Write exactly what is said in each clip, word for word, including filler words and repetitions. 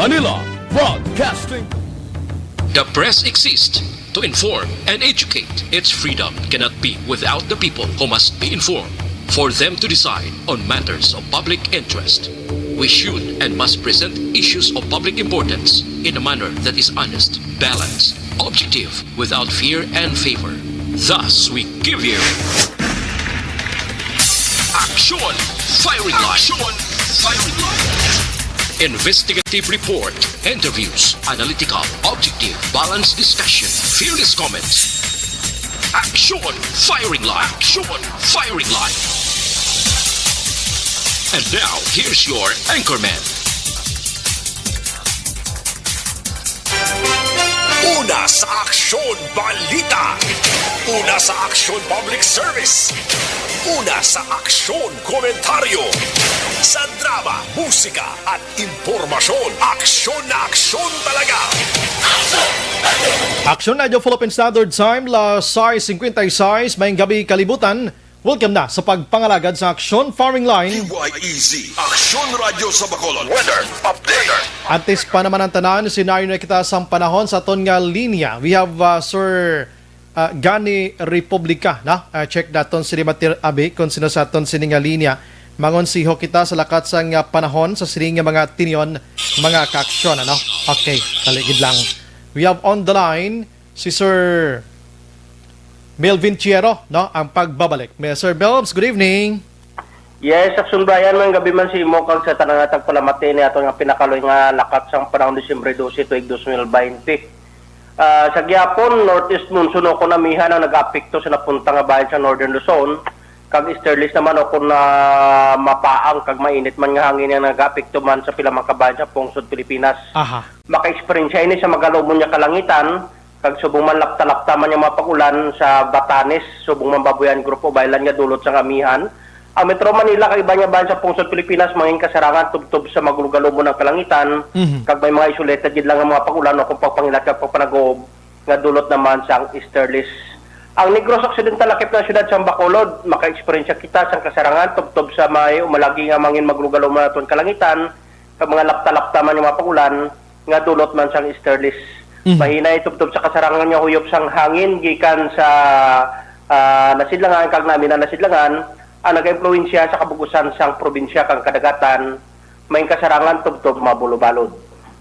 Manila Broadcasting. The press exists to inform and educate. Its freedom cannot be without the people, who must be informed for them to decide on matters of public interest. We should and must present issues of public importance in a manner that is honest, balanced, objective, without fear and favor. Thus, we give you Action Firing Line. Action Firing Line. Investigative report, interviews, analytical, objective, balanced discussion, fearless comments. Action Firing Line. Action Firing Line. And now, here's your anchorman. Una sa Aksyon Balita. Una sa Aksyon Public Service. Una sa Aksyon Komentaryo. Sa drama, musika, at impormasyon. Aksyon na aksyon talaga. Aksyon Radyo Philippine Standard Time, las sais cincuenta y seis, maayong gabi, kalibutan. Welcome na sa pagpangalagad sa Aksyon Firing Line. D Y E Z, Aksyon Radyo sa Bacolod. Weather update. Antes pa naman ang tanan, senaryo na kita sang panahon sa aton nga linya. We have, uh, Sir, uh, Gani Republica, no? Uh, check naton si Rimatir Abi kung sino sa aton sini nga linya. Mangonsiho kita sa lakat sang, uh, panahon sa sini nga mga tinion, mga kaaksyon, ano? Okay, taligid lang. We have on the line si Sir Melvin Chiero, no, ang pagbabalik. May Sir Melvs, good evening. Yes, Aksyon Brian, maayong gabi man sa imo kag sa tanan nga tagpalamati ni ato nga pinakaluoy nga lakat sang panahon, Disyembre dose, tuig dos mil baynte. Ah, sa gihapon, northeast monsoon o kon amihan ang nag-aapekto sa napunta nga bahin sa Northern Luzon, kag easterlies naman o kon, ah, mapaang kag mainit man nga hangin ang nag-aapekto man sa pila man ka bahin sa pungsod Pilipinas. Aha. Maka-eksperyensya ini sa magalumon nga kalangitan, kag subong man lapta-lapta man ang mga pag-ulan sa Batanes, subong man Babuyan Group of Island nga dulot sang amihan. Ang Metro Manila kag iban nga bahin sa pungsod Pilipinas mangin kasarangan tubtob sa magalumon ang kalangitan, Mhm. kag may mga isolated gid lang nga mga pag-ulan o kung pagpangilat kag pagpanagob nga dulot naman sang easterlies. Ang Negros Occidental lakip na siyudad sang Bacolod, maka-eksperyensya kita sang kasarangan tubtob sa may umalagi nga mangin magalumon aton kalangitan, kag mga lapta-lapta man nga mga pag-ulan nga dulot man sang easterlies. Mhm. Mahinay tubtob sa kasarangan nga huyop sang hangin gikan sa, ah, nasidlangan kag namin na nasidlangan ang nagaimpluwensya sa kabug-usan sang probinsya kag kadagatan, may kasarangan tubtob mabulobalod.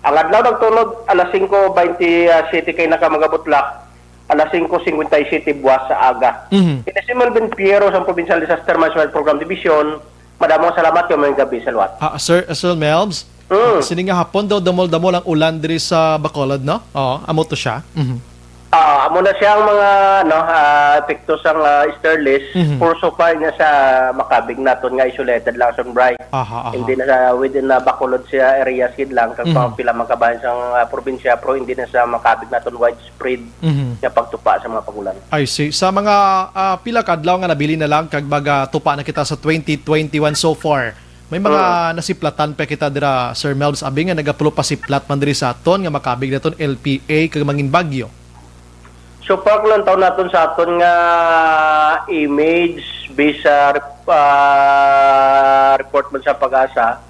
Ang adlaw nagtunod alas singko baynte siyete kay naka magabutlak, alas singko singkwenta y siyete buwas sa aga. Mhm. Ini si Melvin Piero sang Provincial Disaster Management Program Division. Madamo salamat kag maayong gabi sa liwat. Ah, Sir, Sir Melvs, Mm. sini nga hapon daw damol-damol ang ulan diri sa Bacolod, no? Oo, amo to siya. Mhm. Ah, amo na siya ang mga, ano, ah, epekto sang, ah, easterlies. Mhm. For so far nga sa makabig naton nga isolated lang, Sir Bry. Aha, aha. Hindi na sa within na Bacolod siya areas gid lang, kag Mhm. mga pila man ka bahin sang, ah, probinsya, pero hindi na sa makabig naton widespread Mhm. nga pagtupa sa mga pag-ulan. I see. Sa mga, ah, pila ka adlaw nga nabilin na lang kag magatupa na kita sa twenty twenty-one so far, may mga Mm. nasiplatan pa kita dira, Sir Melvs, abi nga nagapulo pa siplat man diri sa aton nga makabig naton L P A kag mangin bagyo. So far, kung lantaw naton sa aton nga image, based sa rep-, ah, report man sa PAGASA,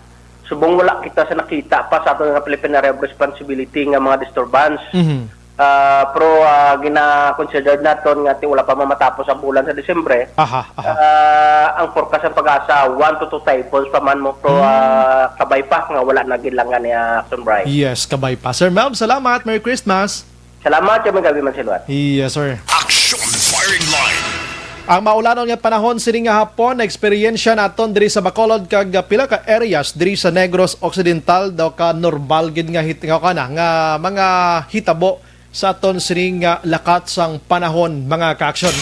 subong wala kita sa nakita pa sa aton nga Philippine Area of Responsibility nga mga disturbance. Mhm. Ah, pero, ah, gina-consider naton nga ti wala pa mamatapos ang bulan sa Disyembre. Aha, aha. Ah, ang forecast sa PAGASA, one to two typhoons pa man mo, pero, Hmm. ah, kabay pa nga wala na gid lang nga ni, ah, Action Bright. Yes, kabay pa. Sir Melv, salamat. Merry Christmas. Salamat, kag maayong gabi man sa liwat. Yes, sir. Action Firing Line. Ang maulanon nga panahon sini nga hapon, na-eksperyensya naton diri sa Bacolod kag pila ka areas diri sa Negros Occidental, daw ka normal gid nga hit-, nga kana, nga mga hitabo sa aton sini nga lakat sang panahon, mga kaaksyon.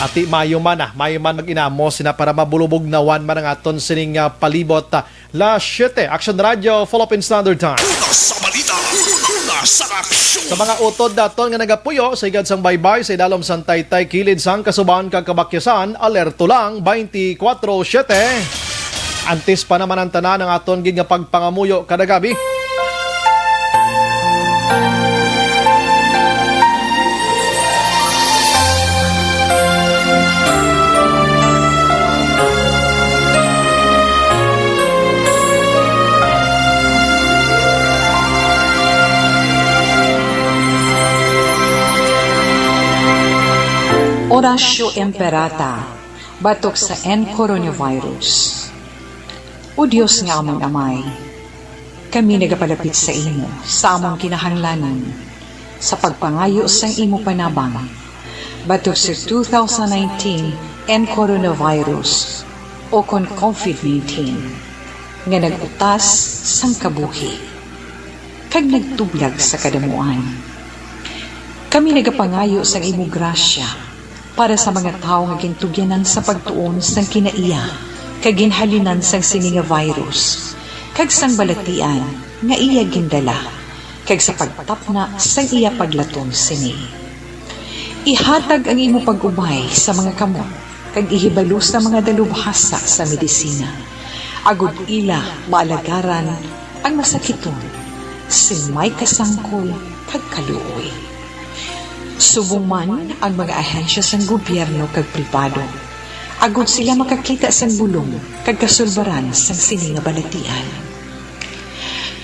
Ati, maayo man, ah, maayo man mag-inamo sina para mabulubog nawan man ang aton sini nga palibot, ah, Las siete, Action Radio, Philippine Standard Time. Una sa balita, una sa aksyon. Sa mga utod naton nga nagapuyo sa higad sang baybay, sa idalom sang taytay, kilid sang kasuban kag kabakyasan, alerto lang, twenty-four seven. Antes pa naman ang tanan, ang aton gid nga pagpangamuyo kada gabi. Oratio Imperata batok sa N coronavirus. O Dios nga amon Amay, kami nagapalapit sa imo sa among kinahanglanon sa pagpangayo sang imo panabang batok sa two thousand nineteen N coronavirus o kon COVID nineteen nga nag-utas sang kabuhi kag nagtublag sa kadamuan. Kami nagapangayo sang imo grasya para sa mga tawo nga gintugyanan sa pagtuon sang kinaiya kag ginhalinan sang sini nga virus kag sang balatian nga iya gindala, kag sa pagtapna sang iya paglaton sini. Ihatag ang imo pag-ubay sa mga kamot kag ihibalo sa mga dalubhasa sa medisina, agod ila maalagaran ang masakiton sing may kasangkol kag kaluoy. Subong man ang mga ahensya sang gobyerno kag pribado, agod sila makakita sang bulong kag kasulbaran sang sini nga balatian.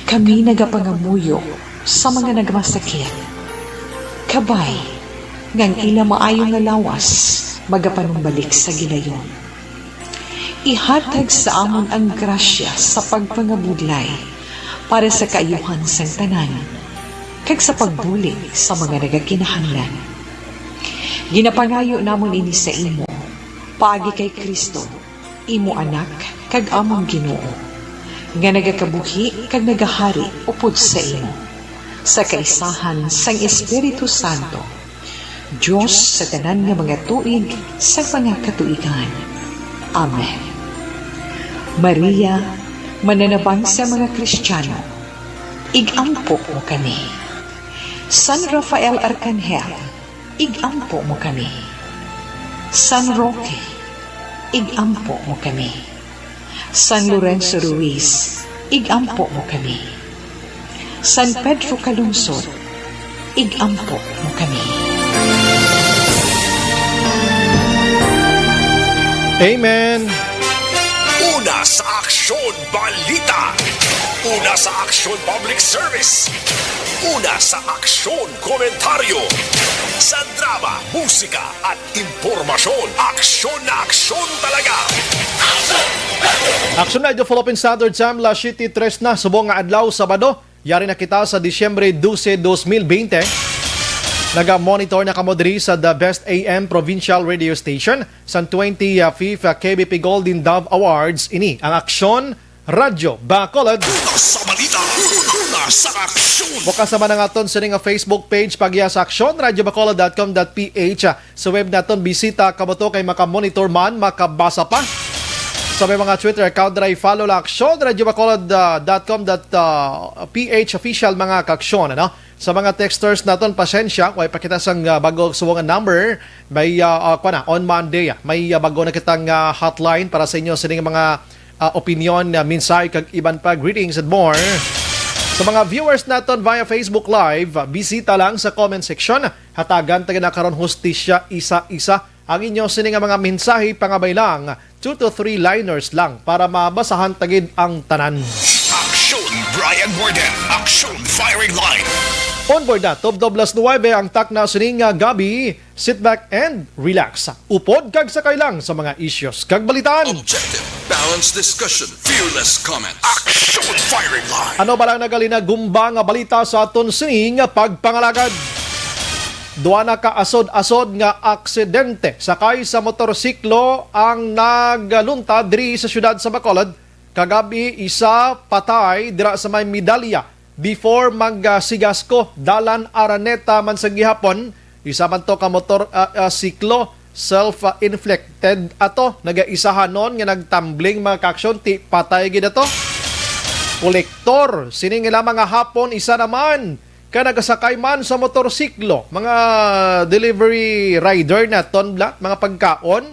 Kami nagapangamuyo sa mga nagmasakit, kabay nga ang ila maayo nga lawas magapanumbalik sa gilayon. Ihatag sa amon ang grasya sa pagpangabudlay para sa kaayuhan sang tanan, kag sa pagbulig sa mga nagakinahanglan. Ginapangayo namon ini sa imo, paagi kay Cristo, imo Anak kag amon Ginoo, nga nagakabuhi kag nagahari upod sa imo, sa kaisahan sang Espiritu Santo, Dios sa tanan nga mga tuig sa mga katuigan. Amen. Maria, mananabang sa mga Kristiyano, ig-ampo mo kami. San Rafael Arcangel, ig-ampo mo kami. San Roque, ig-ampo mo kami. San Lorenzo Ruiz, ig-ampo mo kami. San Pedro Calungsod, ig-ampo mo kami. Amen. Una sa Aksyon Balita. Una sa Aksyon Public Service. Una sa Aksyon Komentaryo. Sa drama, musika, at impormasyon, aksyon na aksyon talaga. Aksyon Radyo Philippine Standard Time, alas siyete tres na, subong nga adlaw, Sabado. Yari na kita sa Disyembre dose, dos mil bente. Naga-monitor na kamo diri sa The Best A M Provincial Radio Station sa twenty-fifth K B P Golden Dove Awards. Ini ang Aksyon Radyo Bacolod. Una sa balita, una sa aksyon. Bukas naman ang aton sini nga Facebook page, pagya sa aksyon radyo bacolod dot com dot P H. Sa web naton, bisita kamo to kay makamonitor man, makabasa pa. Sa may mga Twitter account, dira i-follow lang aksyon radyo bacolod dot com dot P H official, mga kaaksyon, ano? Sa mga texters naton, pasensya, way pa kita sang, ah, bago subong nga number. May, ah, ah, kuwan na, on Monday, ah, may, ah, bago na kitang, ah, hotline para sa inyo sining mga, ah, opinyon, ah, mensahe, kag iban pa, greetings and more. Sa mga viewers naton via Facebook Live, ah, bisita lang sa comment section. Hatagan ta gid na karon hustisya isa-isa ang inyo sini nga mga mensahe, pangabay lang, two to three liners lang para mabasahan ta gid ang tanan. Aksyon Brian Warden, Aksyon Firing Line. On board na, tubtob alas nuwebe ang takna sining, ah, gab-i. Sit back and relax. Upod kag sakay lang sa mga issues kag balitaan. Objective, balanced discussion, fearless comments. Aksyon Firing Line. Ano ba lang nagalinagumba nga balita sa aton sining pagpangalagad? Duha na ka asod-asod nga aksidente sakay sa motorsiklo ang nagluntad diri sa siyudad sa Bacolod. Kagab-i, isa patay dira sa may Medalla before magsigasko, Dalan Araneta man sa gihapon. Isa man to ka motor, ah, ah, siklo, self-inflicted ato. Nagaisahanon nga nagtumbling, mga kaaksyon, ti patay gid ato. Kolektor sining ila mga hapon, isa naman ka nagasakay man sa motorsiklo, mga delivery rider naton, bla, mga pagkaon.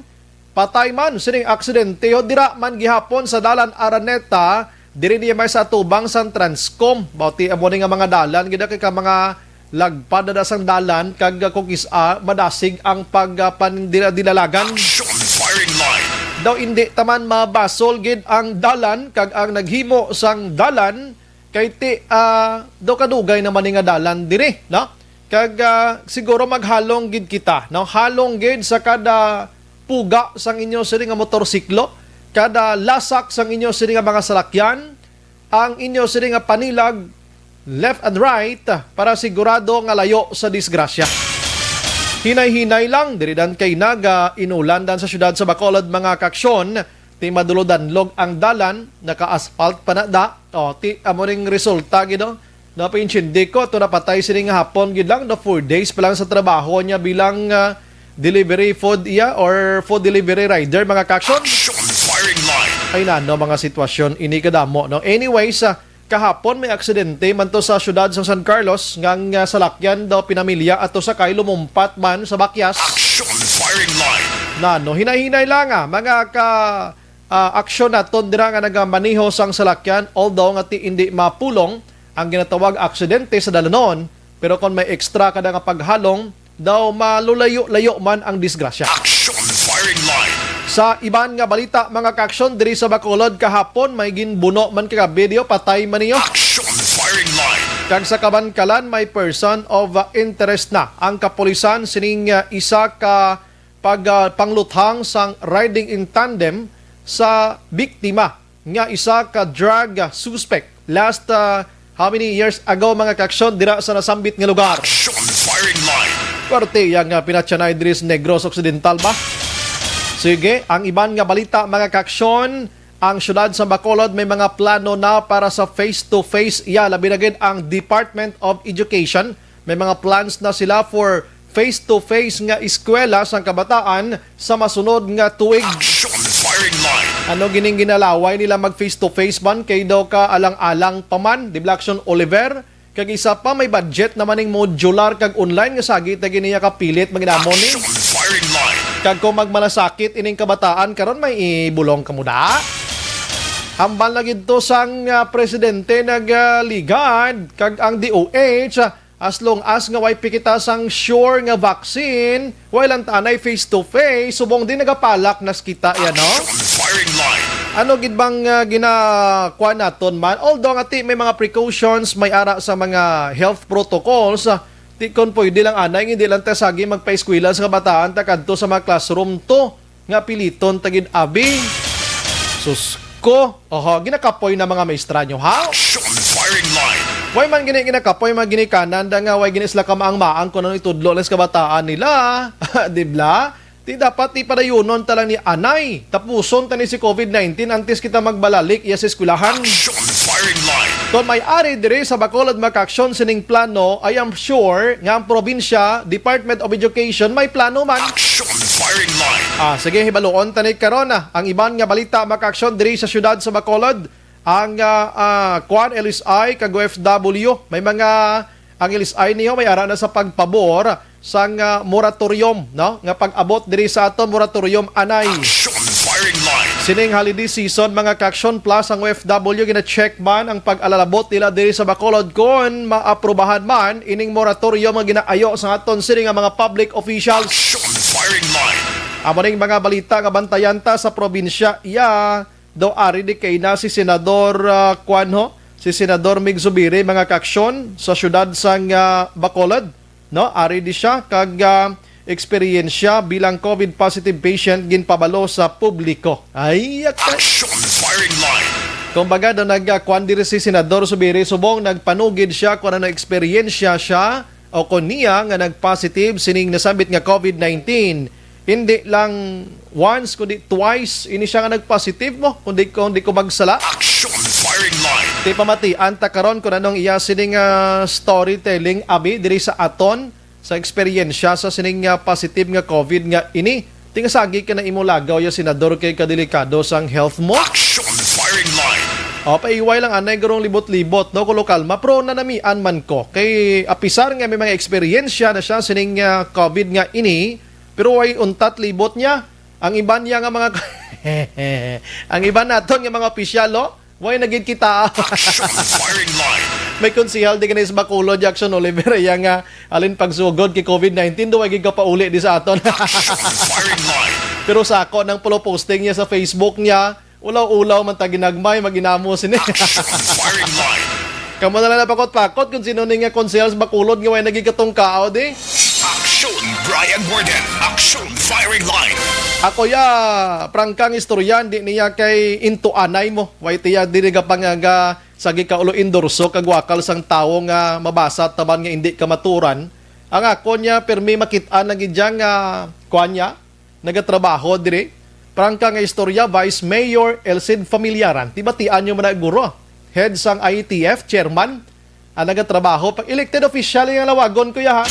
Patay man sining aksidente, o dira man gihapon sa Dalan Araneta, diri niya may sa atubang sang Transcom. Mao ti amo ni nga mga dalan gid kay ka mga lagpad na sang dalan, kag kung is-a madasig ang pag, ah, pan-, dila-, dilalagan. Action firing line. Daw indi taman mabasol gid ang dalan, kag ang naghimo sang dalan kay ti, ah, daw kadugay naman ni nga dalan diri, no? Kag, ah, siguro maghalong gid kita, no? Halong gid sa kada puga sang inyo sini nga motorsiklo, kada lasak sang inyo sini nga mga salakyan, ang inyo sini nga panilag left and right, ah, para sigurado nga layo sa disgrasya. Hinay-hinay lang, diri dan kay naga inulan dan sa siyudad sa Bacolod, mga kaaksyon, ti madulo-danlog ang dalan, naka-asphalt pa na da. O, ti amo ning resulta gid, no? Napaintindi ko, to napatay sini nga hapon gid lang, no? Four days pa lang sa trabaho niya bilang, ah, delivery food iya or food delivery rider, mga kaaksyon. Action firing line. Ay nano, mga sitwasyon ini kadamo, no? Anyways, ah, kahapon may aksidente man to sa siyudad sa San Carlos, nga ang, ah, salakyan daw pinamilya ato sakay lumumpat man sa bakyas. Action firing line. Nano, hinay-hinay lang, ah, mga ka, ah, aksyon naton dira nga nagamaneho sang salakyan, although nga ti indi mapulong ang ginatawag aksidente sa dalanon, pero kon may extra kada nga paghalong, daw malulayo-layo man ang disgrasya. Action firing line. Sa iban nga balita, mga kaaksyon, diri sa Bacolod kahapon may ginbuno man kagabi, diyo patay man niyo. Action firing line. Kag sa Kabankalan may person of, uh, interest na ang kapulisan sining, uh, isa ka pag, uh, pangluthang sang riding in tandem sa biktima nga isa ka drug, ah, suspect last, ah, how many years ago, mga kaaksyon, dira sa nasambit nga lugar. Action firing line. Parte iya nga pinatyanay diri sa Negros Occidental ba? Sige, ang iban nga balita, mga kaaksyon, ang siyudad sa Bacolod may mga plano na para sa face-to-face iya, labi na gid ang Department of Education. May mga plans na sila for face-to-face nga eskwela sang kabataan sa masunod nga tuig. Action firing line. Ano gining ginalaway nila mag face-to-face man kay daw ka alang-alang pa man, di ba, Action Oliver? Kag isa pa, may budget naman ning modular kag online nga sagi ta giniya kapilit maginamon ni. Action firing line. Kag kung magmalasakit ining kabataan karon, may ibulong ka mo da? Hambal na gid to sang, ah, presidente nagaligad kag ang D O H, ah, as long as nga way pikita sang sure nga vaccine, way lang tanay face to face, subong din nagapalak nas kita, yan, no? Action firing line. Ano gid bang, ah, ginakuha naton man? Although nga ti may mga precautions, may ara sa mga health protocols, ah, ti kon pwede lang anay, hindi lang ta sagi magpaeskwela sa kabataan ta kadto sa mga classroom to nga piliton ta gid, abi. Sus ko. Oho, ginakapoy na mga maestra nyo, ha? Action firing line. Way man gini ginakapoy, mga ginikanan, da nga way gini sila kamaang-maang kung ano itudlo lang sa kabataan nila. Di bla? Di dapat di padayunon ta lang ni anay. Tapuson ta ni si covid nineteen antes kita magbalalik iya sa eskwelahan. Action firing line. Kon may ari diri sa Bacolod makaaksyon sining plano, I am sure nga ang probinsya, Department of Education, may plano man. Action firing line. Ah, sige, hibaluon ta ni karon, ah, ang iban nga balita makaaksyon diri sa siyudad sa Bacolod. Ang, ah, ah, kuan, L S I kag O F W, may mga, ang L S I niyo may ara na sa pagpabor sang, ah, moratorium, no, nga pag-abot diri sa aton moratorium anay. Action firing line. Sining holiday season, mga kaaksyon, plus ang O F W, gina-check man ang pag-alalabot nila diri sa Bacolod kon maaprubahan man ining moratorium nga ginaayo sa aton sini nga mga public officials. Action firing line. Amo ning mga balita nga bantayan ta sa probinsya. Iya daw ari di kay na si Senador, ah, kuan ho, si Senador Mig Zubiri, mga kaaksyon, sa siyudad sang, ah, Bacolod, no? Ari di siya kag, ah, eksperyensya bilang covid positive patient ginpabalo sa publiko. Ay, ak-, Action firing line. Kumbaga, daw nagkuan diri si Senador Zubiri subong nagpanugid siya kung ano eksperyensya siya o kon niya nga nag-positive sining nasambit nga covid nineteen. Hindi lang once, kundi twice ini siya nga nag-positive mo, kundi, kundi ko magsala. Action firing line. Ti pamatian ta karon kung anong iya sining, ah, storytelling, abi, diri sa aton, sa eksperyensya sa sining, ah, positive nga covid nga ini. Ti nga sagi ka na imo lagaw ya, Senador, kay kadelikado sang health mo. Action firing line. O, paiway lang anay gurong libot-libot, no, kulo kalma, pero nanamian man ko. Kay apisar nga may mga eksperyensya na siya sining, ah, covid nga ini, pero way untat libot niya. Ang iban niya nga mga, ang iban naton nga mga opisyal, no? Way na gid kita. Action firing line. May konsehal di gani sa Bacolod, Jackson Oliver, iya nga alin pagsugod kay covid nineteen, do way gid kapauli di sa aton. Action firing line. Pero sa ako nang pulo posting niya sa Facebook niya, ulaw-ulaw man ta ginagmay, maginamo sini. Action firing line. Kamo na lang napakot-pakot kung sino ni nga konsehal sa Bacolod nga way naging katungkaaw di. Action, Brian Warden. Action, Firing Line. Ako ya, prangkang istorya, hindi niya kay intuanay mo. Way tiya diri ka pangaga sa gikaulo endorso kag wakal sang tawo nga mabasa taban nga hindi ka maturan. Ang ako niya, permi makit-an na gid dyan nga, kuan niya, nagatrabaho diri. Prangka nga istorya, Vice Mayor Elcid Familiaran. Tibatian nyo man na, guro. Head sang I E T F, chairman, ang nagatrabaho. Pag elected official yung lawagon ko ya, ha?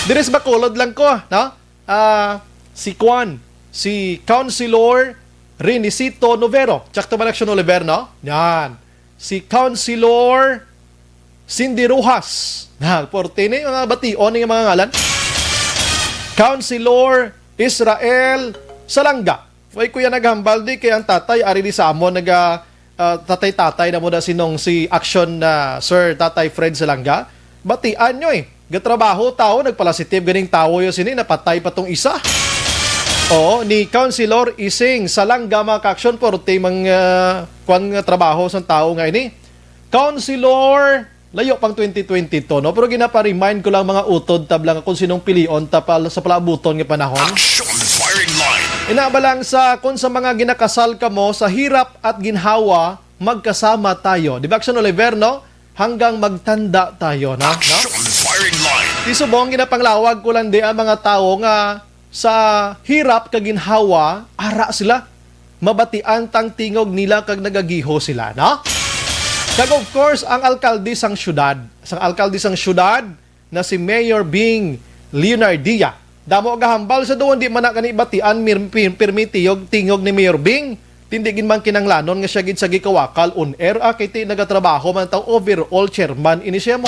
Diri sa Bacolod lang ko, no? Ah, si Kwan, si Councilor Renisito Novero. Tsakto man aksyon, Oliver, no? Yan. Si Councilor Cindy Rojas. Na, porte ni mga bation ni mga ngalan. Councilor Israel Salanga. Way kuya naghambal di kay ang tatay ari di sa amon naga, ah, tatay-tatay na mo na sinong si action na Sir Tatay Fred Salanga. Batian nyo eh. Gatrabaho tao, nagpalasitib ganing tawo yo sini, napatay pa tong isa. Oo, ni Councilor Ising Salanga, mga ka-action, porte mang, ah, kwan nga trabaho sang tawo nga ini. Councilor, layo pang twenty twenty-two, no? Pero ginapa-remind ko lang mga utod tabla nga kung sinong pilion ta pal-, sa palaabuton nga panahon. Action firing line. Ina ba lang sa, kung sa mga ginakasal kamo, sa hirap at ginhawa, magkasama tayo. Di ba, Action Oliver, no? Hanggang magtanda tayo, no? No? Action firing line. Di subong, ginapanglawag ko lang di ang mga tawo nga sa hirap kag ginhawa, ara sila. Mabatian tang tingog nila kag nagagiho sila, no? Kag of course, ang alkalde sang syudad. Sang alkalde sang syudad na si Mayor Bing Leonardia. Damo gahambal sa doon, di man na gani batian mir-, pir-, pirmi tiyog, tingog ni Mayor Bing. Tindi gid man kinanglanon nga siya gid sa gikawakal on air, ah, kay ti nagatrabaho man taw overall chairman ini siya mo.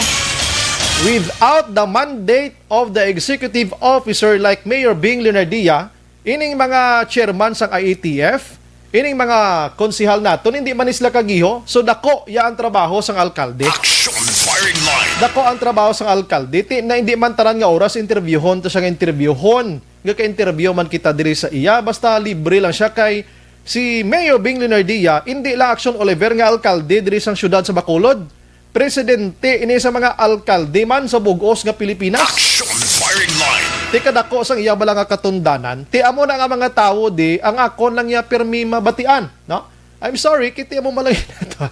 Without the mandate of the executive officer like Mayor Bing Leonardia, ining mga chairman sang I A T F, ining mga konsehal naton, hindi man ni sila kagiho. So, dako ya ang trabaho sang alkalde. Action firing line. Dako ang trabaho sang alkalde. Ti na hindi man tanan nga oras interviewhon to siya nga interviewhon. Nga ka-interview man kita diri sa iya. Basta libre lang siya kay si Mayor Bing Leonardia, hindi lang Action Oliver nga alkalde diri sang syudad sa Bacolod. Presidente ini sa mga alkalde man sa bug-os nga Pilipinas. Action firing line. Ti kadako sang iya bala nga katundanan, ti amo na nga mga tawo di ang akon lang niya pirmi mabatian, no? I'm sorry, kiti amo malay nato.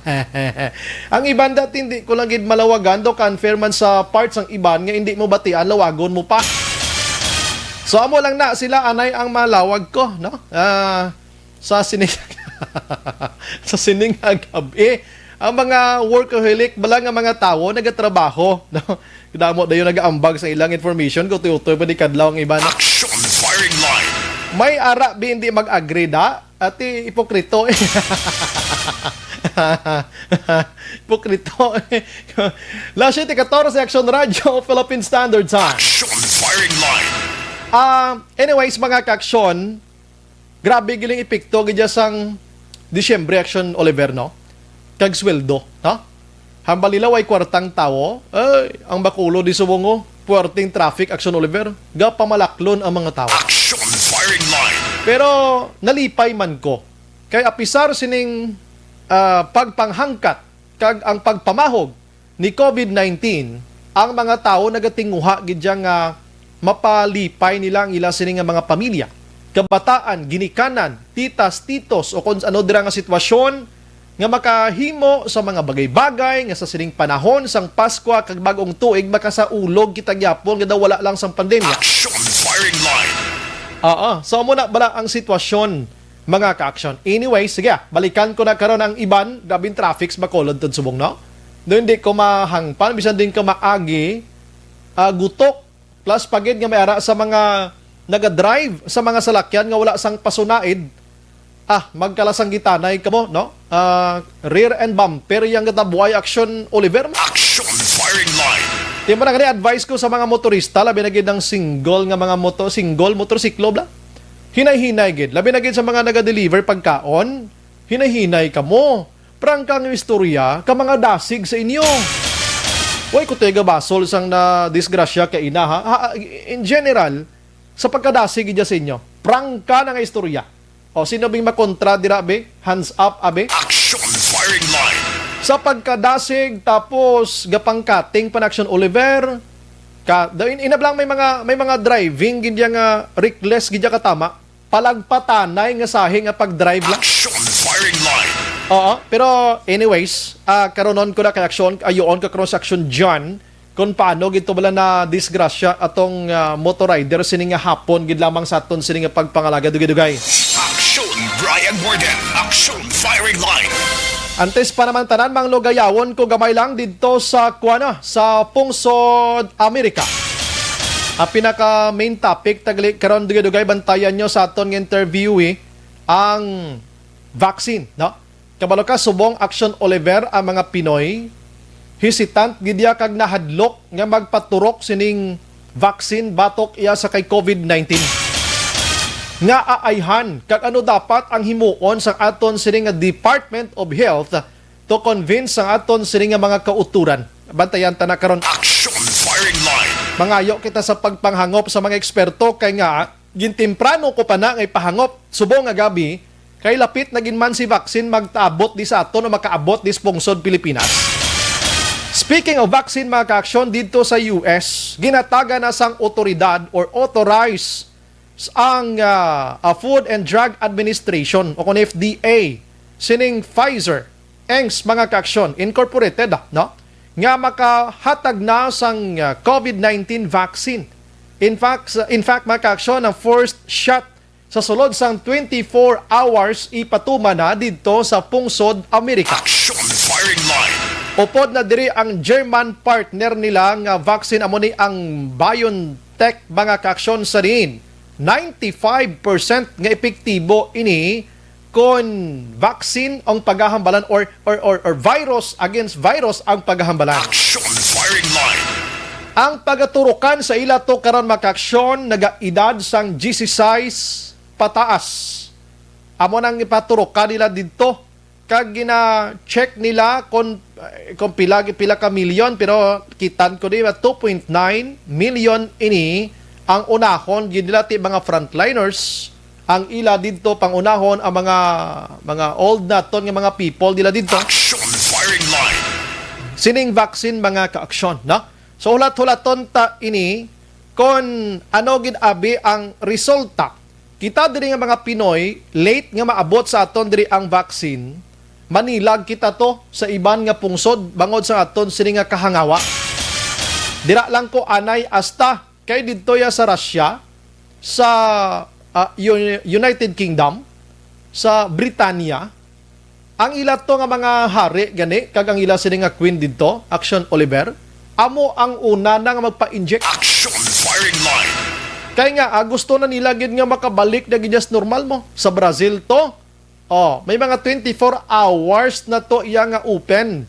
Ang iban dati hindi ko lang gid malawagan do confirm man sa part sang iban nga hindi mo batian, lawagon mo pa. So amo lang na sila anay ang malawag ko, no? Ah, sa sining sa sining nga gab-i. Ang mga workaholic bala nga mga tawo nagatrabaho, no? Damo dayon nagaambag sa ilang information, kung tuyoy-tuyoy pa di kadlaw ang iba, no? Action firing line. May ara bi hindi mag-agree da? Ati ipokrito eh. Ipokrito eh. Las siete catorce, Action Radio, Philippine Standard Time. Action firing line. Ah, anyways, mga ka-aksyon, grabe giling epekto gid sang Disyembre, Action Oliver, no? Kag sweldo, no? Hambal nila way kwartang tawo, ay, ang Bacolod di subong, oh. Puwerteng traffic, Action Oliver. Gapamalaklon ang mga tawo. Action firing line. Pero nalipay man ko. Kay apisar sining, ah, pagpanghangkat kag ang pagpamahog ni COVID nineteen, ang mga tawo nagatinguha gid dya nga mapalipay nila ang ila sini nga mga pamilya, kabataan, ginikanan, titas, titos, o kon ano dira nga sitwasyon nga makahimo sa mga bagay-bagay nga sa sining panahon sang Paskwa kag Bag-ong Tuig makasaulog kita gyapon nga daw wala lang sang pandemya. Action firing line. Oo, so amo na bala ang sitwasyon, mga ka-action. Anyway, sige, ah, balikan ko na karon ang iban. Grabing traffic sa Bacolod, Tudsubong, no? No, hindi ko mahangpan, bisan din ka maagi, ah, gutok. Plus pagid nga may ara sa mga naga-drive sa mga salakyan nga wala sang pasunaid. Ah, magkalasanggitanay kamo, no? Ah, rear end bumper yang gatabuay, Action Oliver. Action firing line. Di mo na gani advice ko sa mga motorista, labi na gid ang single nga mga moto, single motorsiklo bla. Hinay-hinay gid, labi na gid sa mga naga-deliver pagkaon. Hinay-hinay kamo. Prangka nga istorya ka mga dasig sa inyo. Way ko taga basol sang na disgrasya kay ina, ha? Ha, in general, sa pagkadasig gid sa inyo. Prangka na nga istorya. O, sino bing makontra dira, be? Hands up, abe. Action firing line. Sa pagkadasig, tapos gapangkating pa na Action Oliver. Ka, da, in, inablang may mga, may mga driving gid ya nga reckless gid ya katama. Palagpatanay nga sahi nga pag-drive lang. Action firing line. Oo, pero anyways, ah, karonon ko na kay Action, ayoon ka karon sa Action John, kung paano gito bala na disgrasya atong, ah, motor rider sini nga hapon gid lamang sa aton sini nga pagpangalaga dugay-dugay. Action Brian Warden. Action firing line. Antes pa naman tanan, Mang Lugayawon ko gamay lang didto sa kuana, sa pungsod Amerika. Ang pinaka main topic tagli karon dugay-dugay, bantayan nyo sa aton nga interviewee ang vaccine, no? Kabalo ka, subong Action Oliver, ang mga Pinoy hesitant gid ya kag nahadlok nga magpaturok sining vaccine batok iya sa kay COVID nineteen. Nga aayhan kag ano dapat ang himuon sa aton sini nga Department of Health to convince ang aton sini nga mga kauturan? Bantayan ta na karon. Action firing line. Mangayo kita sa pagpanghangop sa mga eksperto kay nga gintemprano ko pa na nga ipahangop subong nga gabi, kay lapit na gid man si vaccine magtaabot di sa aton o makaabot di sa pungsod Pilipinas. Speaking of vaccine, mga kaaksyon, didto sa U S, ginatagan na sang otoridad or authorize ang, ah, ah, Food and Drug Administration o kun F D A sining Pfizer, Engs, mga kaaksyon, Incorporated, ah, no? Nga makahatag na sang, ah, COVID nineteen vaccine. In fact, sa, in fact, mga kaaksyon, ang first shot sa sulod sang twenty-four hours ipatuman na didto sa pungsod Amerika. Action firing line. Upod na diri ang German partner nila nga vaccine, amo ni ang BioNTech, mga kaaksyon, sa diin ninety-five percent nga epektibo ini kon vaccine ang pagahambalan or, or, or, or virus against virus ang pagahambalan. Action firing line. Ang pagaturukan sa ila to karon, mga kaaksyon, nagaedad sang dieciséis pataas. Amo nang ipaturukan nila didto kag gina-check nila kung, kung pila, pila ka milyon, pero kitan ko di ba, two point nine million ini ang unahon gid nila ti mga frontliners, ang ila didto pangunahon ang mga, mga old naton nga mga people nila didto. Action firing line. Sining vaccine, mga kaaksyon, no? So, hulat-hulaton ta ini kon ano gid abi ang resulta. Kita diri nga mga Pinoy, late nga maabot sa aton diri ang vaccine, manilag kita to sa iban nga pungsod bangod sa aton sini nga kahangawa. Dira lang ko anay asta kay didto ya sa Russia, sa, ah, Uni-, United Kingdom, sa Britanya, ang ila to nga mga hari gani kag ang ila sini nga queen didto, Action Oliver, amo ang una na nga magpa-inject. Action firing line. Kay nga, ah, gusto na nila gid nga makabalik na gid sa normal mo. Sa Brazil to, oh, may mga twenty-four hours na to iya nga open.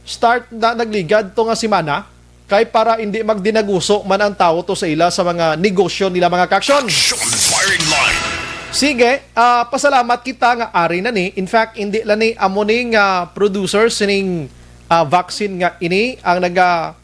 Start na nagligad to nga semana. Kay para hindi magdinaguso man ang tawo to sa ila sa mga negosyo nila, mga kaaksyon. Action firing line. Sige, ah, pasalamat kita nga ari na ni. In fact, hindi lang ni amo ni nga producer sining, ah, vaccine nga ini ang naga,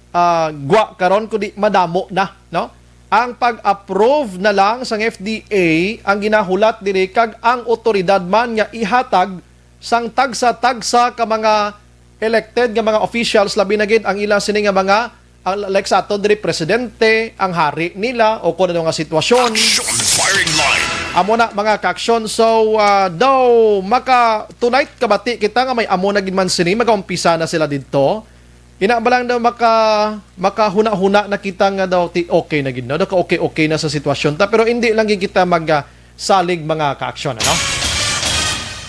ah, gwa karon, kundi madamo na, no? Ang pag-approve na lang sang F D A ang ginahulat diri kag ang otoridad man nga ihatag sang tagsa-tagsa ka mga elected nga mga officials, labi na gid ang ila sini nga mga, ang, like sa aton diri, presidente, ang hari nila, o kung ano nga sitwasyon. Action firing line. Amo na, mga kaaksyon. So, ah, daw maka tonight kabati kita nga may amo na gid man sini, magaumpisa na sila didto. Ina ba lang daw maka, makahuna-huna na kita nga daw ti okay na gid, no? Daw ka okay-okay na sa sitwasyon ta, pero hindi lang gid kita mag, ah, salig, mga kaaksyon, ano?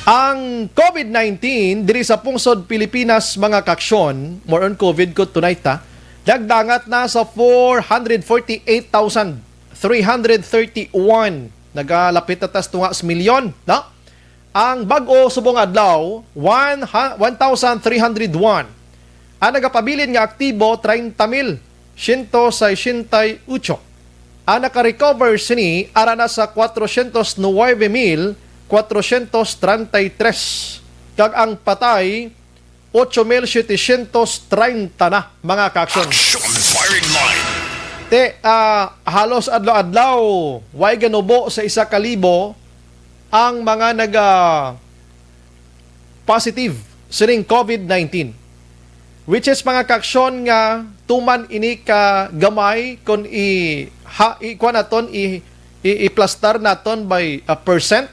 Ang COVID nineteen diri sa pungsod Pilipinas, mga kaaksyon, more on COVID ko tonight, ha? Nagdangat na sa four hundred forty-eight thousand three hundred thirty-one. Nagalapit na tas tunga sa milyon, no? Ang bag-o subong adlaw, one ha-, one thousand three hundred one. Ang nagapabilin nga aktibo, treinta mil siyento sesenta y ocho. Ang naka-recover sini, ara na sa cuatrocientos nueve mil cuatrocientos treinta y tres. Kag ang patay, ocho mil setecientos treinta na, mga kaaksyon. Action firing line. Te, ah, halos adlaw-adlaw, way ganubo sa isa ka libo ang mga naga positive sining COVID nineteen. Which is, mga kaaksyon, nga tuman ini ka gamay kon i-, ha, i-, kuwan naton, i-, i-, iplastar naton by a percent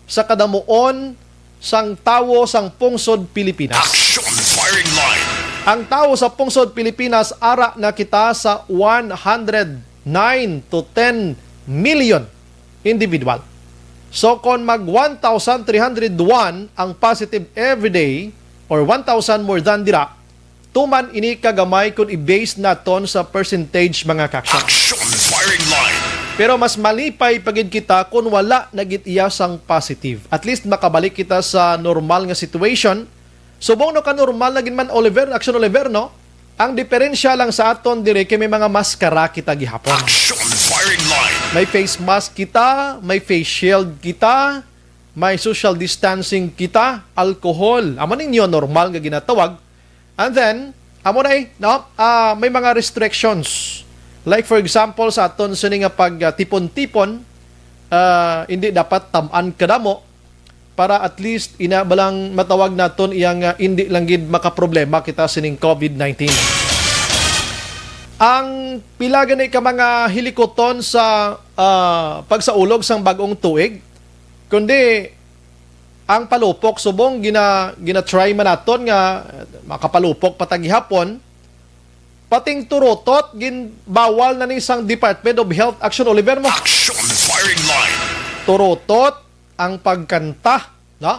sa kadamuon sang tawo sang pungsod Pilipinas. Action Firing Line. Ang tawo sa pungsod Pilipinas, ara na kita sa one hundred nine to ten million individual. So, kon mag one thousand three hundred one ang positive every day, or one thousand more than dira, tuman ini ka gamay kon i-base naton sa percentage, mga kaaksyon. Action Firing Line. Pero mas malipay pa gid kita kon wala na gid iya sang positive. At least makabalik kita sa normal nga situation. Subong no ka normal na gid man, Oliver, Action Oliver, no? Ang diferensya lang sa aton diri kay may mga maskara kita gihapon. Action Firing Line. May face mask kita, may face shield kita, may social distancing kita, alcohol. Amo ning new normal nga ginatawag. And then, amo na eh, no? Ah, may mga restrictions. Like, for example, sa aton sini nga pag, ah, tipon-tipon, ah, hindi dapat tam-an kadamo para at least ina ba lang matawag naton iyang, ah, hindi lang gid makaproblema kita sining COVID nineteen. Ang pila gani ka mga hilikuton sa, ah, pagsaulog sang bag-ong tuig, kundi ang palupok subong gina-, gina-try man naton nga makapalupok pa ta gihapon. Pating turutot, ginbawal na ni sang Department of Health, Action Oliver, mo. Action Firing Line. Turutot, ang pagkanta, no?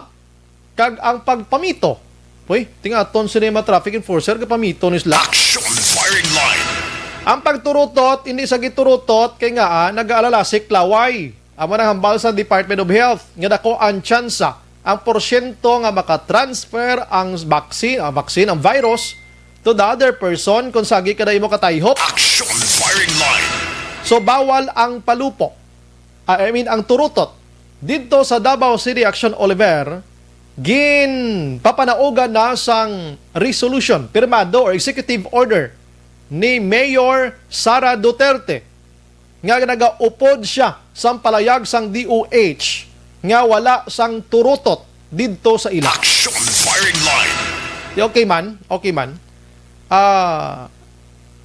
Kag ang pagpamito. Uy, tingaton sila yung mga traffic enforcer, kapamito ni sila. Action Firing Line. Ang pagturutot, hindi sa giturutot, kay nga, ah, nag-aalala si Klaway. Amo nang hambal sa Department of Health nga dako ang tsansa, ang porsyento nga makatransfer ang vaccine, ang vaccine, ang virus, to the other person kung sagi ka na imo katayhop. Action Firing Line. So, bawal ang palupo. Ah, I mean, ang turutot. Didto sa Davao City, Action Oliver, ginpapanaugan na sang resolution, pirmado or executive order ni Mayor Sara Duterte nga nagaupod siya sang palayag sang D O H nga wala sang turutot didto sa ila. Action Firing Line. Di okay man, okay man. Ah,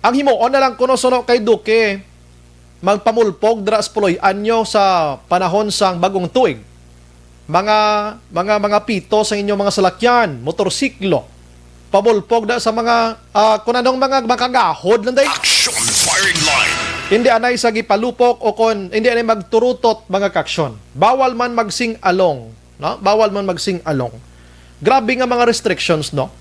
ang himuon na lang kuno suno kay Duque, magpamulpog dira sa puloy-an nyo sa panahon sang bagong tuig. Mga, mga, mga pito sa inyong mga salakyan, motorsiklo, pamulpog na sa mga, ah, kung anong mga makagahod lang, day. Action Firing Line. Hindi anay sa gipalupok o kon hindi anay magturutot, mga kaaksyon. Bawal man magsing-along, no? Bawal man magsing-along. Grabe nga mga restrictions, no?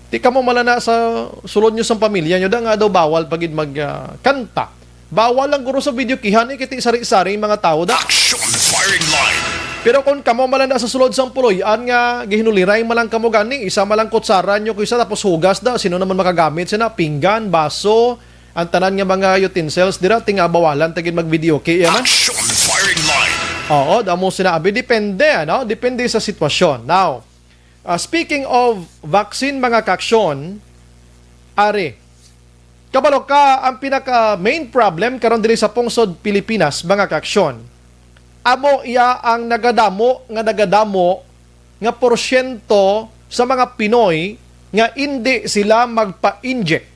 Ti kamo malana sa sulod nyo sang pamilya nyo, da nga daw bawal pa gid mag, ah, kanta. Bawal lang guro sa videokehan, eh, kiti sari-sari mga tao, da. Action Firing Line. Pero kung kamo malana sa sulod sang puloy-an nga gihinuliray man lang kamo gani, isa man lang kutsara nyo kuysa, tapos hugas da, sino naman makagamit sina? Pinggan, baso, ang tanan nga mga utensils dira, tinga bawalan ta gid mag-videoke, iya man? Action Firing Line. Oo, damo sinabi, depende, ano? Depende sa sitwasyon. Now, ah, speaking of vaccine, mga kaaksyon, ari, kabalo ka, ang pinaka main problem karon diri sa pungsod Pilipinas, mga kaaksyon, amo iya ang nagadamo nga nagadamo nga porsyento sa mga Pinoy nga indi sila magpa-inject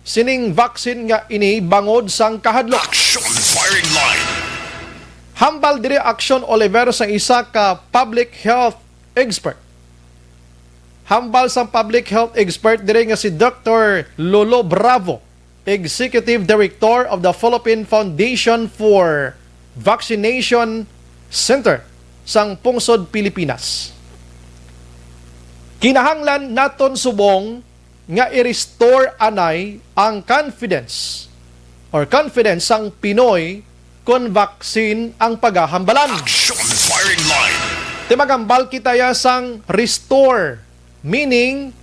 sining vaccine nga ini bangod sang kahadlok. Action Firing Line. Hambal diri, Action Oliver, sa isa ka public health expert. Hambal sang public health expert diri nga si Doktor Lolo Bravo, Executive Director of the Philippine Foundation for Vaccination Center sang pungsod Pilipinas. Kinahanglan naton subong nga i-restore anay ang confidence or confidence sang Pinoy kon vaccine ang pagahambalan. Action Firing Line. Ti maghambal kita ya sang restore, meaning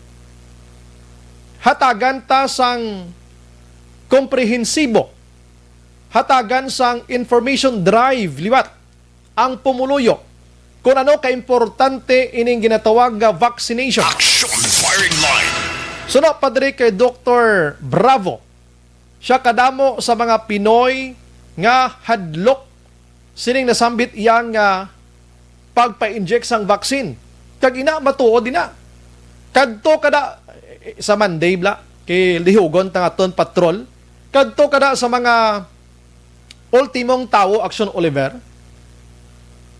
hatagan ta sang komprehensibo, hatagan sang information drive liwat ang pumuluyo kung ano kaimportante ining ginatawag nga vaccination. Action Firing Line. Suno pa diri kay Doktor Bravo, siya kadamo sa mga Pinoy nga hadlok sining nasambit iya nga pagpa-inject sang vaccine. Kag ina, matuod ina. Kadto kada sa Monday bla, kay lihugon ta nga aton patrol. Kadto kada sa mga ultimong tawo, Action Oliver.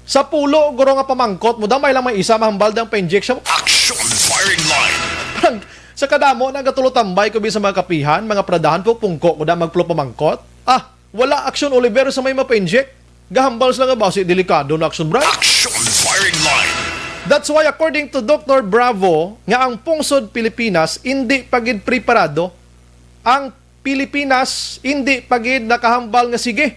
Sa pulo guro nga pamangkot mo, damay lang may isa mahambal dang pa-injection. Action firing line. Parang sa kadamo na gatulotambay ko bi sa mga kapihan, mga pradahan po, pungko ko da magpulo pamangkot. Ah, wala, Action Oliver, sa may mapa-inject. Gahambal sila nga basi delikado na, Action Brian. Action firing line. That's why, according to Doctor Bravo, nga ang pungsod Pilipinas hindi pa gid preparado, ang Pilipinas hindi pa gid nakahambal nga sige,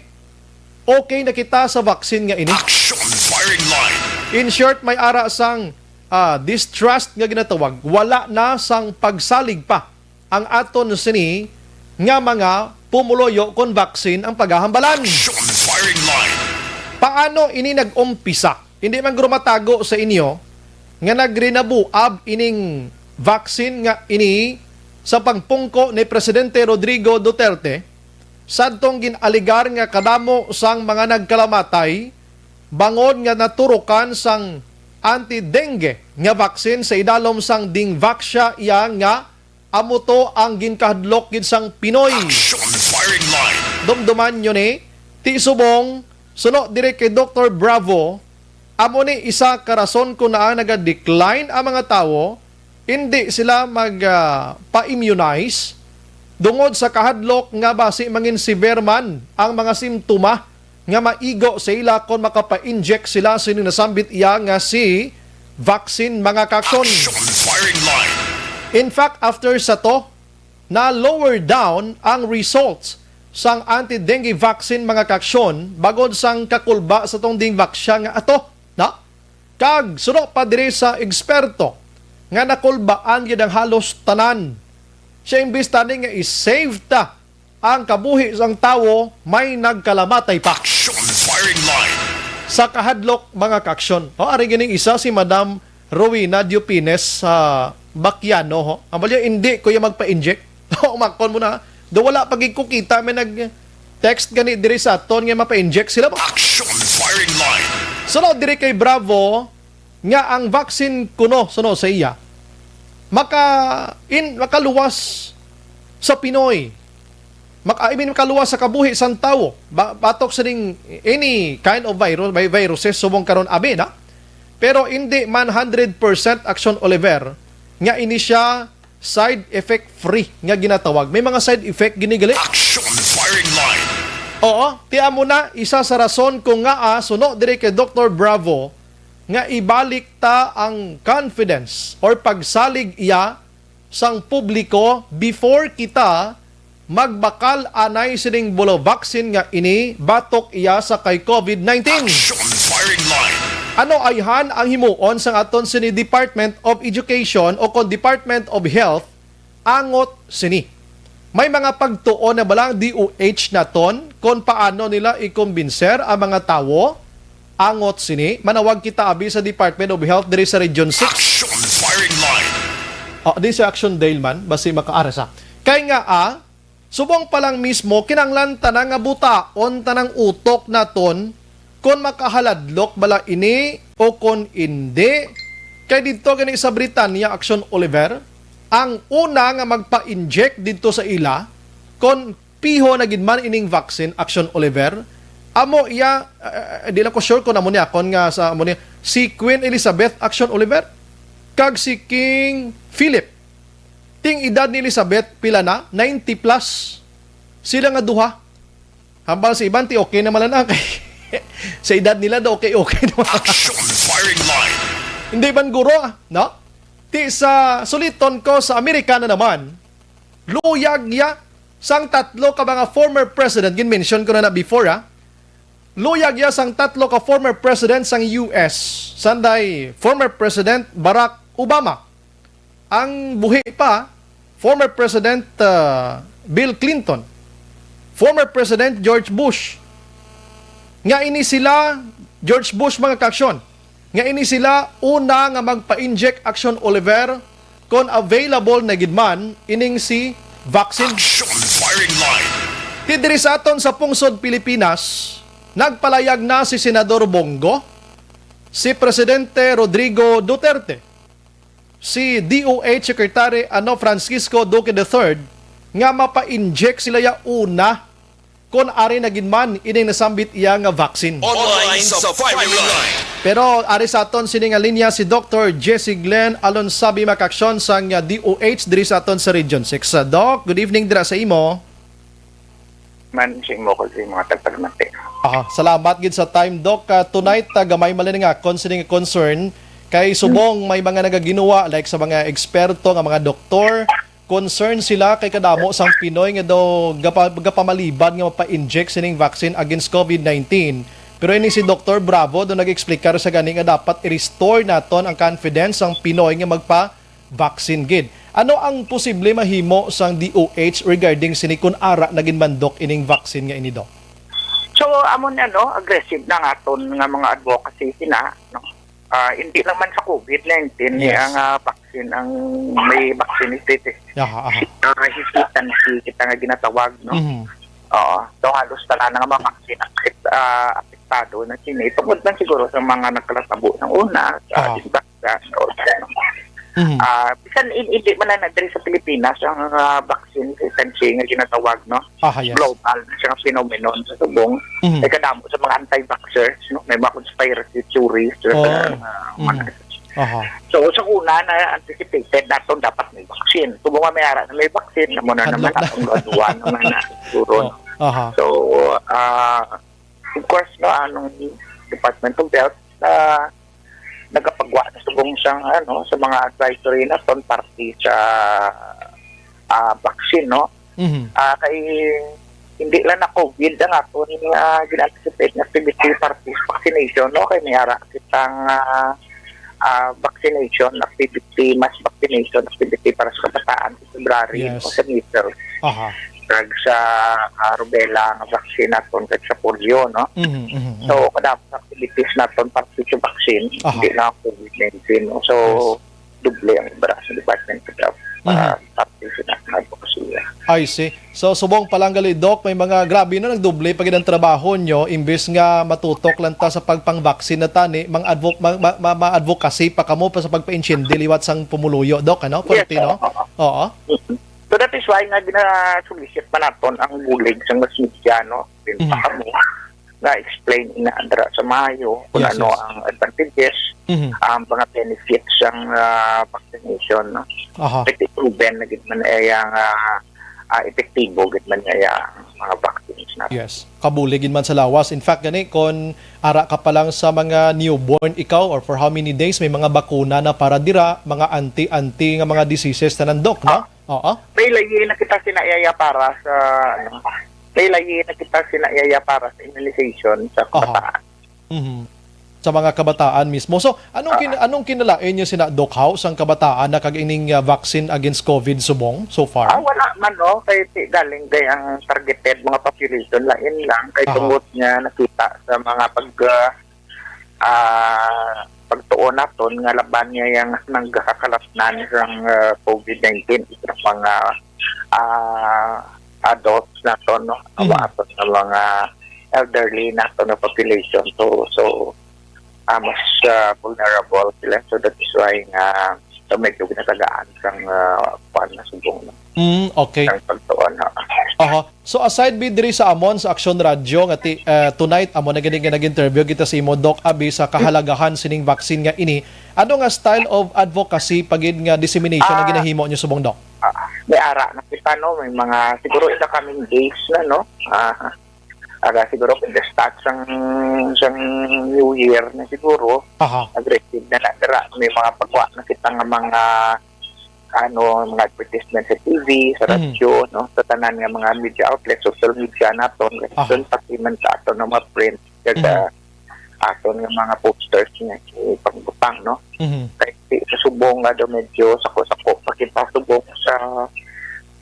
okay na kita sa vaccine nga ini. Action firing line. In short, may ara sang, ah, distrust nga ginatawag, wala na sang pagsalig pa ang aton sini nga mga pumuluyo kon vaccine ang pagahambalan. Action firing line. Paano ini nag-umpisa? Hindi man guro matago sa inyo nga nagrinabuab ining vaccine nga ini sa pagpungko ni Presidente Rodrigo Duterte, sadtong gin-alegar nga kadamo sang mga nagkalamatay bangod nga naturukan sang anti-dengue nga vaccine sa idalom sang Dengvaxia iya nga amo to ang ginkahadlok gid sang Pinoy. Action firing line. Dumduman nyo ni, ti subong, suno diri kay Doctor Bravo, amo ni isa ka rason kung naa naga-decline ang mga tawo, hindi sila mag, ah, pa-immunize, tungod sa kahadlok nga basi mangin severe man ang mga simptoma nga maigo sa ila kon makapa-inject sila sini nasambit iya nga si vaccine, mga kakson. Action firing line. In fact, after sa to, na-lower down ang results sang anti-dengue vaccine, mga kakson, bagod sang kakulba sa tong Dengvaxia nga ato, na? Kag suno pa diri sa eksperto nga nakulbaan gid ang halos tanan. Siya, imbis tani nga i-save ta ang kabuhi sang tawo, may nagkalamatay pa. Action firing line. Sa kahadlok, mga kaksyon. O, ari ganing isa si Madam Rowena Diopines sa Baquiano, ho. Ang balya, hindi ko yung magpa-inject. Umakon mo na. Do wala pa gid ko kita may nag-text gani diri sa aton nga mapa-inject sila ba? Action firing line. Sunod diri kay Bravo nga ang vaccine kuno, suno sa iya, maka in, makaluwas sa Pinoy. Maka, I mean, makaluwas sa kabuhi sang tawo. Ba, batok sa ning any kind of virus, by viruses, subong karon abi na. Pero hindi man hundred percent, Action Oliver, nga ini siya side effect free nga ginatawag. May mga side effect gini gali. Action firing line. Oo, ti amo na isa sa rason kung ngaa suno diri kay Doctor Bravo nga ibalik ta ang confidence or pagsalig iya sang publiko before kita magbakal anay sining bulo vaccine nga ini batok iya sa kay COVID nineteen. Action firing line. Ano ayhan ang himuon sang aton sini Department of Education o kon Department of Health angot sini? May mga pagtuon na ba lang D O H naton kon paano nila ikumbinser ang mga tawo angot sini? Manawag kita abi sa Department of Health diri sa Region six. Action firing line. Oh, di sa Action Dale man, basi makaara sa. Kay nga, ah, subong pa lang mismo, kinahanglan ta na nga butaon tanang utok naton kon makahaladlok bala ini o kon indi. Kay didto gani sa Britanya, Action Oliver, ang una nga magpa-inject didto sa ila, kon piho na gid man ining vaccine, Action Oliver, amo iya, eh, di lang ko sure kung amo ni akon nga sa amo ni si Queen Elizabeth, Action Oliver, kag si King Philip. Ting edad ni Elizabeth, pila na? Ninety plus. Sila nga duha. Hambal sa iban, ti okay naman lang na kay sa edad nila, do okay, okay naman. Action firing line. Hindi man guro, ah, no? Ti sa suliton ko sa Amerika na naman, luyag ya sang tatlo ka mga former president, gin-mention ko na na before, ah. Luyag ya sang tatlo ka former president sang U S, sanday former President Barack Obama, ang buhi pa, former President, ah, Bill Clinton, former President George Bush. Nga ini sila, George Bush, mga kaaksyon, nga ini sila una nga magpa-inject, Action Oliver, kon available na gid man ining si vaccine. Action firing line. Ti diri sa aton sa pungsod Pilipinas, nagpalayag na si Senador Bong Go, si Presidente Rodrigo Duterte, si D O H Secretary, ano, Francisco Duque the third, nga mapa-inject sila ya una kon ari na gid man ining nasambit iya nga vaccine. Online sa firing line. Pero ari sa aton sini nga linya si Doctor Jesse Glenn Alonsabi, makaaksyon sang D O H diri sa aton sa Region six. Uh, Doc, good evening dira sa imo. Man sa imo ko sa mga tagpalamati. Aha, salamat gid sa time, Doc. Ah, tonight, ah, gamay man lang nga kon sini nga concern kay subong may mga nagaginuwa, like sa mga eksperto nga mga doktor, concern sila kay kadamo sang Pinoy nga daw gapa-, gapamalibad nga mapa-inject sining vaccine against COVID nineteen. Pero ini si Doctor Bravo do nag-explicar sa gani nga dapat i-restore naton ang confidence sang Pinoy nga magpa-vaccine gid. Ano ang posible mahimo sang D O H regarding sini kun ara na ginbandok ining vaccine nga ini, Doc? So, amo na, no, aggressive na nga aton nga mga advocacy sina, no? Ah, hindi lang man sa COVID nineteen, Yes. ang, ah, vaccine, ang may vaccine hesitancy, Aha, aha. ah, hesitancy kita nga ginatawag, no? Mhm. Oo. So, halos tanan nga mga vaccine affect-, ah, apektado na sini. Tungod lang siguro sa mga nagkatabo ng una, sa Aha. distansya, o ano. Mhm. Ah, bisan in-, hindi man na diri sa Pilipinas ang, ah, vaccine hesitancy nga ginatawag, no? Aha, yes. Global na siya nga phenomenon sa subong. Mhm. Ay kadamo sa mga anti-vaxxers, no? May mga conspiracy theories, Oh. ah, mga Mhm. Aha. So, sa una, na-anticipated naton dapat may vaccine. Kung mga may ara na may vaccine, na muna Hadlok naman na. Atong gaduan naman na siguro, Oh, no? aha. So, ah, of course, no, anong Department of Health na nagapagwa na subong sang, ano, sa mga advisory naton parte sa, ah, vaccine, no? Mhm. Ah, kay hindi lang na COVID ang aton, ah, gina-anticipate nga activity para sa vaccination, no? Kay may ara kitang, ah, ah, vaccination activity, mass vaccination activity para sa kabataan sa February Yes. o sa measles. Aha. Kag sa, ah, rubella nga vaccine naton kag sa polio, no? Mhm, mhm, mhm. So, kadamo sa activities naton para sa vaccine, Aha. hindi lang COVID nineteen, no? So, Yes. doble ang obra sa Department of Health para Mhm. sa advocacy. I see. So, subong pa lang gali, Doc, may mga grabe na nagdoble pa gid ang trabaho nyo, imbes nga matutok lang ta sa pagpang-vaccine na tani, mang advo-, ma-, ma-, ma-, ma-advocacy pa kamo pa sa pagpa-intindi liwat sang pumuluyo, Doc, ano? Yes, Forte, no? Oo. Oo. Mm-mm. So, that is why nga gina-solicit pa naton ang bulig sang mas media, no? Din pa Mhm. kamo. Nga explain ina dira sa maayo kung Yes, ano yes. ang advantages, Mhm. ang mga benefits sang, ah, vaccination, no? Aha. Kasi proven na gid man iya nga, ah, epektibo gid man iya ang mga vaccines naton. Yes. Kabulig gid man sa lawas. In fact, gani, kon ara ka pa lang sa mga newborn ikaw or for how many days, may mga bakuna na para dira, mga anti-anti nga mga diseases tanan, Doc, no? Oo. May layi na kita sina iyaya para sa, ano, may layi na kita sina iyaya para sa immunization sa Aha. kabataan. Mhm. Sa mga kabataan mismo. So, anong kin-, Ah. anong kinalain niyo sina, Doc, haw, sang kabataan na kag ining, ah, vaccine against COVID subong so far? Ah, wala man, no? Kay ti-, galing kay ang targeted mga population lain lang kay Aha. tungod nga nakita sa mga pag, ah, ah, pagtuon naton nga laban niya yang nagkakalatnan sang, ah, COVID nineteen sa mga, ah, adults naton, no? Mhm. Ang aton nga mga elderly naton nga population. So, so, ah, mas, ah, vulnerable sila. So, that is why nga, so, medyo ginatagaan sang, ah, kuwan na subong, no? Mm, okay. Sang pagtuon, no? Aha. So, aside bi diri sa amon sa Aksyon Radyo nga ti-, ah, tonight, amo na gani nga nag-interview kita sa imo, Doc, abi sa kahalagahan sining vaccine nga ini, ano nga style of advocacy pa gid nga dissemination ang Ah. ginahimo niyo subong, Doc? Ah, may ara na kita, no? May mga, siguro in the coming days na, no? Ah, ara siguro kung the start sang, sang New Year na siguro, Aha. aggressive na na dira. May mga pagwa na kita nga mga, ano, mga advertisement sa T V, sa Mhm. radyo, no? Sa tanan nga mga media outlets, social media naton, Aha. doon pati man sa aton nga mga print, kag, Mhm. ah, aton nga mga posters nga ipagbutang, no? Mhm. Kay si, sa subong nga daw medyo sako-sako pa kita subong sa,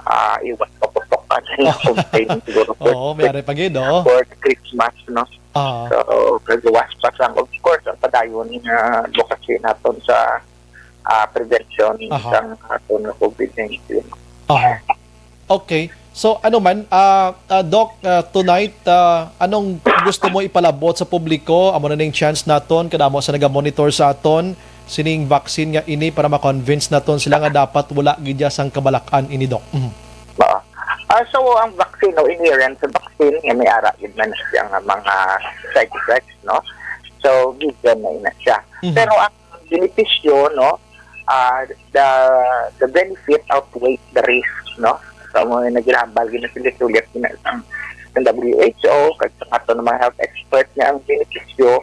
ah, iwas paputok ka na yung campaign siguro for, Oo, may ari pa gid, oo. for Christmas, no? Ah. So, kagawas pa sang, of course, ang padayon nga advocacy naton sa, ah, prevention Aha. sang aton nga COVID nineteen. Aha. Okay. So, ano man, ah, ah, Doc, ah, tonight, ah, anong gusto mo ipalabot sa publiko? Amo na ning chance naton, kadamo sa naga-monitor sa aton. sining vaccine nga ini para ma-convince naton sila nga dapat wala gid ya sang kabalak-an ini, Doc? Mhm. Oo. Ah, so, ang vaccine, no, inherent sa vaccine, nga may ara gid man siya nga mga side effects, no? So, given na ina siya. Mhm. Pero ang benepisyo, no, ah, the, the benefit outweigh the risk, no? So, mo na ginahambal, ginasulit-sulit, gina-, ang, ang W H O, kag sa ato ng mga health expert nga ang benepisyo,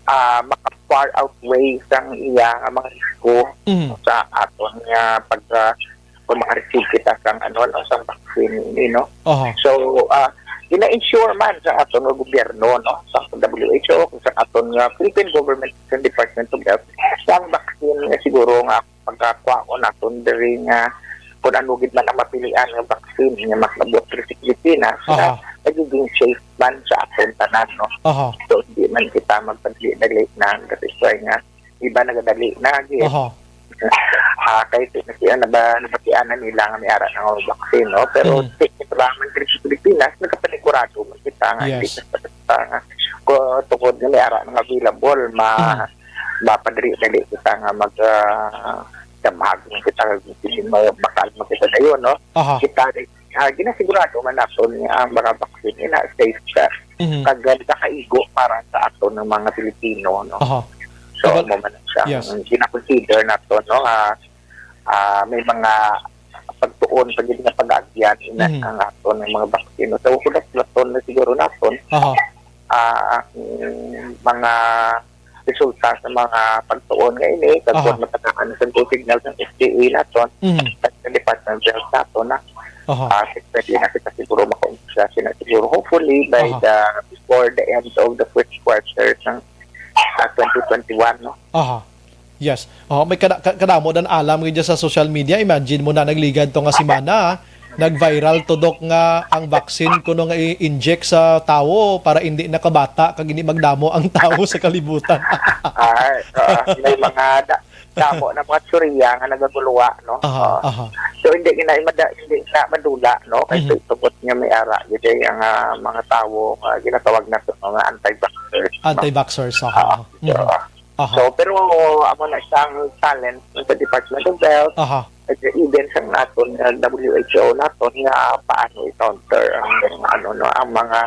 ah, maka-far outweigh sang iya nga mga risiko Mhm. sa aton nga pag, ah, kung maka-receive kita sang, ano, no, sang vaccine, you know. Aha. So, ah, gina-ensure man sa aton nga gobyerno, no, sa W H O, sa aton nga Philippine Government, sa Department of Health, sa ang vaccine nga siguro nga pagkakuha ko naton diri nga kung ano gid man ang mapilian nga vaccine nga makabot diri sa Pilipinas, Aha. nga magiging safe man sa aton tanan, no? Aha. So, hindi man kita magpadali-dali na, that is why nga iba nagadali na, gi-, Aha. ah, kay ti-, nasi-, naba-, nabatian na nila nga may ara na nga vaccine, no? Pero Mm. ti-, ito lang man diri sa Pilipinas, nagkapanigurado man kita nga hindi Yes. kita, kita nga, ko-, tungod nga may ara na nga available, ma-, Mm. mapadali-dali kita nga mag, ah, damag man kita, ma-, bakal man kita dayon, no? Aha. Kita rin, ah, ginasigurado man naton nga ang mga vaccine ina safe ka. Mhm. Kag, ah, nakaigo para sa aton ng mga Pilipino, no? Aha. So, Well, amo man siya yes. ang gina-consider naton, no, nga, ah, may mga pagtuon pa gid nga pag-agyan ina Mhm. ang aton ng mga vaccine. So, hulat-hulaton na siguro naton Aha. ah, ang mga resulta sa mga pagtuon nga ini, kag Aha. kung matagaan sa go signal sa F D A naton, Mhm. at sa Department of Health naton, na, Aha. ah, pwede na kita siguro makaumpisya sina siguro, hopefully, by Aha. the, before the end of the first quarter ng, ah, twenty twenty-one, no? Aha. Yes. Oh, may kada-, ka-, kadamo dan alam nga dyan sa social media. Imagine mo na, nagligad to nga simana, nag-viral to, Doc, nga ang vaccine kuno nga i-inject sa tawo para hindi nakabata kag hindi magdamo ang tawo sa kalibutan. Ay, oo. May mga da-, damo na mga teorya nga nagaguluwa, no? Aha, Oo. aha. So, hindi na mada-, hindi na madula, no? Kay Mhm. tungod nga may ara gid ang, ah, mga tawo nga ginatawag nato mga anti-vaxxers, no? Anti-vaxxers, aha. Oo. Mhm. Oo. Aha. So, pero amo na siyang challenge sa Department of Health, Aha. at even sa naton, uh, W H O naton nga paano i-counter ang, ano, no, ang mga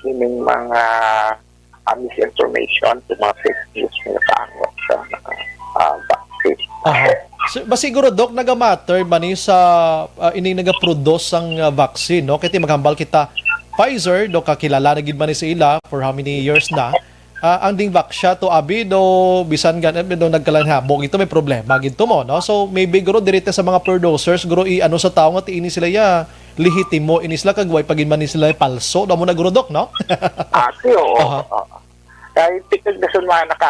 ining mga, ah, misinformation, sa mga fake news nga nakaangot sa, ah, vaccine. Aha. Si-, ba siguro, Doc, nagamatter ba ni sa, ah, ining nagaproduce sang, ah, vaccine, no? Kay ti maghambal kita, Pfizer, do, kakilala na gid man ni sa ila for how many years na. Ah, ang ding vaccine to abi do bisan gan-, eh, do nagkalanhabo gito may problema gito mo, no? So maybe guro diri ta sa mga producers guro i-ano sa tawo nga ti ini sila ya lehitimo ini sila kag way pa gid man ni sila palso daw mo na guro, Doc, no? Ah, si, oo, Aha. oo. Kay tikag na sun mga naka,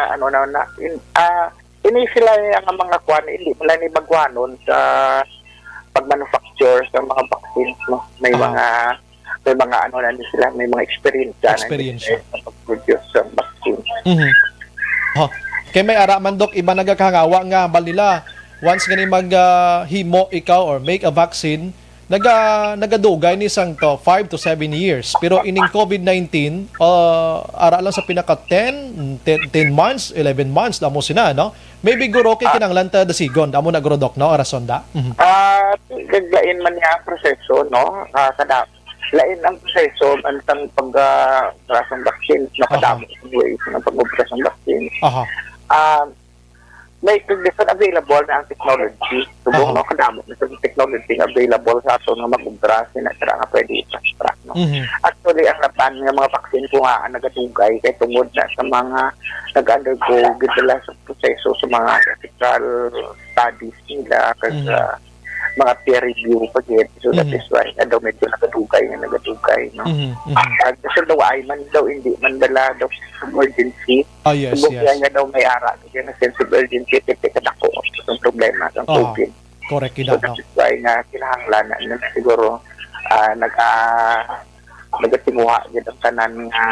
ano na, na, in, ah, ini sila ang mga kwan, hindi mo lang ni magwanon sa pag-manufacture sa mga vaccines, no? May Aha. mga, may mga ano na ni sila, may mga experience na ni Experience. sila sa pag-produce sa vaccine. Mhm. Oh. Kay may ara man, Doc, iba nagakahangawa nga hambal nila, once gani mag, ah, himo ikaw or make a vaccine, naga-, nagadugay ni sang to five to seven years. Pero ining COVID nineteen, ah, ara lang sa pinaka ten, ten, ten months, eleven months, damo sina, no? Maybe guro kay Ah. kinahanglan ta dasigon, damo na guro, Doc, no? Rason da. Mhm. Ah, gaglain man niya ang proseso, no? Ah, kada, lain ang proseso, ang tang pag, ah, obra sang vaccine, no? Aha. Kadamo ang ways ng pag-obra sang vaccine. Aha. Ah, may kondisyon available na ang technology. Subong, Aha. no? Kadamo na sa technology nga available sa ato nga mag-obra, sina sila nga pwede i-fast track, no? Mhm. Actually, ang laban nga mga vaccine ko nga ang nagadugay kay tungod na sa mga nag-undergo gid sila sa proseso sa mga ethical studies nila, kag Mhm. sa mga peer review pa gid. So, that Mhm. is why nga daw medyo nagadugay nga nagadugay, no? Mhm, mhm. Ang gusto daw ay man daw, hindi man dala daw sense of urgency. Ah, yes, Subong yes. kaya nga daw may ara, kaya na sense of urgency, kaya kadako ang problema sa Aha. COVID. Correct, So, gid, that no? is why nga kinahanglan na, na siguro, ah, nag-, ah, nagatinguha gid ang tanan nga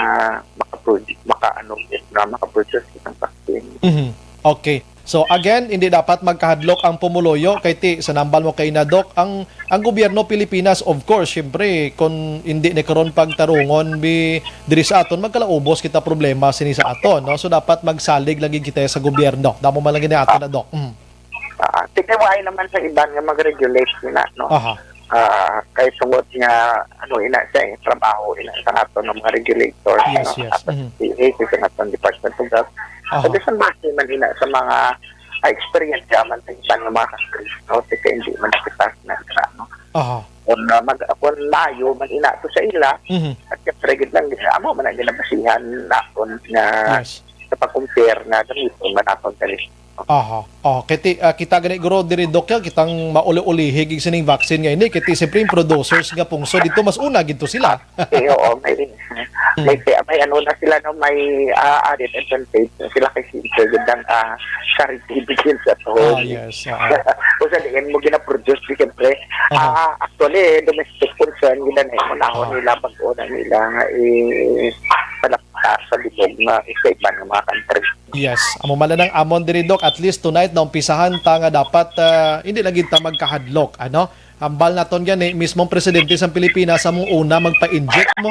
makaprodu-, maka-, ano, gid, na makaproduce ng vaccine. Mhm. Okay. So again, hindi dapat magkahadlok ang pumuluyo kay ti sa nambal mo kay na, Doc, ang ang gobyerno Pilipinas, of course, syempre, kung hindi ni karon pagtarungon bi diri sa aton, magkalaubos kita problema sini sa aton, no? So dapat magsalig lagi kita sa gobyerno. Damo man lang gini ato na, Doc. Mm. Ah, tigay naman sa iban nga mag-regulate na, no? Aha. Ah, kay tungod nga ano ina sa trabaho ina sa aton ng mga regulators, Yes, no? Yes. Aton Mhm. P A, sa aton Department of Health. Aha. Pwede sa base man ina sa mga ah, experience man sa iban nga mga countries, no? Kasi hindi man kita na, no? Aha. Kung uh, mag kung layo man ina to sa ila, Mhm. at siyempre gid lang amo man ang ginabasihan naton nga Yes. sa pag-compare nga gamiton man naton kani. Aha. Oh, kiti ah, kita gani guro diri, Doc, ya, kitang mauli-ulihig sining vaccine nga ini, kiti siyempre yung producers nga pungso dito, mas una gid to sila. Eh, oo, may may may ano na sila, no, may ah, added advantage na sila kay siyempre gid lang ah, charity begins at Ah, home. Yes. Oo. Kung sa diin mo ginaproduce, di siyempre, Aha. ah, actually, domestic concern gid na eh. Unahon Aha. Nila, pag-una nila nga i palapta sa bilog nga sa iban nga mga country. Yes, amo man lang amon diri, Doc. At least tonight naumpisahan ta nga dapat ah, hindi lagi ta magkahadlok, ano? Hambal naton gani mismong presidente sa Pilipinas sa mong una magpa-inject mo.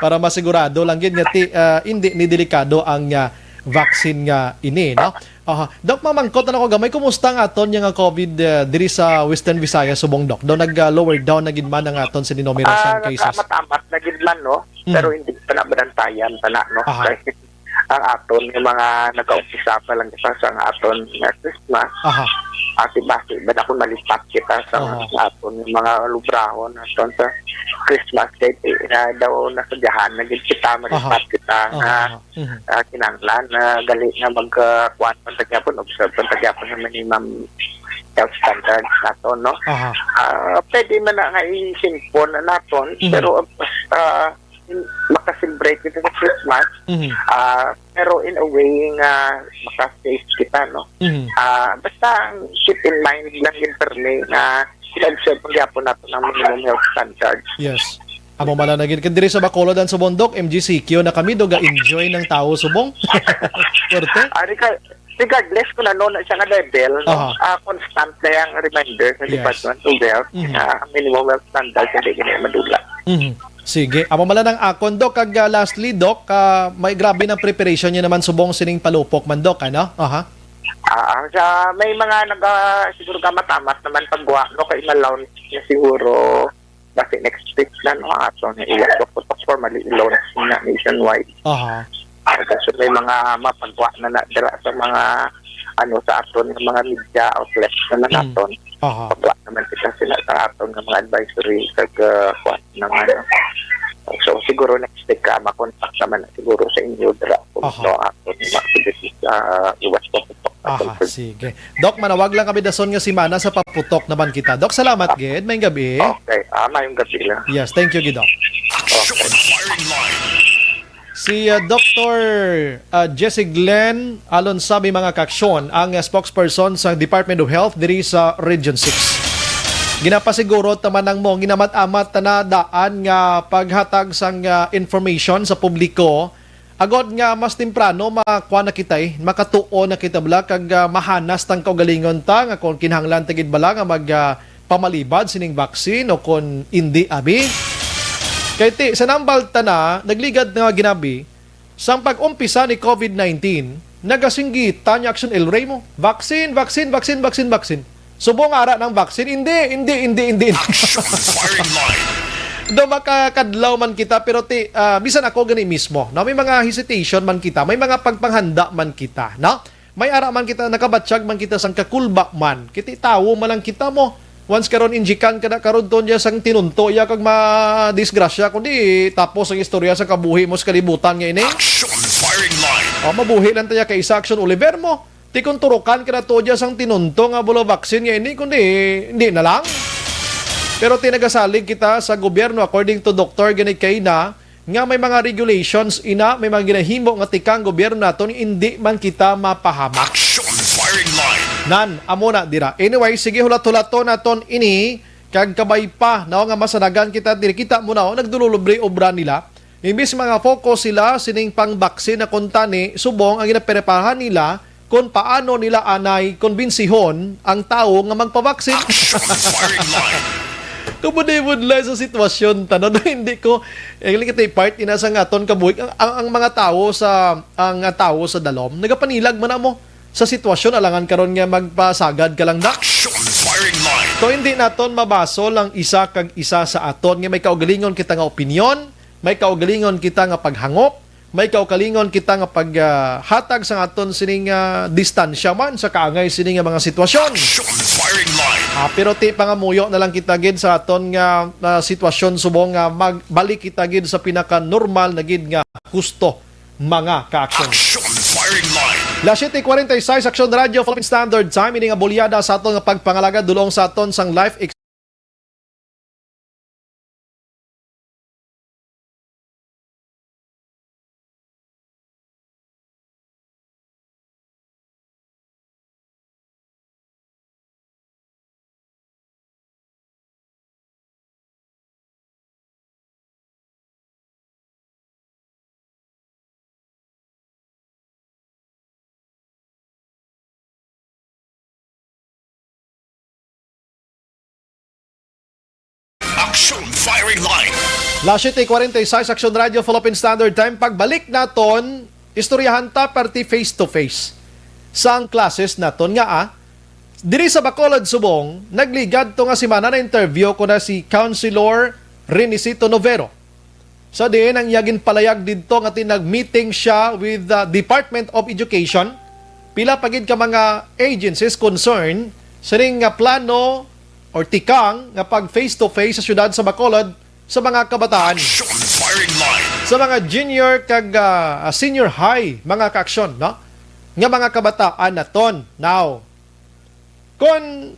Para masigurado lang gid nga ti, ah, hindi ni delikado ang ah, vaccine nga ini, no? Aha. Doc, mamangkot na ko gamay, kumusta ang aton nga COVID ah, diri sa Western Visayas subong, Doc? Daw nag-lower down na gid man ang aton sa denomination Ah, cases. Nagkaamat-amat na gid man, no? Mm. Pero hindi pa na banantayan pa na, no? Aha. Kay ang aton yung mga nagkaumpisa pa lang kita sa ang aton nga Christmas. Aha. Kasi basi ba na kung malipat kita sa Aha. sa aton yung mga lubrahon aton sa Christmas kay eh, na daw nasadyahan na gid kita malipat kita nga Aha. Mhm. ah, kinahanglan na gali nga mag uh, kuan pa sa gyapon, observe pa sa gyapon sa minimum health standards nato, no? Aha. Ah, pwede man na nga isinpon na naton, Mhm. pero basta maka-celebrate kita sa Christmas, Mhm. ah, pero in a way nga maka-safe kita, no? Mhm. Ah, basta ang keep in mind lang yung termi nga ina-observe ang gyapon nato ng minimum health standards. Yes. Amo man lang na gid. Kay diri sa Bacolod and subong, Doc, M G C Q na kami, do ga-enjoy ng tao subong. Puwerte. Ah, regar- regardless kung ano na siya nga level, no? Aha. Ah, constant na yung reminder sa Yes. Department of Health Mhm. na ang minimum health standard hindi gini madula. Mhm. Sige. Amo man lang ang akon, Doc. Kag ah, lastly, Doc, ah, may grabe ng preparation niyo naman subong sining palupok man, Doc, ano? Aha. Ah, sa may mga naga siguro kamatamad naman pagwa, no, kay malaw na siguro basi next week na, no, ato na iwas ko putok formally ilaw na nationwide. Aha. Ah, so may mga mapagwa na na dira sa mga ano sa aton nga mga media outlets naman Mm. aton. Aha. Pagwa naman kita sila sa aton nga mga advisory kag uh, kuwan ng ano. So siguro next week ka makontak naman na siguro sa inyo dira kung Aha. no aton mga activities sa iwas ko putok. Aha, sige. Doc, manawag lang kami dason nga semana sa paputok naman kita. Doc, salamat gid. May gabi. Okay, ah, mayong gabi lang. Yes, thank you gid, Doc. Action Firing Line. Si uh, Doctor uh, Jesse Glenn Alonsabi, mga kaaksyon, ang uh, spokesperson sa Department of Health diri sa Region six. Ginapasiguro taman ang mo, ginamat-amat na daan nga paghatag sang uh, information sa publiko agod nga mas temprano makuha na kita, eh, makatuo na kita bala kag uh, mahanas tang kaugalingon ta nga kung kinahanglan ta gid bala nga mag uh, pamalibad sining vaccine o kon indi, abi. Kay ti, sa nambal ta na, nagligad na nga ginabi, sang pag-umpisa ni COVID nineteen, nagasinggita ni Action El Rey mo, "Vaccine, vaccine, vaccine, vaccine, vaccine." Subong ara ng vaccine, "Hindi, hindi, hindi, hindi." Action Firing Line. Do makakadlaw man kita, pero ti, ah, bisan ako gani mismo, no, may mga hesitation man kita, may mga pagpanghanda man kita, no? May ara man kita, nakabatyag man kita sang kakulba man. Kiti tawo man lang kita mo. Once karon injikan ka na karon to niya sang tinunto iya kag madisgrasya, kundi tapos ang istorya sa kabuhi mo sa kalibutan nga ini. Action Firing Line. O, mabuhi lang tayo kay isa action Oliver mo. Ti kung turukan ka na to dyan sang tinunto nga bulo vaccine nga ini, kundi hindi na lang. Pero ti nagasalig kita sa gobyerno, according to Doktor Gani Kayna, nga may mga regulations ina, may mga ginahimo nga tikang gobyerno naton, hindi man kita mapahamak. Action Firing Line. Nan, amo na dira. Anyway, sige, hulat-hulaton naton ini, kag kabay pa, no, nga masanagan kita diri. Kita mo na, oh, nagdululubre obra nila. Imbis mga focus sila sining pang-vaccine na kuntani, subong ang ginaprepahan nila kung paano nila anay kumbinsihon ang tawo nga magpabaksin. Action firing line. Kabudlay-budlay sa sitwasyon, tanan. Hindi ko, eh, kita part ina sa aton kabuhi. Ang, ang, ang mga tawo sa, ang, ang tawo sa dalom, nagapanilag man amo sa sitwasyon, alangan karon nga magpasagad ka lang na. Action firing line. So, hindi naton mabasol ang isa kag isa sa aton nga may kaugalingon kita nga opinyon, may kaugalingon kita nga paghangop, may kaugalingon kita nga pag, ah, hatag sa aton sining, ah, distansya man sa kaangay sini nga mga sitwasyon. Action firing line. Ah, pero ti pangamuyo na lang kita gid sa aton nga, ah, sitwasyon subong nga magbalik kita gid sa pinaka-normal na gid nga husto, mga ka-action. Action firing line. Las siete cuarenta y seis, Action Radio, Philippine Standard Time. Ini nga bulyada sa aton nga pagpangalagad dulong sa aton sang life ex- Action firing line. Las siete cuarenta y seis, Action Radio, Philippine Standard Time. Pagbalik naton, istoryahan ta parte face to face sang classes naton nga, ah, diri sa Bacolod, Subong, nagligad to nga semana na interview ko na si Councilor Renicito Novero. Sa diin ang iya ginpalayag didto nga tinag-meeting siya with the Department of Education, pila pa gid ka mga agencies concerned sining nga plano or tikang nga pag face to face sa siyudad sa Bacolod sa mga kabataan. Action firing line. Sa mga junior kag, ah, senior high, mga ka-action, no? Nga mga kabataan naton. Now, kon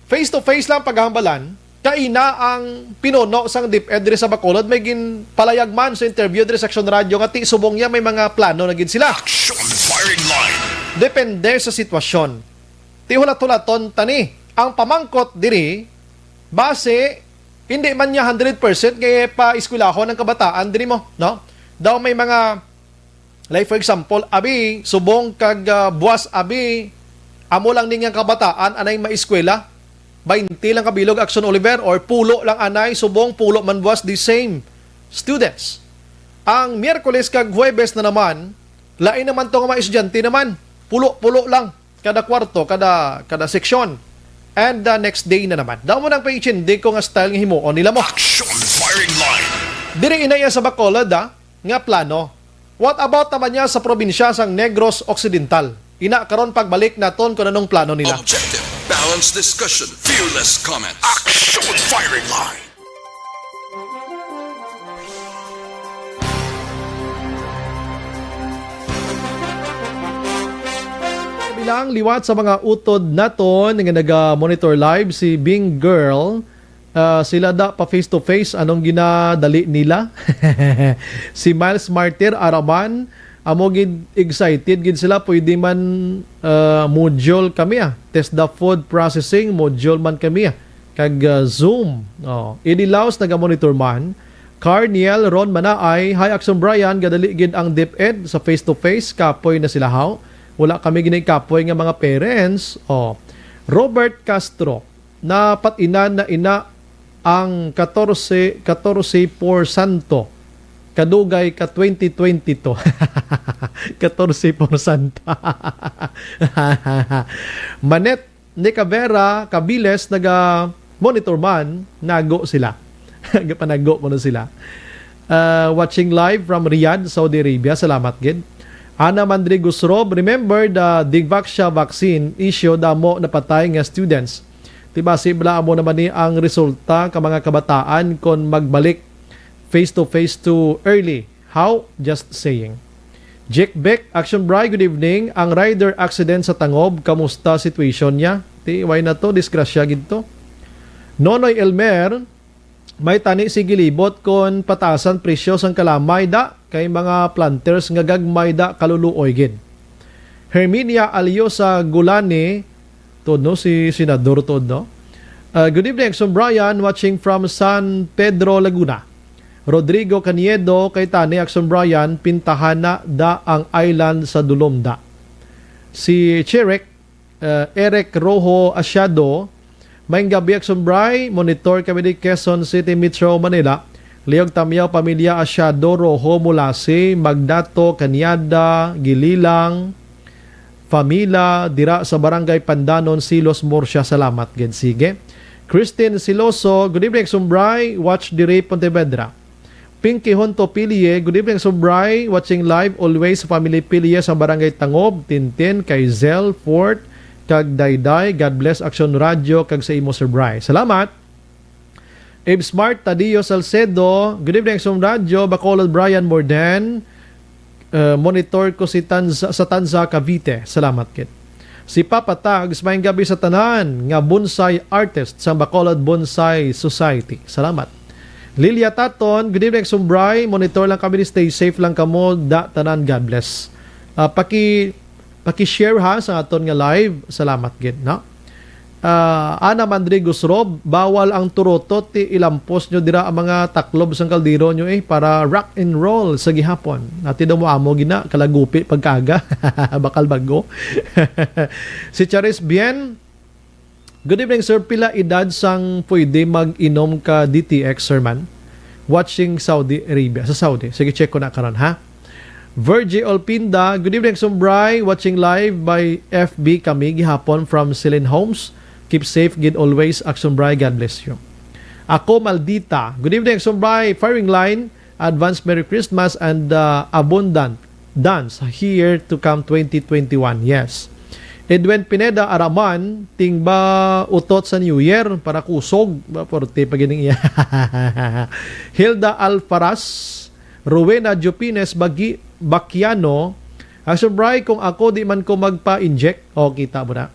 face to face lang paghambalan, kaina ang pinuno sang DepEd diri sa Bacolod may ginpalayag man sa interview diri sa Action Radio nga ti subong niya may mga plano na gid sila. Action firing line. Depende sa sitwasyon. Ti hulat-hulaton ta ni. Ang pamangkot diri, base, hindi man niya hundred percent kay paeskwelahon ang kabataan diri mo, no? Daw may mga, like, for example, abi, subong kag, ah, buwas abi, amo lang ni nga kabataan anay maeskwela. Baynte lang kabilog, Action Oliver, or pulo lang anay, subong pulo man buwas, the same students. Ang Miyerkules kag Huwebes na naman, lain naman to nga mga estudyante naman. Pulo-pulo lang kada kwarto, kada, kada seksyon. And the next day na naman. Daw mo nang paichindi ko nga style nga himuon nila mo. Action firing line. Diri inaya sa Bacolod, ah, nga plano. What about naman niya sa probinsya sang Negros Occidental? Ina, karon pagbalik naton kung anong plano nila. Objective, balanced discussion, fearless comments. Action firing line. Bilang liwat sa mga utod naton nga naga-monitor live, si Bing Girl, ah, sila da pa face to face, anong ginadali nila? Si Miles Martir, Araman, amo gid excited gid sila, pwede man, ah, module kami, ah. Test the food processing, module man kami, ah. Kag, ah, Zoom. Oh, Eddie Laos naga-monitor man. Carniel Ron Manaay, "Hi, Action Brian, gadali gid ang DepEd sa face to face, kapoy na sila haw. Wala kami gini kapoy nga mga parents." Oh. Robert Castro, "Napat-inan na ina ang katorse, katorse por santo. Kadugay ka twenty twenty-two." Katorse por santa. Manet ni Cavera, Cabiles, naga-monitor man, nago sila. Gapanago ko na sila. Uh, watching live from Riyadh, Saudi Arabia. Salamat gid. Ana Mandri Gusrob, "Remember the Dingvaxia vaccine issue, damo napatay nga students. Ti basi bala amo naman ni ang resulta ka mga kabataan kon magbalik face to face too early. How? Just saying." Jake Beck, "Action Bri, good evening. Ang rider accident sa Tangob, kamusta situation niya?" Ti, why na to? Disgrasya gid to. Nonoy Elmer, "May tani, sige libot kon pataasan presyo sang kalamay da, kay mga planters nga gagmay da kaluluoy gid." Herminia Alio sa Gulani, tuod no, si Senador tuod no. Uh, good evening, Action Brian, watching from San Pedro, Laguna. Rodrigo Caniedo, kay tani, Action Brian, pintahan na da ang island sa Dulom da. Si Cherek, uh, Eric Rojo Asiado, "Maayong gabi, Action Bri. Monitor kami di Quezon City, Metro Manila. Liog Tamyaw, pamilya Asiado, Rojo, Mulasi, Magdato, Cañada, Gililang, Famila, dira sa Barangay Pandanon, Silos, Murcia. Salamat gid." Sige. Christine Siloso, "Good evening, Action Bri. Watch diri, Pontevedra." Pinky Honto Pilie, "Good evening, Action Bri. Watching live always sa family Pilie sa Barangay Tangob, Tintin, kay Zel, Fort, kag Dayday. God bless Action Radio kag sa imo, Sir Bri." Salamat. Abe Smart Tadio Salcedo, "Good evening, Action Radio, Bacolod, Brian Morden. Uh, monitor ko si Tanza, sa Tanza, Cavite." Salamat gid. Si Papa Tags, "Maayong gabi sa tanan nga bonsai artist sa Bacolod Bonsai Society." Salamat. Lilia Taton, "Good evening, Action Bri. Monitor lang kami, stay safe lang kamo da tanan. God bless." Ah, paki, paki-share ha sa aton nga live. Salamat gid, no? Ah, Ana Mandre Gusrob, "Bawal ang turotot, ti ilampos nyo dira ang mga taklob sang kaldero nyo, eh, para rock and roll sa gihapon." Ati daw mo amo gina, kalagupi pagkaga. Bakal bago. Si Charis Bien, "Good evening, sir. Pila edad sang pwede mag-inom ka D T X, sir man? Watching Saudi Arabia." Sa Saudi. Sige, check ko na karon, ha? Virgie Olpinda, "Good evening, Action Bri. Watching live by F B kami gihapon from Celine Homes. Keep safe gid always, Action Bri. God bless you." Ako Maldita, "Good evening, Action Bri. Firing line, advance Merry Christmas and, uh, abundant dance here to come twenty twenty-one." Yes. Edwin Pineda Araman, "Tingba utot sa New Year para kusog." Ba, forte pa gining iya. Hilda Alfaras, Rowena Jupines Bagi-, Baquiano, "Action Bri, kung ako, di man ko magpa-inject." O, kita mo na.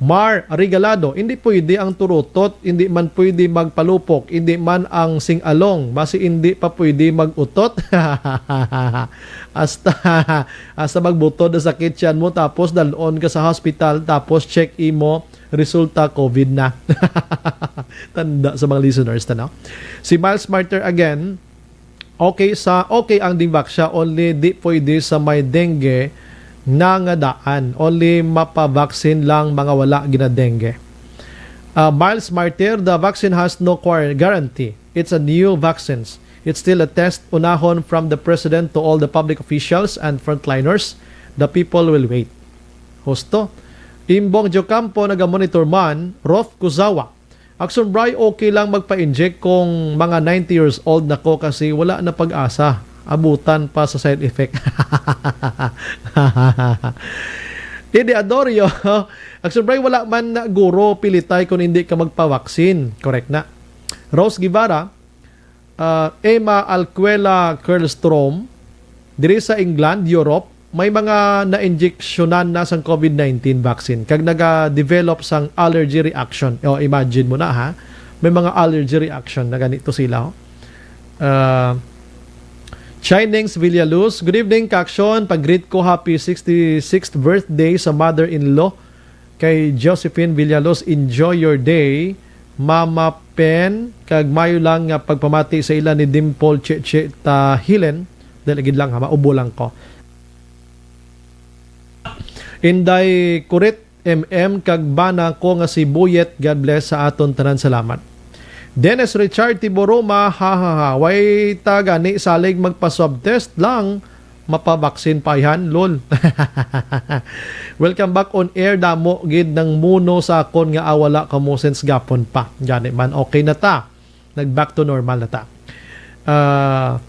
Mar Regalado, "Hindi pwede ang turotot, hindi man pwede magpalupok, hindi man ang sing-along, basi hindi pa pwede mag-utot." Hasta, hasta magbutod na sakit tiyan mo, tapos dalon ka sa hospital, tapos check imo, resulta COVID na. Tanda sa mga listeners, tanaw. Si Miles Martyr again, "Okay sa, okay ang Dingvaxia, only di pwede sa may dengue na nga daan. Only mapabaksin lang mga wala gina-dengue." Uh, Miles Martyr, "The vaccine has no quar-, guarantee. It's a new vaccines. It's still a test unahon from the president to all the public officials and frontliners. The people will wait." Husto. Imbong Diocampo, naga-monitor man. Roth Kuzawa, "Action Bri, okay lang magpa-inject kung mga ninety years old na ko kasi wala na pag-asa. Abutan pa sa side effect." Idi Adorio, "Action Bri, wala man na guro pilitay kung hindi ka magpawaksin." Correct na. Rose Guevara, uh, Emma Alcuela Kerlstrom, "Diri sa England, Europe, may mga na-injeksyonan na sang COVID nineteen vaccine kag naga-develop sang allergy reaction." O, imagine mo na, ha? May mga allergy reaction na ganito sila, oh. Uh, Chinings Villaluz, "Good evening, Kaksyon. Pag-greet ko, happy sixty-sixth birthday sa mother-in-law kay Josephine Villaluz. Enjoy your day, Mama Pen, kag mayo lang nga pagpamati sa ila ni Dimple Cheche Tahilen." Dali gid lang, ha, maubo lang ko. Inday Kurit M M kag bana ko nga si Buyet, God bless sa aton tanan. Salamat. Dennis Richard Tiboroma, ha, ha, ha. Way ta gani salig magpa-swab test lang, mapabaksin pa yan, lol. Welcome back on air. Damo gid nang muno sa akon nga, ah, wala kamo since gapon pa. Gani man, okay na ta. Nag-back to normal na ta. Ah,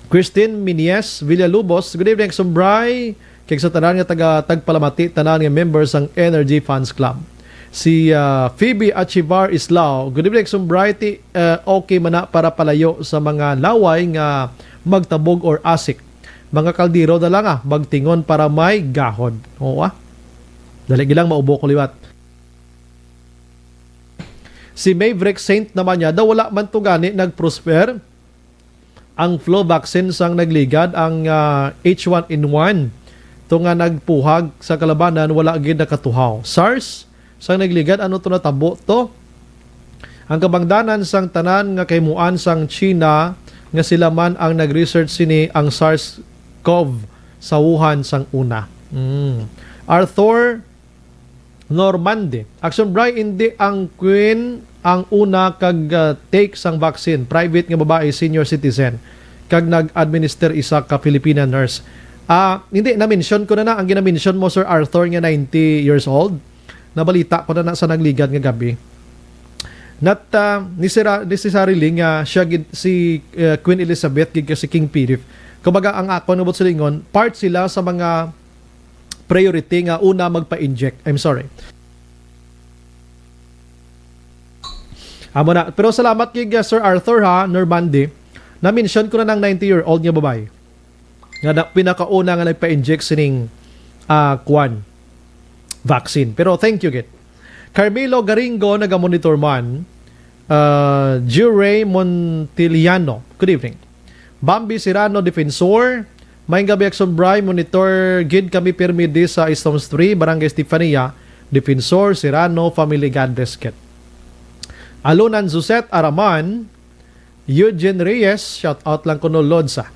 Christine Minies Villalobos, "Good evening, Action Bri, kag sa tanan nga taga Tagpalamati, tanan nga members sang Energy Fans Club." Si, ah, Phoebe Achivar Islao, "Good evening, Action Bri. Ti, ah, okay man na para palayo sa mga laway nga magtabog or asik. Mga kaldero na lang, ah, magtingon para may gahod." Oo, ah. Dali gilang maubo ko liwat. Si Maverick Saint naman niya, daw wala man to gani nag-prosper ang flu vaccine sang nagligad, ang, ah, H one N one. To nga nagpuhag sa kalabanan, wala gid nakatuhaw. SARS sang nagligad, ano to natabo to? Ang kabangdanan sang tanan nga kahimuan sang China, nga sila man ang nag-research sini ang SARS-CoV sa Wuhan sang una. Mm. Arthur Normande, Action Bri, hindi ang Queen ang una kag, ah, take sang vaccine. Private nga babae, senior citizen, kag nag-administer isa ka Filipina nurse. Ah, hindi, na-mention ko na na ang ginamention mo, Sir Arthur, nga ninety years old. Nabalita ko na na sa nagligad nga gabi. Not, ah, necessarily nga siya gid, si, ah, Queen Elizabeth gid, si King Philip. Kumbaga, ang akon nga buot silingon, part sila sa mga priority nga una magpa-inject. I'm sorry. Amo na. Pero salamat kay, uh, Sir Arthur, ha, Normandi. Na-mention ko na ng ninety-year-old nga babae nga na, pinakauna nga nagpa-inject sining, ah, kwan, vaccine. Pero thank you, gid. Carmelo Garingo, naga-monitor man. Uh, Juray Montiliano, good evening. Bambi Serrano, Defensor. Maayong gabi, Action Bri. Monitor gid kami pirmi di sa Istom Street, Barangay Estefania. Defensor, Serrano family, God bless gid. Alunan Suzette Araman, Eugene Reyes, shout out lang kuno, Lodsa.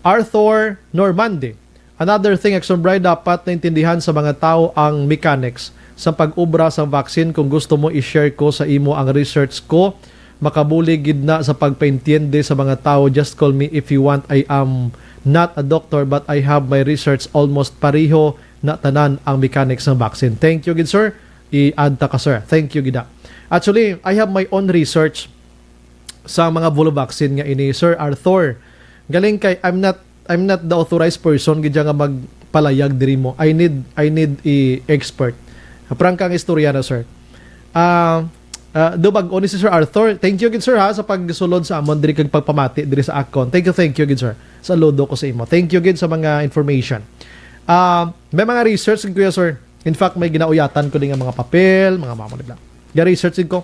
Arthur Normandi. Another thing, Action Bri, dapat naintindihan sa mga tawo ang mechanics sa pag-obra sa vaccine. Kung gusto mo, i-share ko sa imo ang research ko. Makabulig gid na sa pagpaintiende sa mga tawo. Just call me if you want. I am not a doctor, but I have my research. Almost pareho na tanan ang mechanics ng vaccine. Thank you gid, sir. I-add ta ka, sir. Thank you gid, ah. Actually, I have my own research sa mga flu vaccine nga ini, Sir Arthur. Galing kay I'm not, I'm not the authorized person gid nga magpalayag diri mo. I need, I need a expert. Prangka ang istorya na, sir. Ah, ah, do bag-o ni si Sir Arthur. Thank you gid, sir, ha, sa pagsulod sa amon diri kag pagpamati diri sa akon. Thank you, thank you gid, sir. Saludo ko sa imo. Thank you gid sa mga information. Ah, may mga research gid, kuya, sir. In fact, may ginauyatan ko din nga mga papel, mga mamo nila. Ga-research gid ko.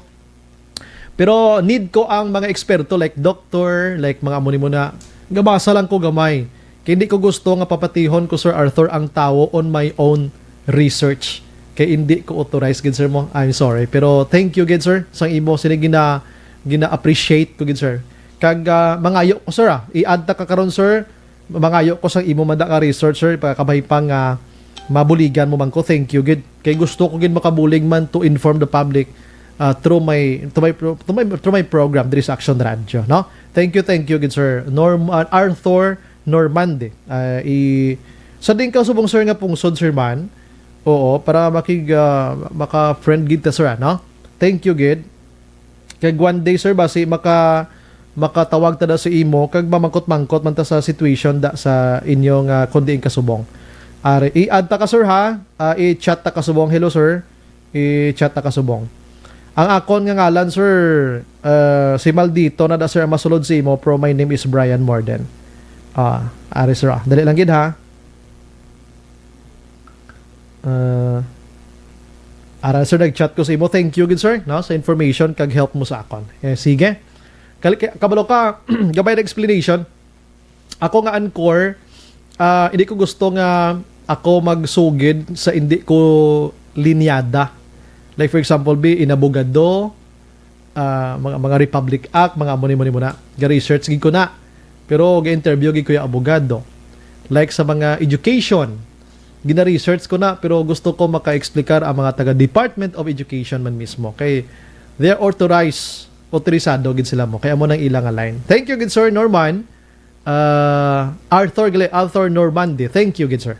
Pero need ko ang mga eksperto, like doctor, like mga amo nimo na. Gabasa lang ko gamay. Kay hindi ko gusto nga papatihon ko, Sir Arthur, ang tawo on my own research. Kay hindi ko authorized gid, sir, mo. I'm sorry. Pero thank you gid, sir, sang imo sini gina, gina-appreciate ko gid, sir. Kag, ah, mangayo ko, sir, ah. I-add ta ka karon, sir. Mangayo ko sang imo man da nga research, sir, pagkabay pa nga mabuligan mo man ko. Thank you gid. Kay gusto ko gid makabulig man to inform the public, uh, through my, to my pro-, to my, through my program diri sa Action Radio, no? Thank you, thank you gid, sir Norm-, uh, Arthur Normande. Uh, i-, sa din ka subong, sir, nga pungsod, sir, man. Oo, para makig, uh, maka-friend gid ta, sir, ano? Thank you gid. Kag one day, sir, basi maka-, makatawag ta na sa imo, kag mamangkot-mangkot man ta sa situation da sa inyo nga kundi kasubong. Are, i-add ta ka, sir, ha? Ah, i-chat ta kasubong. Hello, sir. I-chat ta kasubong. Ang akon nga ngalan, sir, ah, si Maldito na da, sir, ang masulod sa imo, pero my name is Brian Morden. Ah, are, sir, ah. Dali lang gid, ha? Ah, ara, sir, nag-chat ko sa imo. Thank you gid, sir, no, sa information kag help mo sa akon. Eh, sige. Kal-, ka-, kabalo ka, gabay na explanation. Ako nga anchor, ah, hindi ko gusto nga ako magsugid sa hindi ko linyada. Like, for example, bi, inabogado, ah, mga, mga Republic Act, mga amo ni, mo ni, mo na. Ga-research gid ko na. Pero ga-interview gid ko yung abogado. Like sa mga education, gina-research ko na, pero gusto ko maka-explicar ang mga taga Department of Education man mismo. Kay they are authorized, autorisado gid sila mo. Kaya mo nang ilang line. Thank you gid, Sir Norman. Ah, Arthur Gle-, Arthur Normandi. Thank you gid, sir.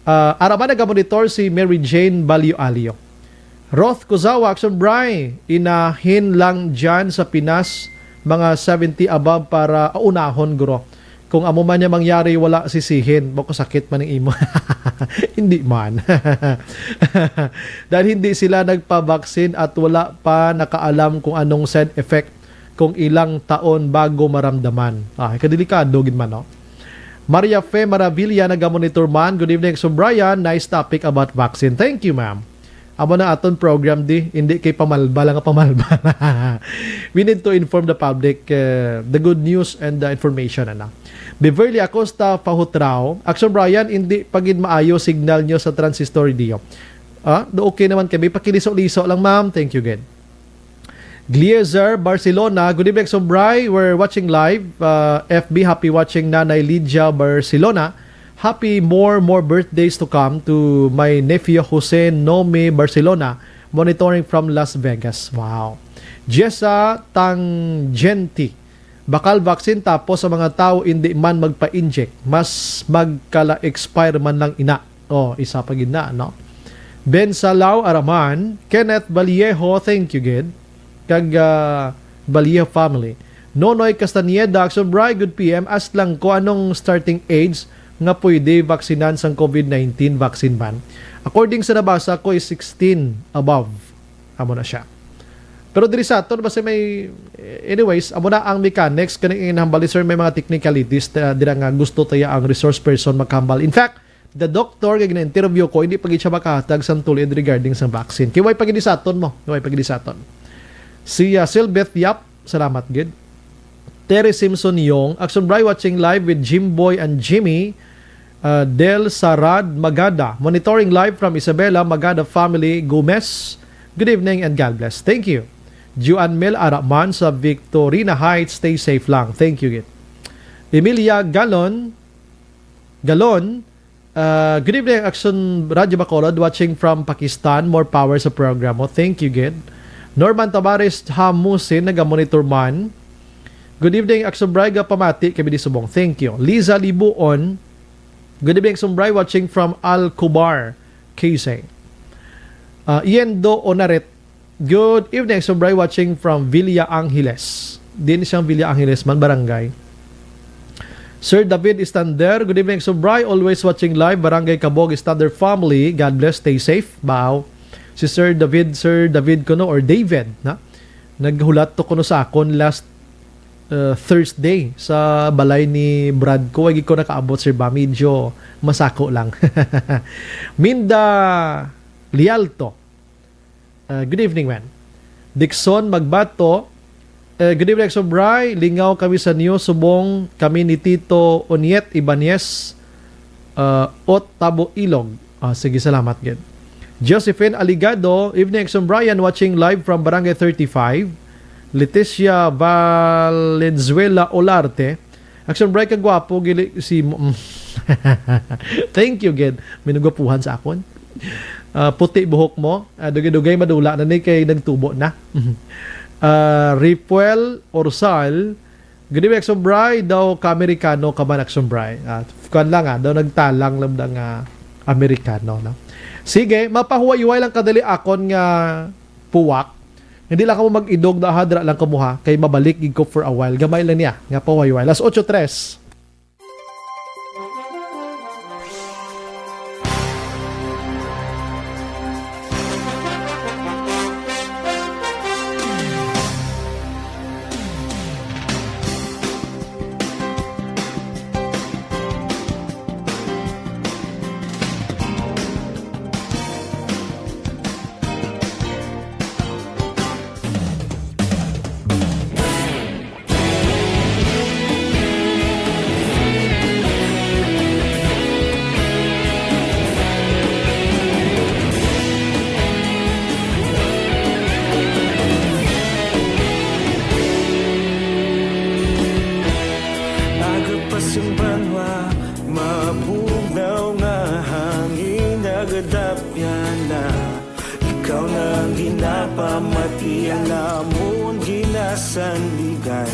Ah, ara man nagamonitor si Mary Jane Balyo Alio. Roth Kuzawa, Action Bri, inahin lang dyan sa Pinas, mga seventy above para aunahon, guro. Kung amo man niya mangyari, wala sisihin. Bako sakit man ang imo. Hindi man. Dahil hindi sila nagpa-vaccine at wala pa nakaalam kung anong side effect kung ilang taon bago maramdaman. Ah, kadelikado gid man, no? Maria Fe Maravilla, nagamonitor man. Good evening, Sir Brian. Nice topic about vaccine. Thank you, ma'am. Amo na aton program di, hindi kay pamalba lang nga pamalba. We need to inform the public, uh, the good news and the information, ano. Beverly Acosta Pahutraw, Action Brian, hindi pa gid maayo signal nyo sa transistor radio. Ah, do okay naman kami. Pakiliso-liso lang, ma'am. Thank you, gid. Gliezer, Barcelona. Good evening, Sobray. We're watching live. Uh, F B, happy watching Nanay Lydia, Barcelona. Happy more, more birthdays to come to my nephew Jose Nomi, Barcelona. Monitoring from Las Vegas. Wow. Jessa Tangenti. Bakal vaccine tapos ang mga tao hindi man magpa-inject. Mas magkala-expire man lang ina. Oh, isa pa gid na, no? Ben Salao Araman, Kenneth Vallejo, thank you gid. Kag, ah, Vallejo family. Nonoy Castañeda, Sobray, good P M, ask lang ko anong starting age nga pwede vaksinan sang COVID nineteen vaccine ban? According sa nabasa ko is sixteen above. Amo na siya. Pero diri sa aton, basta may, anyways, amo na ang mechanics, kaning inhambal ni sir, may mga technicalities, ta-, dira nga gusto taya ang resource person makahambal. In fact, the doctor nga gina-interview ko, hindi pa gid siya makahatag sang tulid regarding sa vaccine. Kay way pa gid sa aton mo, way pa gid sa aton. Si, ah, Silbeth Yap, salamat gid. Terry Simpson Yong, Action Bry watching live with Jimboy and Jimmy, uh, Del Sarad Magada, monitoring live from Isabela Magada family, Gomez. Good evening and God bless. Thank you. Juan Mel Araman sa Victorina Heights, stay safe lang. Thank you gid. Emilia Galon, Galon, uh, good evening, Action Radio Bacolod, watching from Pakistan. More power sa programa. Thank you gid. Norman Tavares Hamusin, naga-monitor man. Good evening, Action Bry, gapamati kami di subong. Thank you. Liza Libuon, good evening, Action Bry, watching from Al Kubar, K Z. Uh, Iendo Onaret, good evening, Action Bry, watching from Villa Angeles. Din siyang Villa Angeles man, barangay. Sir David Istander, good evening, Action Bry, always watching live, Barangay Cabog Istander family. God bless, stay safe. Bao. Si Sir David, Sir David kuno or David, na? Naghulat to kuno sa akon last, uh, Thursday sa balay ni Brad ko. Ay, ko nakaabot, sir, ba? Medyo masako lang. Minda Lialto. Uh, good evening, man. Dixon Magbato. Uh, good evening, Sobray. Lingaw kami sa niyo. Subong kami ni Tito Oniet Ibanez. Uh, Ot Tabo Ilog. Ah, sige, salamat gid. Josephine Aligado, evening, Action Brian, watching live from Barangay thirty-five. Leticia Valenzuela Olarte, Action Brian, kagwapo, gili, si mo, thank you gid. Minugwapuhan sa akon. Ah, puti buhok mo. Ah, dugay-dugay madula na ni kay nagtubo na. Ah, Ripuel Orsal, good evening, Sobray, daw ka-Amerikano ka man, Sobray. Ah, kuwan lang, ah, daw nagtalang lang da nga Amerikano, no? Sige, mapahuway-huway lang kadali akon nga puwak. Hindi lang kamo mag-idog da, ha, dira lang kamo, ha, kay mabalik gid ko for a while. Gamay lang niya, nga pahuway-huway. Las otso tres. Aga pa sing banwa, mabugnaw nga hangin nagadapyan na. Ikaw na ang ginapamati, ang amon ginasandigan.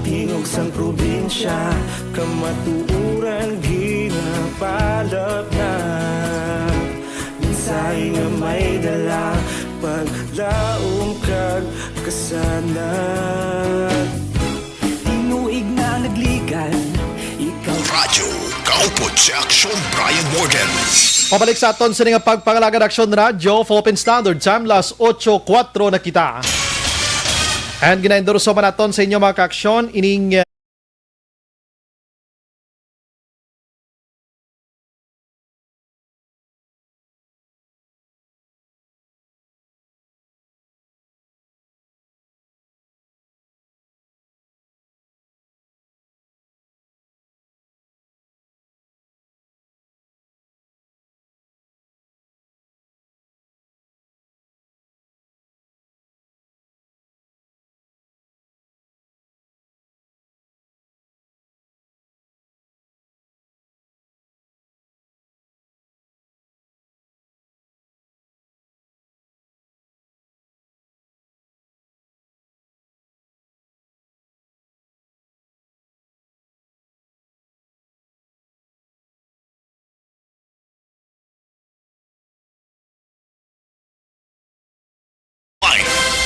Tingog sang probinsya, kamatuoran ginapalapnat. Mensahe nga may dala, paglaom kag kasanag. Tinuig na nagligad, ikaw. Radyo Kaupod sa Aksyon, Brian Morgan. Pabalik sa aton sini nga pagpangalagad, Aksyon Radyo, Philippine Standard Time, las otso kuwatro na kita. And gina-endorso man naton sa inyo, mga ka-aksyon, ining, eh,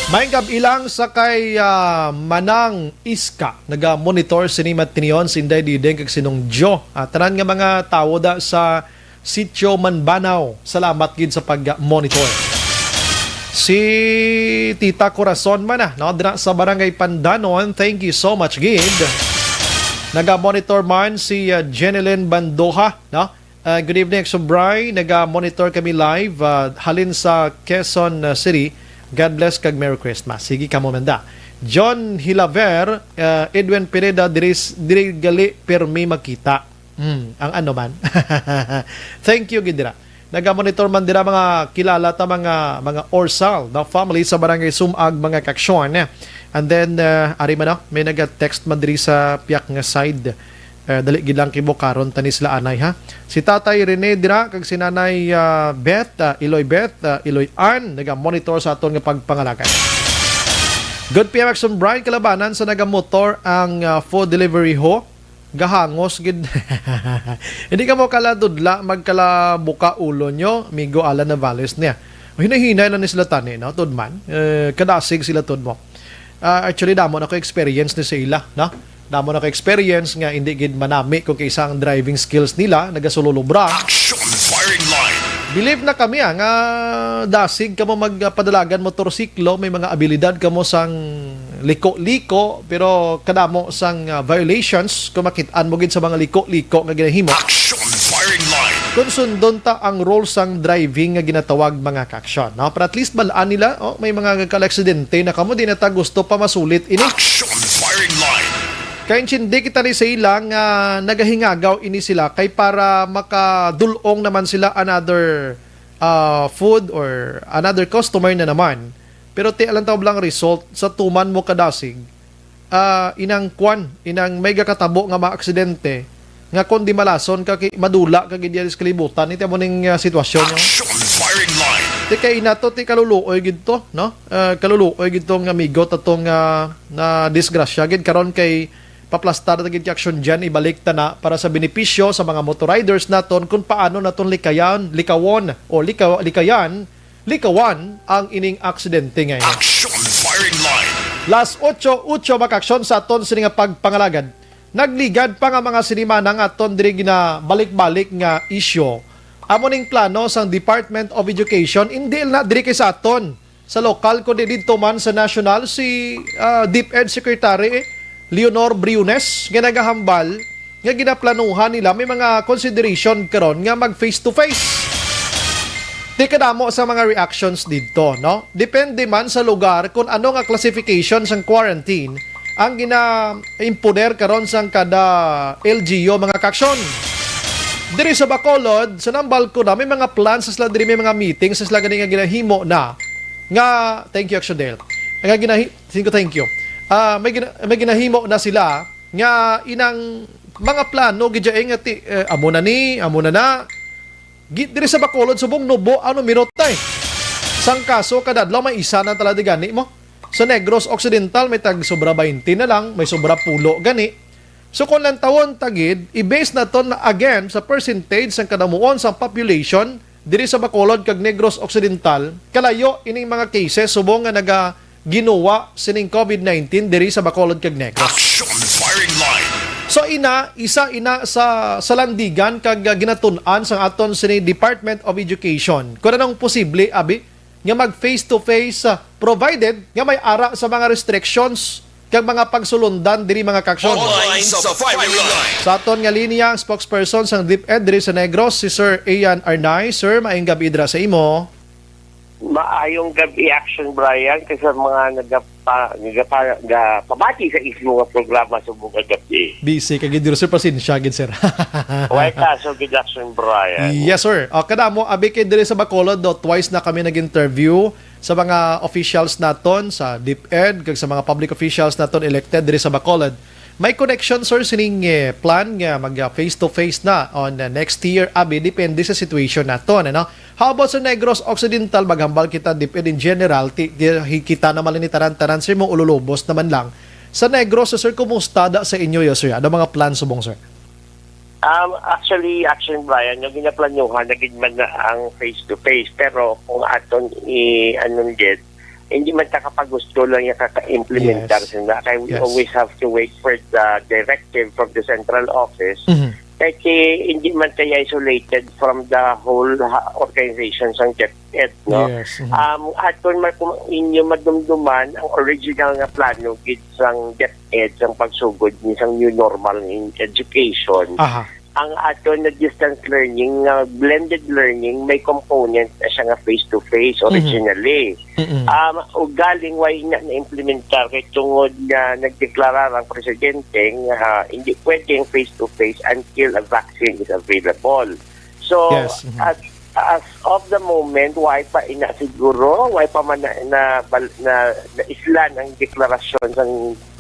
Maayong gab-i lang sa kay, ah, Manang Iska, naga-monitor sini matinion, si Inday Dideng kag si Nong Jo. Ah, tanan nga mga tawo da sa Sitio Manbanaw, salamat gid sa pag-monitor. Si Tita Corazon man, ah, no, dira sa Barangay Pandanon, thank you so much gid. Naga-monitor man si, ah, Jenilyn Bandoha, no? Ah, good evening, Exo Bry. Naga-monitor kami live, ah, halin sa Quezon, ah, City. God bless kag Merry Christmas. Sige kamo manda. John Hilaver, ah, Edwin Pineda, diri, diri gali permi makita. Hmm, ang ano man. Thank you gid dira. Naga-monitor man dira mga kilala ta, mga, mga Orsal, the family sa Barangay Sumag, mga kaaksyon. And then, ah, ari man, no, may naga-text man diri sa piyak nga side. Eh, dali gid lang kibo karon tani sila anay, ha. Si Tatay Rene dira kag si Nanay, ah, Beth, ah, Iloy Beth, ah, Iloy Ann, naga-monitor sa aton nga pagpangalagad. Good P M Action Brian, kalabanan sa nagamotor ang, ah, food delivery ho. Gahangos gid. Hindi ka mo kaladudla, magkalabuka ulo nyo, Migo Alan Navales niya. Hinay-hinay lang ni sila tani, no? Tudman. Eh, kadasig sila tudmo. Ah, actually, damo na ko experience ni sa ila, no? Damo na ko experience nga hindi gid manami kung kaisa ang driving skills nila, nagasululubra. Action firing line. Believe na kami, ah, nga dasig kamo magpadalagan motorsiklo, may mga abilidad kamo sang liko-liko, pero kadamo sang, ah, violations kung makit-an mo gid sa mga liko-liko nga ginahimo. Action firing line. Kung sundon ta ang rules sang driving nga ginatawag, mga kaaksyon, no? Para at least balaan nila, oh, may mga nagkalaaksidente na kamo, di na ta gusto pa masulit ini. Action firing line. Kay intindi kita ni sa ila nga nagahingagaw ini sila kay para makadul-ong naman sila another, ah, food or another customer na naman. Pero ti alang tawag lang result sa tuman mo kadasig, ah, inang kwan, inang may gakatabo nga mga aksidente, nga kon di malason ka, ki-, madula ka gid diyan sa kalibutan, iti amo ning, ah, sitwasyon, no? Action firing line. Ti kay nato, ti kaluluoy gid to, no? Ah, kaluluoy gid to nga amigo, ta to nga na disgrasya gid karon kay paplastar ta gid kay aksyon diyan, ibalik ta na para sa benepisyo sa mga motor riders naton kung paano naton likayan, likawon, o likaw-, likayan, likawan ang ining aksidente nga ini. Action firing line. Las ocho, ocho makaaksyon sa aton sini nga pagpangalagad. Nagligad pa nga mga sinimana nga aton diri ginabalik-balik nga isyu. Amo ning plano sang Department of Education, indi na diri kay sa aton, sa lokal, kundi didto man sa national, si, ah, DepEd Secretary Leonor Briones, nga nagahambal nga ginaplanuhan nila may mga consideration karon nga mag face to face. Di kadamo sa mga reactions didto, no? Depende man sa lugar kung ano nga classification sang quarantine ang gina-imponer karon sang kada L G U, mga kaaksyon. Diri sa Bacolod, sa nambal ko na, may mga plans sila diri, may mga meetings sila gani nga ginahimo na nga, thank you, Action Dale. Nga ginahi-, thank you, thank you. Ah, may gina-, may ginahimo na sila nga inang mga plano gid dyan nga ti-, eh, amo na ni, amo na na. Gi-, diri sa Bacolod, subong nubo ang numero tay. Sang kaso, kada adlaw may isa na talaga gani mo. Sa Negros Occidental, may tag sobra twenty na lang, may sobra pulo gani. So, kung lantawon ta gid, i-base naton na again sa percentage sang kadamuon sang population diri sa Bacolod kag Negros Occidental, kalayo ining mga cases subong nga naga ginuwa sining COVID nineteen diri sa Bacolod kag Negros. Action firing line. So ina, isa ina sa salandigan kag, ah, ginatun-an sang aton sini Department of Education. Kung anong posible, abi, nga mag face to face, ah, provided nga may ara sa mga restrictions kag mga pagsulundan diri, mga kaaksyon. Online sa firing line. Sa aton nga linya, ang spokesperson sang DepEd diri sa Negros, si Sir Ian Arnay. Sir, maayong gab-i dira sa imo. Maayong gab-i, Action Brian, kay sa mga nagapa-, nagapa-, nagapamati sa ismo nga programa sa buong gabi. Busy ka gid, sir. Pasensya gid, sir. Why ka so gid, Action Brian? Yes, sir. Ah, kadamo, abi kay diri sa Bacolod, do, twice na kami nag-interview sa mga officials naton sa DepEd kag sa mga public officials naton elected diri sa Bacolod. May connection, sir, sining, eh, plan nga mag, ah, face-to-face na on, ah, next year, abi, depende sa situation naton, ano? How about sa Negros Occidental? Maghambal kita, DepEd in general, ti-, ti-, hi-, kita naman ni tanan-tanan, sir, mo ululubos naman lang. Sa Negros, sir, kumusta da sa inyo, yo, sir? Ano mga plans subong, sir? Um, actually, Action Brian, yung ginaplanyuhan, naging man na ang face-to-face. Pero kung aton i-, ano, gid, hindi man ta kapagusto lang yung kaka-implementar Yes. sila. Kaya we Yes. always have to wait for the directive from the central office. Mhm. Kaya ki-, hindi man tayo isolated from the whole ha-, organization sang DepEd, no? Yes. Mhm. Um, aton man kung inyo madumduman ang original nga plano gid sang DepEd sang pagsugod ni sang new normal in education. Aha. Ang aton na distance learning, nga blended learning, may component na siya nga face-to-face Mhm. originally. Mm-mm. Um, ugaling why na na-implementar kay tungod nga nagdeklara ang presidente nga hindi pwedeng face-to-face until a vaccine is available. So, Yes, mhm. as, as of the moment, why pa ina siguro, why pa man na, na, na, na islan ang deklarasyon sang,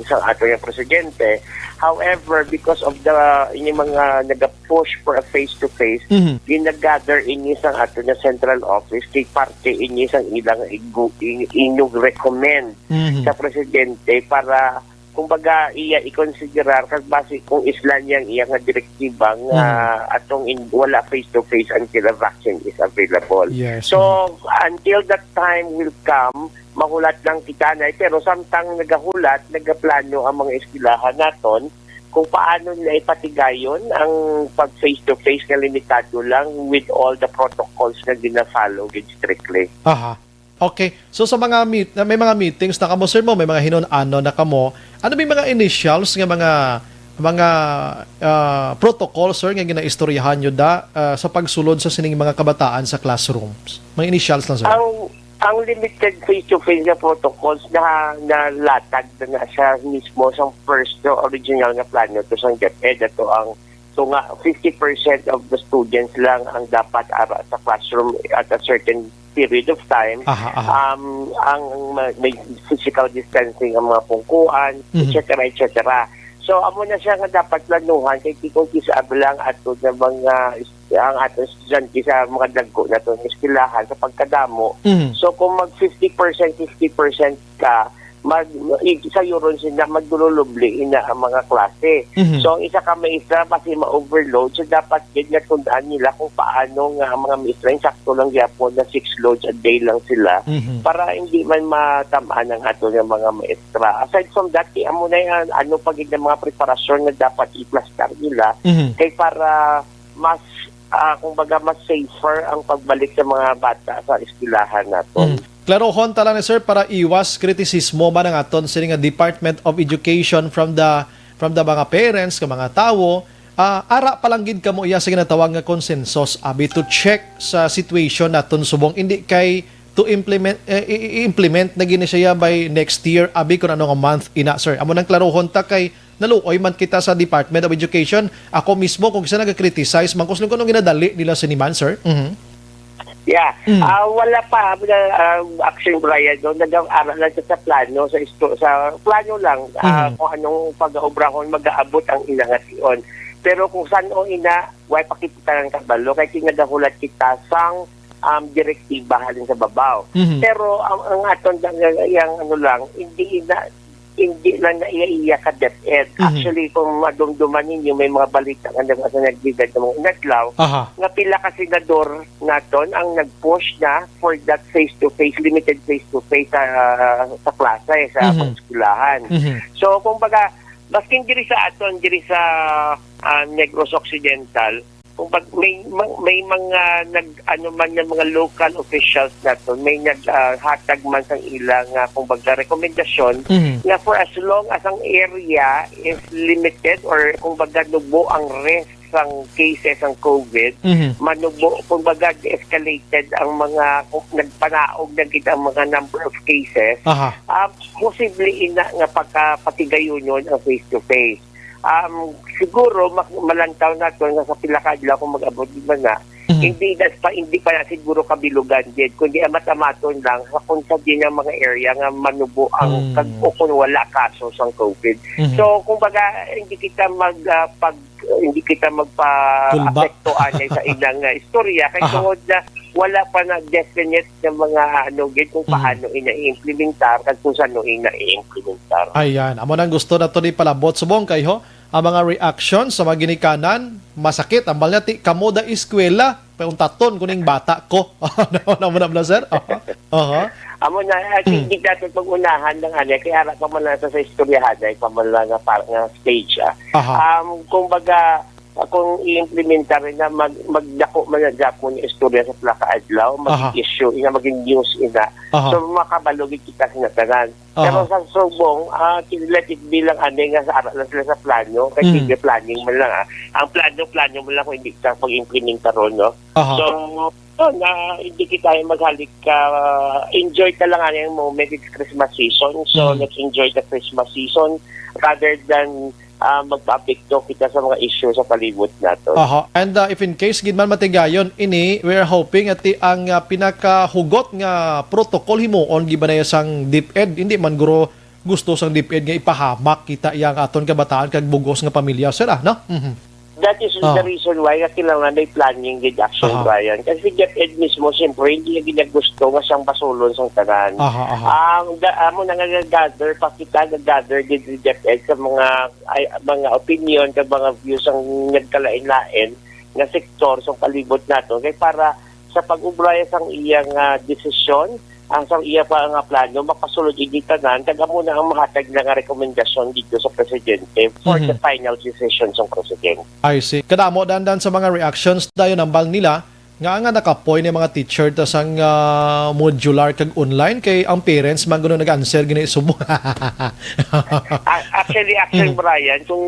sang ato nga presidente. However, because of the, ini mga nag-push for a face-to-face, Mhm. ginagather ini sang ato nga central office, kay parte ini sang ilang igu-, in-, inyong recommend Mhm. sa presidente para, kumbaga, iya i-considerar kag base kung islan yang iya nga direktiba nga Mhm. atong in, wala face-to-face until a vaccine is available. Yes. So, until that time will come, mahulat lang kita na, pero samtang nagahulat, nagaplano ang mga eskwelahan naton kung paano nila ipatigayon ang pag face-to-face nga limitado lang with all the protocols nga gina-follow gid strictly. Aha. Okay. So sa mga meet, may mga meetings na kamo, sir, mo, may mga hinun-ano na kamo. Ano may mga initials nga mga mga ah, protocol, sir, nga ginaistoryahan nyo da ah, sa pagsulod sa sining mga kabataan sa classrooms? Mga initials lang, sir. Ang ang limited face-to-face nga protocols na nalatag na, na siya mismo sa first, no, original nga plano to sang DepEd. Ato ang, so nga, fifty percent of the students lang ang dapat ara sa classroom at a certain period of time. Aha, aha. Um, ang ma- may physical distancing ang mga pungkuan, Mhm. et cetera, et cetera. So, amo na siya nga dapat planuhan kay kung kisa lang ato na mga ang ato estudyante sa mga dagko nato nga eskwelahan sa pagkadamo. Mhm. So, kung mag fifty percent, fifty percent ka, mag, i-, sayuron sila, magdululubli ina ang mga klase. Mhm. So, ang isa ka maestra, basi ma-overload. So, dapat gid nga tun-an nila kung paano nga ang mga maestra, yung sakto lang gyapon na six loads a day lang sila Mhm. para hindi man matamaan ang ato nga mga maestra. Aside from that, kay amo na yung ano pa gid ang mga preparasyon na dapat iplastar nila Mhm. kay para mas, ah, kumbaga, mas safer ang pagbalik sa mga bata sa eskwelahan naton. Mm. Klarohon ta lang ni sir para iwas kritisismo man ang aton sini nga Department of Education from the from the mga parents, nga mga tawo. Ah, ara pa lang gid kamo iya sa ginatawag nga consensus, abi, to check sa situation naton subong, hindi kay to implement eh, i- i- implement na gini siya by next year, abi, kung ano nga month ina, sir. Amo nang klarohon ta kay naluoy man kita sa Department of Education. Ako mismo, kung isa nag-criticize man, kusog ko nung ginadali nila sini man, sir. Mhm. Yeah. Mm. Ah, wala pa, ah, action, Brian, no? Nag-aaral lang siya sa plano, sa isto, sa plano lang, ah, Mhm. kung anong pag-aubrahon, mag-aabot ang ina nga tion. Pero kung san-o ina, way pa kita ng kabalo, kay kinagahulat kita sang, um, direktiba halin sa babaw. Mhm. Pero ang, ang aton, ang, ang ano lang, hindi na, hindi lang na iya-iya ka DepEd. Mhm. Actually, kung madumduman ninyo, may mga balita nga nag-, nga nagligad ng mga inadlaw, Aha. nga pila ka senador naton ang nag-push na for that face-to-face, limited face-to-face sa, sa klase, sa Mhm. mga eskwelahan. Mhm. So, kumbaga, maskin diri sa aton, diri sa, ah, Negros Occidental, kung pag may, may mga nag, ano man, ng mga local officials naton, may nag, ah, hatag man sang ila nga, kumbaga, rekomendasyon Mhm. nga for as long as ang area is limited or, kumbaga, nubo ang risk sang cases sang COVID, Mhm. manubo, kumbaga, de-escalated ang mga, kung nagpanaog na gid ang mga number of cases, Aha. ah, posible ina nga pagkapatigayunon ang face-to-face. Um, siguro, mak-, malantaw naton nga sa pila ka adlaw kung mag-abot di man na, Mhm. hindi na pa, hindi pa na siguro kabilugan din, kundi amat-amaton lang sa kung sa din ang mga area nga manubo ang Mm. kag-, o kung wala kaso sang COVID. Mhm. So, kumbaga, hindi kita mag, ah, pag, hindi kita magpa-apekto anay sa ilang, ah, istorya kay Aha. tungod na wala pa na definite nga mga ano gid kung Mhm. paano ina i-implementar kag kung sano ina i-implementar. Ayan, amo nang gusto nato ni palabot subong kay ho, ang mga reaction sa mga ginikanan, masakit, ambal niya, ti, kamo da eskwela, pauntaton ko ning bata ko. Ano, ano mo na, sir? Aha. Aha. Amo na, I think Mm. di dapat mag-unahan ng ano, kaya ara pa man lang sa, sa istoryahan, ay pa man lang nga, par-, nga stage, ah. Aha. Um, kumbaga, ah, kung i-implementar rin na mag-, magdako man ang Japon nga istorya sa pila ka adlaw, Aha. mag-issue, ina, maging news, ina. Aha. So, makabalo gid kita kinatanan. Pero Aha. sa subong, ah, let it be lang ani nga sa ara lang sila sa plano, kay Mm. sige, planning man lang, ah. Ang plano, plano man lang kung hindi ka pag-implementar ron, no? Aha. So, yun, ah, hindi kita maghalik ka, enjoy ka lang ani ang moment, it's Christmas season. So, Mm. let's enjoy the Christmas season rather than, ah, magpaapekto kita sa mga issue sa palibot nato. Aha. And, ah, if in case gid man matigayon ini, we are hoping ati ang, ah, pinakahugot nga protocol himuon gid ba na sang DepEd, hindi man guro gusto sang DepEd nga ipahamak kita iya nga aton kabataan kag bugos nga pamilya, sir, ah, no? Mhm. That is Ah. the reason why nga kinahanglan may planning gid, Action Aha. Brian. Kasi si DepEd mismo, siyempre, hindi niya ginagusto nga siyang basulon sang tanan. Aha, aha. Ang da-, amo na nga nag-gather pa kita, nag-gather gid si DepEd sa mga, ay, mga opinion kag mga views ang nagkalain-lain nga sektor sa palibot nato. Kay para sa pag-ubraya sang iyang, ah, desisyon, ang sang iya pa nga plano, makasulod ini tanan, kag amo na ang mahatag na nga rekomendasyon dito sa presidente for the Mhm. final decision sang presidente. I see. Kadamo dandan sa mga reactions dayon nambal nila nga, nga nakapoy ni mga teacher ta sang, ah, modular kag online kay ang parents man guro nag-answer gini subong. A-, actually, actually, Mhm. Brian, kung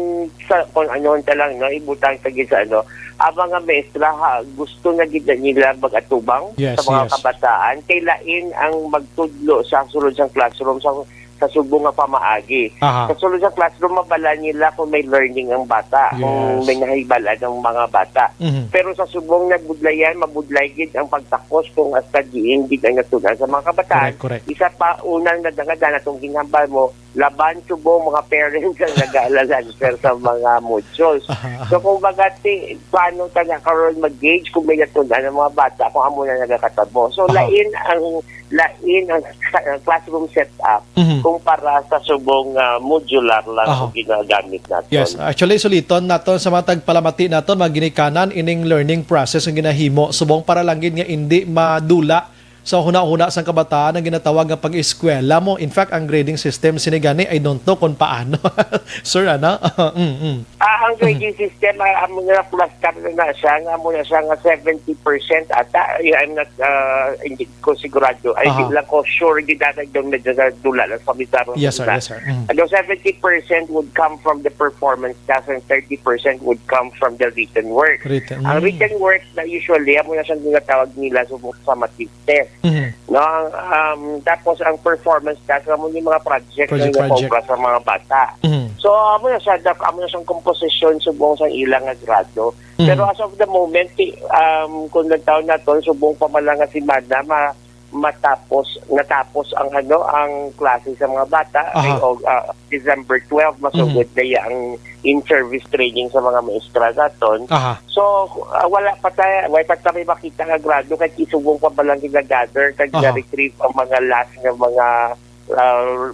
sa, kung ano ta lang, no, ibutang ta gid sa ano, ang mga maestra, ha, gusto na gid na nila mag-atubang Yes, sa mga yes. kabataan. Kay lain ang magtudlo sa sulod sang classroom sa, sa subong nga pamaagi. Aha. Sa sulod sang classroom, mabala nila kung may learning ang bata, kung Yes. may nahibal-an ang mga bata. Mhm. Pero sa subong nabudlayan, mabudlay gid ang pagtakos kung hasta diin gid ang natun-an sa mga kabataan. Correct, correct. Isa pa, unang nadangad na atong ginhambal mo, laban subong mga parents ang nag-aalala, sir, sa mga modules. Aha, aha. So, kung baga, ti-, paano ta na karon mag-gauge kung may natun-an ang mga bata kung amo na nagakatabo? So, Aha. lain ang, lain ang sa-, classroom setup Mhm. kumpara sa subong, ah, modular lang Aha. ang ginagamit natin. Yes, actually, suliton naton sa mga tagpalamati naton, mga ginikanan, ining learning process ang ginahimo subong para lang gid nga indi madula sa hunahuna sang kabataan ang ginatawag nga pag-eskwela mo. In fact, ang grading system sini gani, I don't know kung paano. Sir, ano? Mm, mm. Ah, ang grading system, ah, amo na plastar na na siya, nga amo na siya nga seventy percent ata. I, I'm not, ah, hindi ko sigurado. Ay, Aha. di lang ko sure, di na nagdong medyo nadula lang sa pamilyar Yes, sir. na. Yes, sir. Mm. Ano, seventy percent would come from the performance test and thirty percent would come from the written work. Written, Ang mm. written work na usually, amo na siyang ginatawag nila sa summative test. Mhm. No, ang, um, tapos ang performance test, amo ni mga project Project, na project. napaubra sa mga bata. Mhm. So, amo na siya, dak-, amo na siyang komposisyon subong sa ilang nga grado. Mhm. Pero as of the moment, ti-, um, kung nagtaon naton, subong pa man lang nga semana, ma-, matapos, natapos ang, ano, ang klase sa mga bata, Aha. ay, og, ah, December twelve, masugod Mhm. na iya ang in-service training sa mga maestra naton. Aha. So, ah, wala pa tayo, wala pa tayo makita nga grado kay ti subong pa ba lang gina-gather kag Aha. na-retrieve ang mga last nga mga, ah,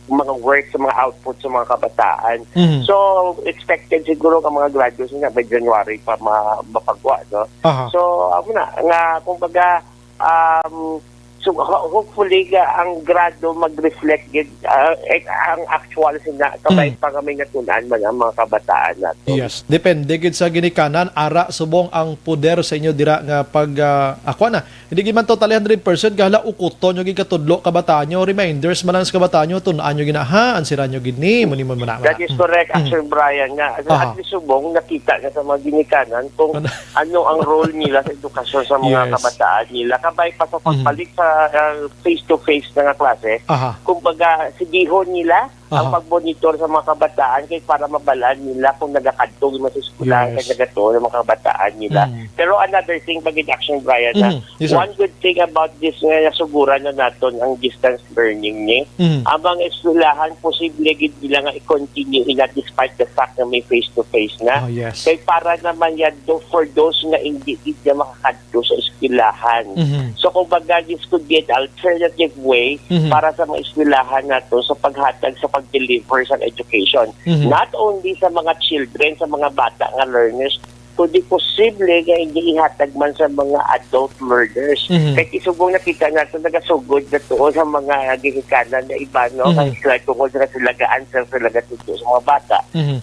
mga work sa mga output sa mga kabataan. Mhm. So, expected siguro nga mga graduates na by January pa ma-, mapagwa, no? Aha. So, amo na, nga, kumbaga, um, so, ho-, hopefully, nga ang grado mag-reflect gid, ah, eh, ang actual sina, kabay Mhm. pa nga may natun-an man ang mga kabataan nato. Yes. Depende gid sa ginikanan, ara subong ang poder sa inyo dira nga pag, ah, ako na, hindi gid man totally hundred percent, gahala ukuton nyo gid katudlo kabataan nyo, reminders man lang sa kabataan nyo, tun-an nyo gid na, ha, ansiran nyo gid ni, muni mo na. That is correct, Mm. Actually, Brian, nga, Aha. at least subong, nakita na sa mga ginikanan kung Ano? ano ang role nila sa edukasyon sa mga Yes. kabataan nila. Kabay pa sa Mhm. pagpalit sa, ah, face-to-face na nga klase, Aha. kumbaga, sibihon nila ang Aha. pagmonitor sa mga kabataan kay para mabalaan nila kung nagakadto man sa eskwelahan Yes. kay nagatuo ang mga kabataan nila. Mm. Pero another thing, pag-in-action, Brian, na Mhm. Yes, sir. one good thing about this nga nasuguran na naton ang distance learning ni, Mhm. ang mga eskwelahan, posible gid nila nga i-continue ina despite the fact na may face-to-face na. Oh, yes. Kay para naman yan, do, for those nga hindi gid na makakadto sa eskwelahan. Mhm. So, kumbaga, this could be an alternative way Mhm. para sa mga eskwelahan nato sa paghatag, sa pag-deliver sa education. Mhm. Not only sa mga children, sa mga bata nga learners, kundi posible nga hindi ihatag man sa mga adult learners. Mhm. Kay subong nakita nato, nagasugod na tuon sa mga ginikanan na iba, no? Mhm. Kay sila tungod sa sila ga-answer, sila gatudlo sa mga bata. Mhm.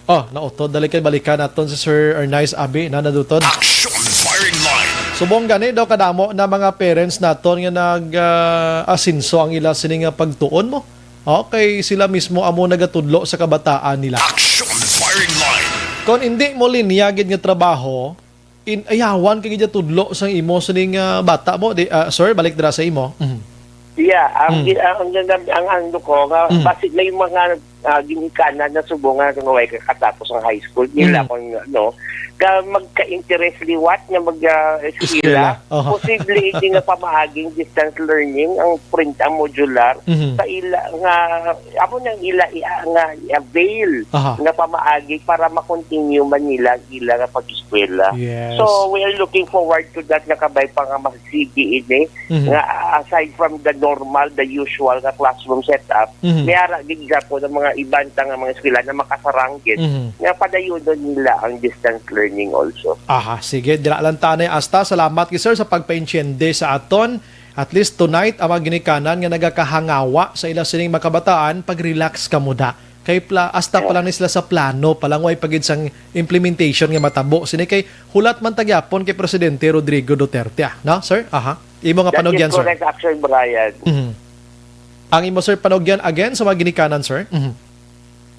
Oh, nautod. Dali kay balikan naton si Sir Ernest Abi na nadutod. Action Firing Line. Subong gani daw kadamo na mga parents naton nga nag, ah, asenso ang ila sini nga pagtuon mo. Okay, sila mismo amo nagatudlo sa kabataan nila. Action Firing Line. Kon hindi mo linya gid nga trabaho, in, ayawan ka gid tudlo sang imo sining, ah, bata mo, di, ah, sir, balik dira sa imo. Mhm. Yeah, ang Mm. gi-, ang, ang, ang, ang ano ko, nga Mm. basi may mga, ah, ginikanan na subong nga nga way katapos ang high school nila Mm. kung ano, ka magka-interest liwat nga mag, ah, eskwela. Eskwela. Oho. Posible hindi nga pamaaging distance learning ang print, ang modular Mhm. sa ila nga, amo nang ila i-, nga i-avail Aha. nga pamaagi para ma-continue man nila ang ila nga pag-eskwela. Yes. So, we are looking forward to that nga kabay pa nga masigi ini, Mhm. nga aside from the normal, the usual nga classroom setup, Mhm. may ara gid gyapon ang mga iban ta nga mga eskwela na makasaranggit Mhm. nga padayunon nila ang distance learning also. Aha, sige, dira lang tanay asta. Salamat gid, sir, sa pagpaintiende sa aton. At least tonight, ang mga ginikanan nga nagakahangawa sa ila sining makabataan, pag-relax ka muda. Kay pla-, asta pa lang ni sila sa plano, pa lang way pa gid sang implementation nga matabo. Sini kay hulat man ta gyapon kay Presidente Rodrigo Duterte, ah, no, sir? Aha. Imo nga That is panugyan, sir. Correct, Action Brian. Mhm. Ang imo, sir, panugyan again sa mga ginikanan, sir? Mhm.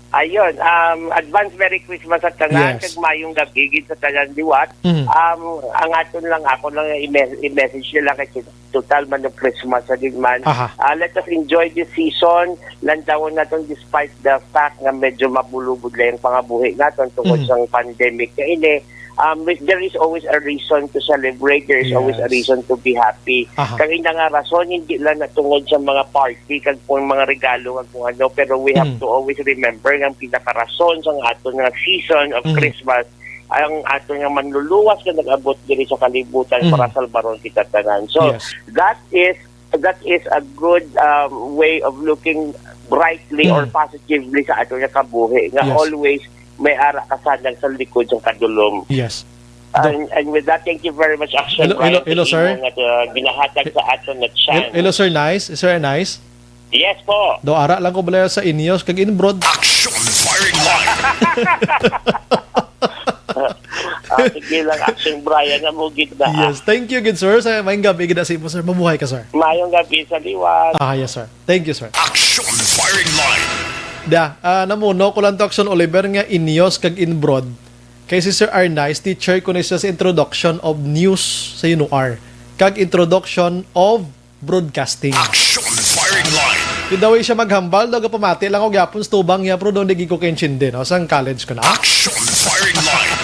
Ayun, um, advance Merry Christmas sa tanan, Yes. kag mayong gabi gid sa tanan liwat. Mhm. Um, ang aton lang, ako lang i-mes-, i-message nila kay total man og Christmas sa gid man. Aha. Ah, let us enjoy this season. Lantawon naton despite the fact nga medyo mabulubod lang ang pangabuhi naton tungod Mm. sa pandemic nga ini. Um, with, there is always a reason to celebrate. There is always a Yes. reason to be happy. Aha. Kag ina nga rason, hindi lang na tungod sa mga party kag kung mga regalo kag kung ano, pero we have Mm. to always remember nga ang pinakarason sa aton nga season of Mm. Christmas ang aton nga manluluwas nga nag-abot diri sa kalibutan Mm. para salbaron kita tanan. So, Yes. that is, that is a good, um, way of looking brightly or Mm. positively sa aton nga kabuhi, nga Yes. always may ara ka sanag sa likod sa kadulom. Yes. And, and with that, thank you very much, Action Hello, hello, Brian, hello, sa sir. imo nga, uh, ginahatag sa aton na Hel-, chance. Hello, Sir Nice. Sir Nice? Yes po. Do, ara lang ko bala sa Inyos kag Inbroad. Action Firing Line. Ah, sige lang, Action Brian, amo gid na, ah. Yes, thank you gid, sir. Sa maayong gabi gid sa imo, sir. Mabuhay ka, sir. Mayong gabi sa liwat. Ah, yes, sir. Thank you, sir. Action Firing Line. Da, ah, namuno ko lang to, Action Oliver, nga Inyos kag Inbroad. Kay si Sir Arnice, teacher ko ni siya sa introduction of news sa UNOAR, kag introduction of broadcasting. Action Firing Line. Di daw siya maghambal, daw gapamati lang ko gyapon sa tubang niya, pero daw di gid ko kaintindi, no? Sang college ko na. Action Firing Line.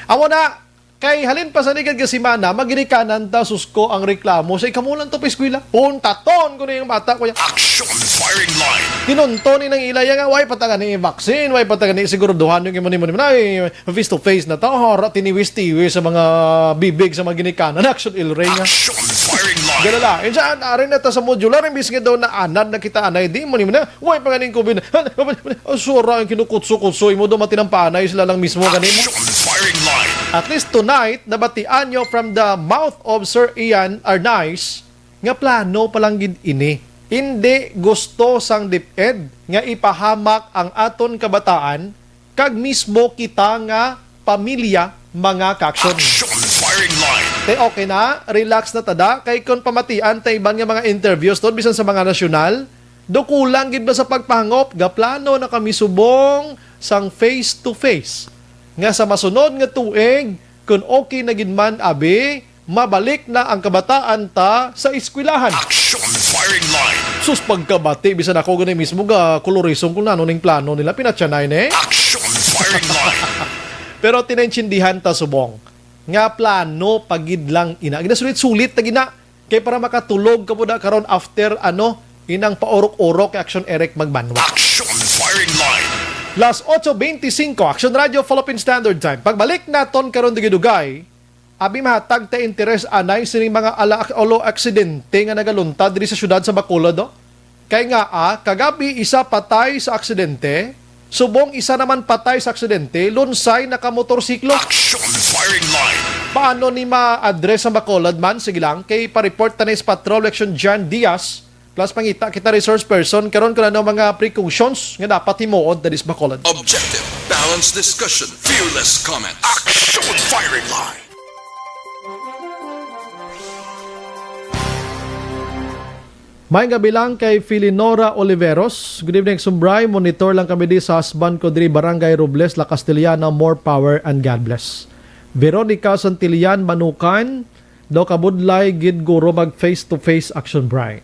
Amo na, kay halin pa sa ligad nga semana, maginikanan ta, susko ang reklamo sa ikamulan to pa eskwela. Puntaton ko na yung bata ko niya. Action Firing Line. Tinunto ni nang ilaya nga, way pa ta gani vaccine, way pa ta gani siguraduhan yung imo, nimo, nimo na, eh, face to face na ta, hara, tiniwis-tiwis sa mga bibig sa mga ginikanan. Action, Ilray nga. Action Firing Line. Galala, insa, ari na ta sa modular, imbis nga daw naanad na kita, anay, di mo, nimo na, way pa ganing COVID. Sura ang kinukutso-kutso, imo daw matinampaanay sila lang mismo, gani mo. Action Firing Line. At least tonight, nabatian nyo from the mouth of Sir Ian Arnice nga plano pa lang gid ini. Hindi gusto sang DepEd nga ipahamak ang aton kabataan kag mismo kita nga pamilya, mga ka-action. Action Firing Line. Te, okay na, relax na tada, kay kon pamatian ta iban nga mga interviews to, bisan sa mga nasyonal, do kulang gid ba sa pagpahangop, gaplano na kami subong sang face to face, nga sa masunod nga tuig, kon okay na gid man, abi, mabalik na ang kabataan ta sa eskwelahan. Action Firing Line. Sus, pagkabati, bisan ako gani mismo ga kolorisong kung ano ning plano nila, pinatyanay ni. Action Firing Line. Pero tinaintindihan ta subong nga plano pa gid lang ina. Ginasulit-sulit ta gina. Kay para makatulog ka po na karon after, ano, inang paurok-urok kay Action Eric magbanwa. Action Firing Line. Las ocho veinticinco, Action Radio, Philippine Standard Time. Pagbalik naton karon dugay-dugay, abi, mahatag ta interes anay sining mga ala, olo aksidente nga nagaluntad diri sa siyudad sa Bacolod, do? Kay nga, ah, kagabi, isa patay sa aksidente, Subong isa naman patay sa aksidente, lunsay nakamotorsiklo. Action Firing Line. Paano ni ma-address ang Bacolod man? Sige lang, kay pa-report ta ni sa Patrol Action Jan Diaz. Plus, pangita kita resource person karon kung ano mga precautions nga dapat himuon diri sa Bacolod. Objective, balanced discussion, fearless comments. Action Firing Line. May gabi lang kay Filinora Oliveros. Good evening, Sumbray. Monitor lang kami di sa husband ko diri, Barangay Robles, La Castellana. More power and God bless. Veronica Santillan Manukan, daw kabudlay gid guro mag face to face action, Bray.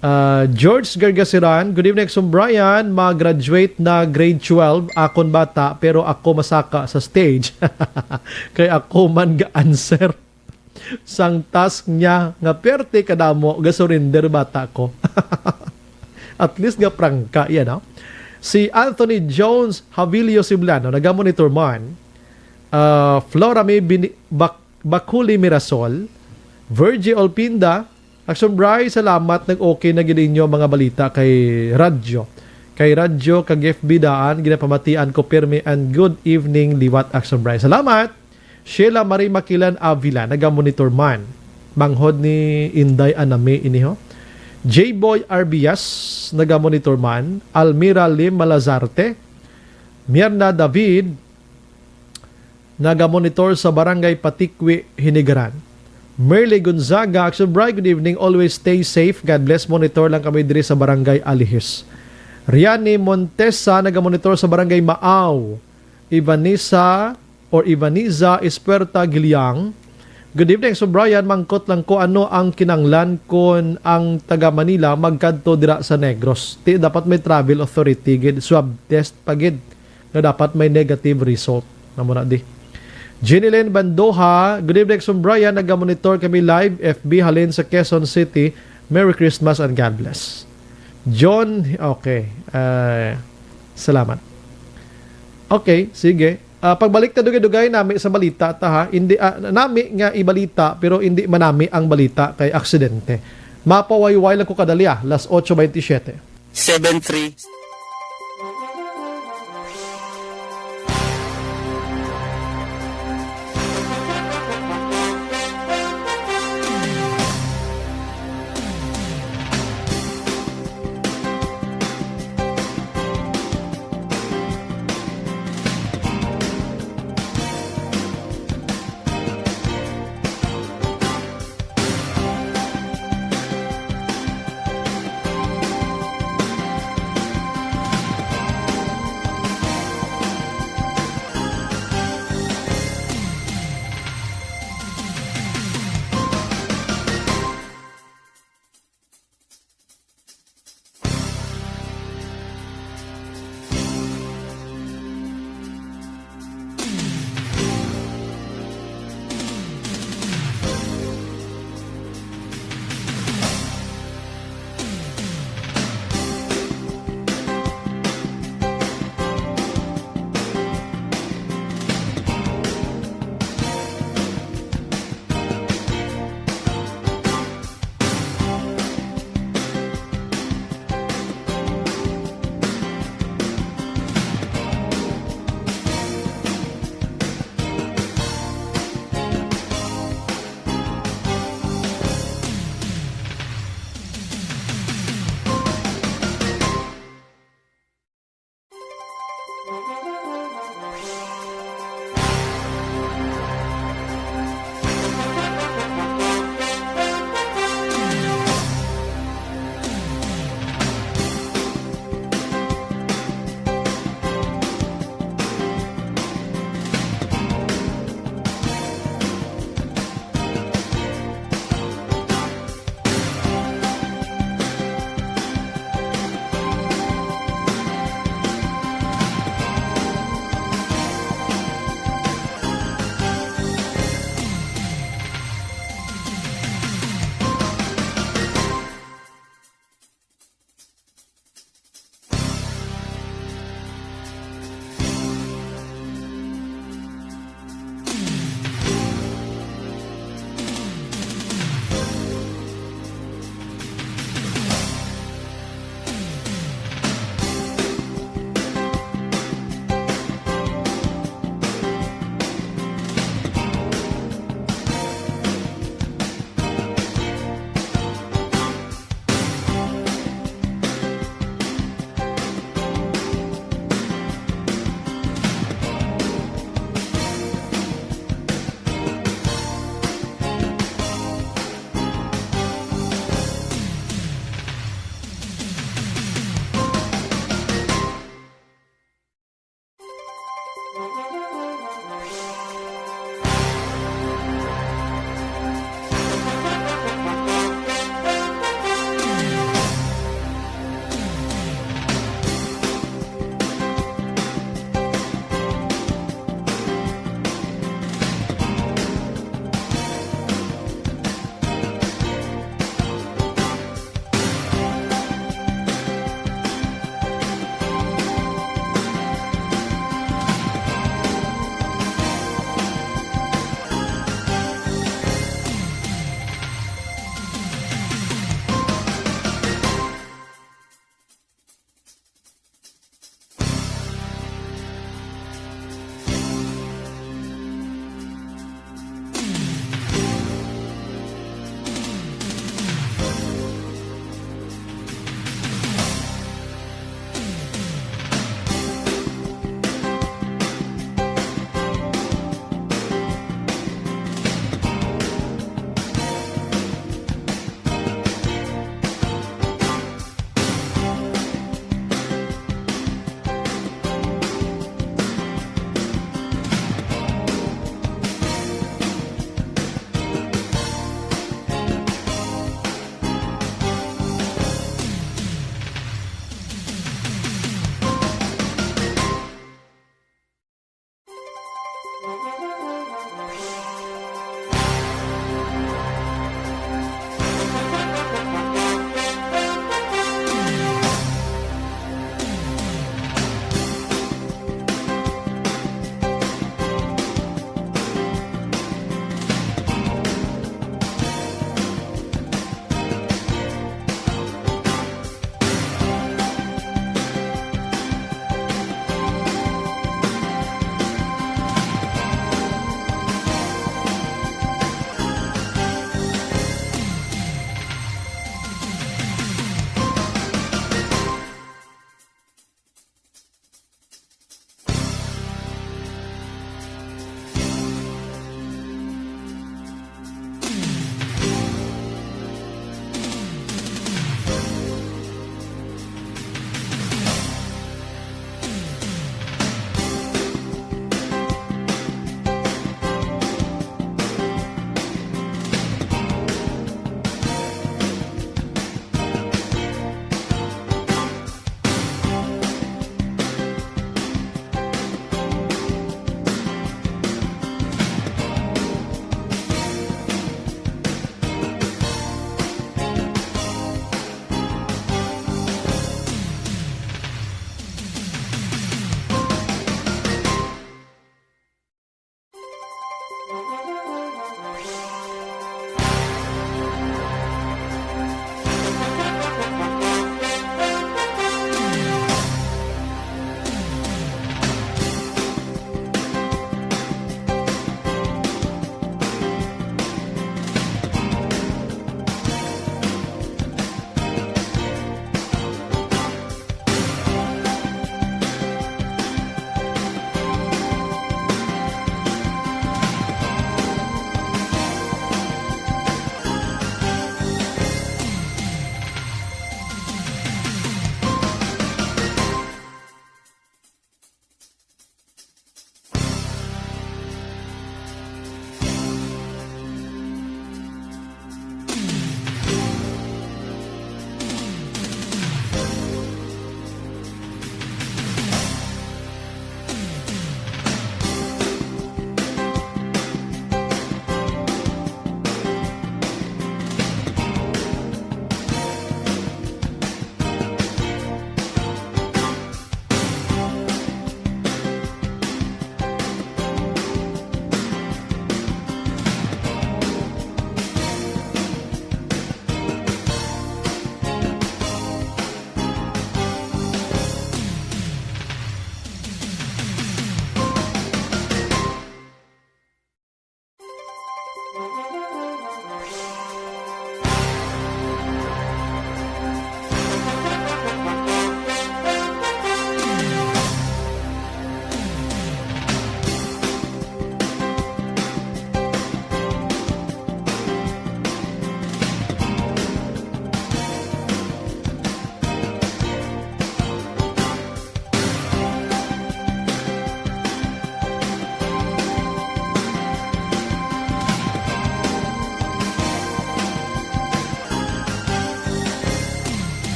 Ah, George Gargasiran, good evening, Sumbray. Ma-graduate na grade twelve, akon bata, pero ako masaka sa stage. Kay ako man ga-answer sang task niya nga perte kadamo, ga-surrender bata ko. At least ga prangka, yan, no? Si Anthony Jones Havilio Siblano, naga-monitor man. Ah, Flora May Bini-, Bak-, Bakuli Mirasol, Virgie Olpinda, Action Bray, salamat. Nag-okay na gid inyo mga balita kay radyo. Kay radyo, kag F B daan, ginapamatian ko pirmi, and good evening liwat, Action Bray. Salamat. Sheila Marie Makilan Avila, naga-monitor man. Manghod ni Inday Anami ini, ho. J-Boy Arbias, naga-monitor man. Almira Lim Malazarte, Mirna David, naga-monitor sa Barangay Patikwi, Hinigaran. Merly Gonzaga, Action Bray, good evening. Always stay safe. God bless. Monitor lang kami diri sa Barangay Alihis. Riani Montesa, naga-monitor sa Barangay Maaw. Ivanisa or Ivaniza Espuerta Giliang. Good evening, Sir Brian. Mangkot lang ko, ano ang kinanglan kon ang taga Manila magkadto dira sa Negros? Ti, dapat may travel authority gid, swab test pa gid, nga dapat may negative result. Amo na di. Jeanilyn Bandoha, good evening, Sir Brian. Naga-monitor kami live, F B, halin sa Quezon City. Merry Christmas and God bless. John, okay. Ah, salamat. Okay, sige. Ah, pagbalik ta dugay-dugay nami sa balita ta, ha. Hindi, ah, nami nga ibalita, pero hindi man nami ang balita kay aksidente. Mapawayway lang ko kadali, ah. Las ocho veintisiete. Seven three.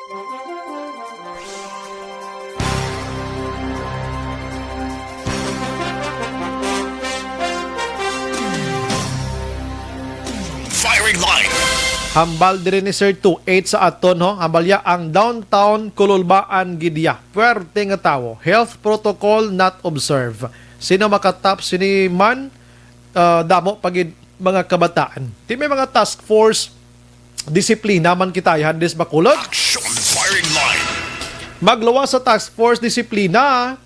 Firing line. Hambal diri ni Sir two eight sa aton, ho. Hambal ya ang downtown Kululbaan gid ya. Puwerte nga tawo. Health protocol not observe. Sino makatap sini man? Ah, damo pa gid mga kabataan. Ti may mga task force disiplina man kita, Johannes Bacolod. Action firing line. Magluwas sa task force disiplina.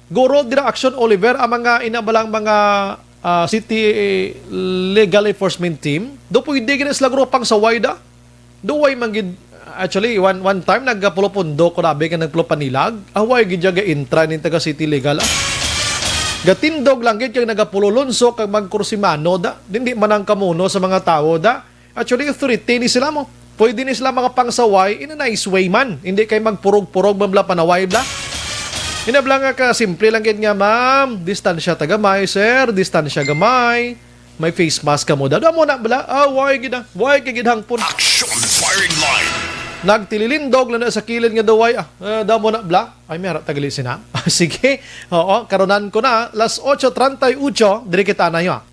Guro dira, Action Oliver, ang mga inabalang mga, ah, city legal enforcement team, do pwede gina sila guro pang saway da. Do way man gid, actually, one, one time nagkapulo pundo ko, labi ka nagpulo panilag. Away gid dyan ga intra ning taga city legal, ah. Gatindog lang gid kag nagapulo lunso kag magkursimano da. Hindi man ang kamuno sa mga tawo da. Actually, authority ni sila mo. Pwede ni sila makapangsaway in a nice way man. Hindi kay magpurog-purog man bla panaway bla. Inabla nga ka simple lang gid nga, "Ma'am, distansya ta gamay, sir, distansya gamay. May face mask kamo." Daw mo na bla. Ah, why gid ah? Why kay gid hangpon? Action firing line. Nagtililindog lang na sa kilid nga daway. Ah, ah, daw mo na bla. Ay, may harap tagali sina. Sige. Oo, karunan ko na. Las ocho treinta y ocho, diri kita na yun.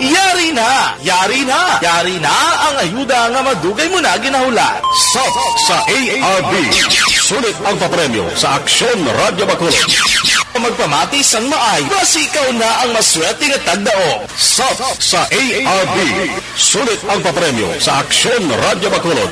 Yari na! Yari na! Yari na ang ayuda nga madugay mo na ginahulat. Sap sa A R B. Sulit ang papremyo sa Aksyon Radyo Bacolod. Magpamati sang maay, basi ikaw na ang maswerte nga tagdaog. Sap sa A R B. Sulit ang papremyo sa Aksyon Radyo Bacolod.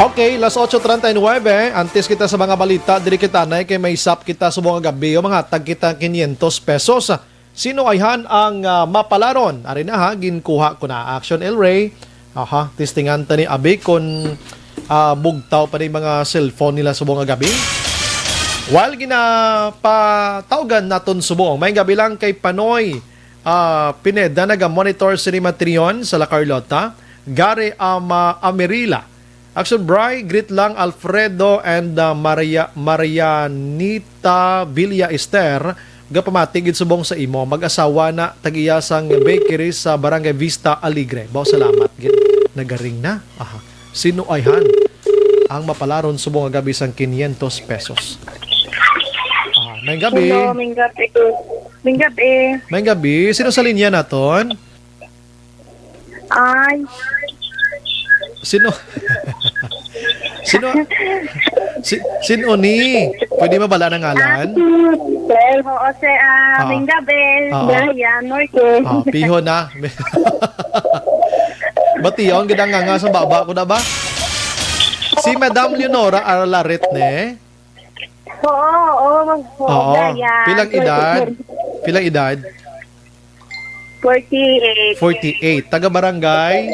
Okay, las ocho treinta y nueve. Antes kita sa mga balita, diri kita na kay may sap kita subong nga gabi, o mga tag kita quinientos pesos. Sino ayhan ang, ah, mapalaron? Ari na ha, ginkuha ko na. Action El Rey. Aha, testingan ta ni abi kon, ah, bugtaw pa ni mga cellphone nila subong nga gabi. While ginapatawgan naton subong, may gabi lang kay Panoy, ah, Pineda, naga-monitor sini Matrion sa La Carlota, Gary Ama Amerila. Action Bry, greet lang Alfredo and, ah, Maria, Marianita Villa Ester, gapamati gid subong sa imo, mag-asawa na, tag-iya sang bakery sa Barangay Vista Alegre. Baw, salamat gid. Nagaring na. Aha. Sino ayhan ang mapalaron subong nga gabi sang quinientos pesos? Ah, may gabi. Hello, may gabi. May gabi. May gabi. Sino sa linya naton? Ay. Sino? Sino? Si, sino ni? Pwede mabala ng ngalan? Ah, si Sir, oo, sir. Ah, Ah. May gabi. Oo. Brian, Norte. Ah, piho na. Bation gid ang nga sa baba ko na ba? Si Madam Leonora Arlaret, ne? Oo, oo, oo, Oo. Brian. Pilang edad? Pilang edad? Forty-eight. Forty-eight. Taga barangay?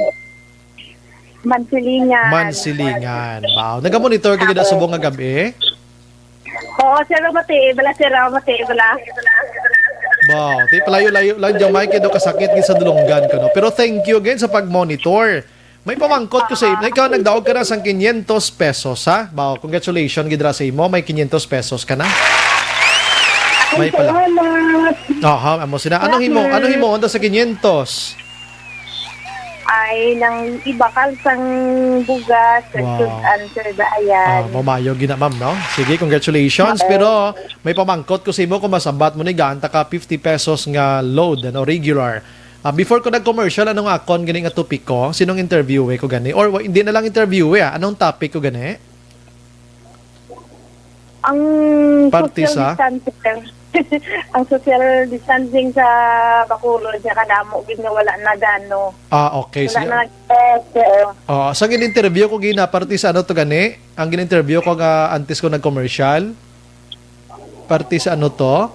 Mansilingan. Mansilingan. Wow. Nagamonitor ka gid subong nga gabi? Oo, sir, mati, bala, sir, mati, bala. Wow. Di palayo-layo lang dyan, Mike, daw kasakit gid sa dulunggan ko, no? Pero thank you again sa pag-monitor. May pamangkot ko sa imo. Ikaw, nagdaog ka na sang quinientos pesos, ha? Wow, congratulations gid ra sa imo. May quinientos pesos ka na. May pala. Salamat. Aha, amo sina. Anong himo? Salamat. Anong himo unta sa quinientos? Ay, nang ibakal sang bugas, Wow. Sud-an, sir, daayan. Ah, mamayo gina, ma'am, no? Sige, congratulations. Oo. Pero may pamangkot ko sa imo kung masambat mo ni gaan ta ka fifty pesos nga load, ano, regular. Ah, before ko nag-commercial, anong akon gani nga topic ko? Sinong interview eh ko gani? Or wa-, hindi na lang interview eh, ah. Anong topic ko gani? Ang Parte social sa? distancing. Ang social distancing sa Bacolod, niya kadamo gid nga wala na gano. Ah, okay. Wala Sige. na nag-test, oo. Oh, sa gin-interview ko gina, parte sa ano to gani? Ang gin-interview ko nga antes ko nag-commercial? Parte sa ano to?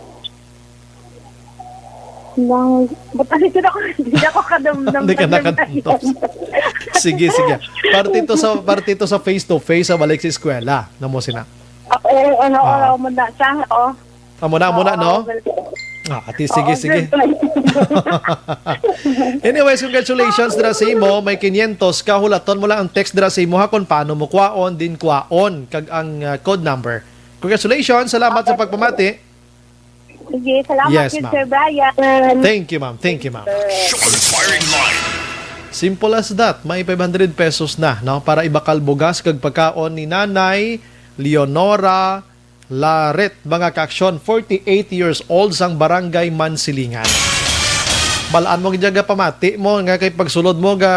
Nang, ba't ano ko na, hindi ako kadamdam. Hindi ka kadamdam. Nakadamdam. Sige, sige. Parte to sa, parte to sa face to face sa balik sa eskwela. Namo sina. Oo, ano, Ah. ano, muna siya, oo. Ah, muna, muna, Oo, no? well, Ah, ati, sige, Oo, sige. sir. Anyways, congratulations na sa imo. May quinientos ka. Hulaton mo lang ang text dira sa imo, ha, kung paano mo kwaon, din kwaon, kag ang, ah, code number. Congratulations. Salamat sa Okay. pagpamati. Sige, salamat Yes, gid, ma'am. Sir Brian. Thank you, ma'am. Thank you, ma'am. Action firing line. Simple as that. May five hundred pesos na, no, para ibakal bugas kag pagkaon ni Nanay Leonora Laret, mga kaaksyon, forty-eight years old, sang Barangay Mansilingan. Balaan mo gid nga pamati mo nga kay pagsulod mo ga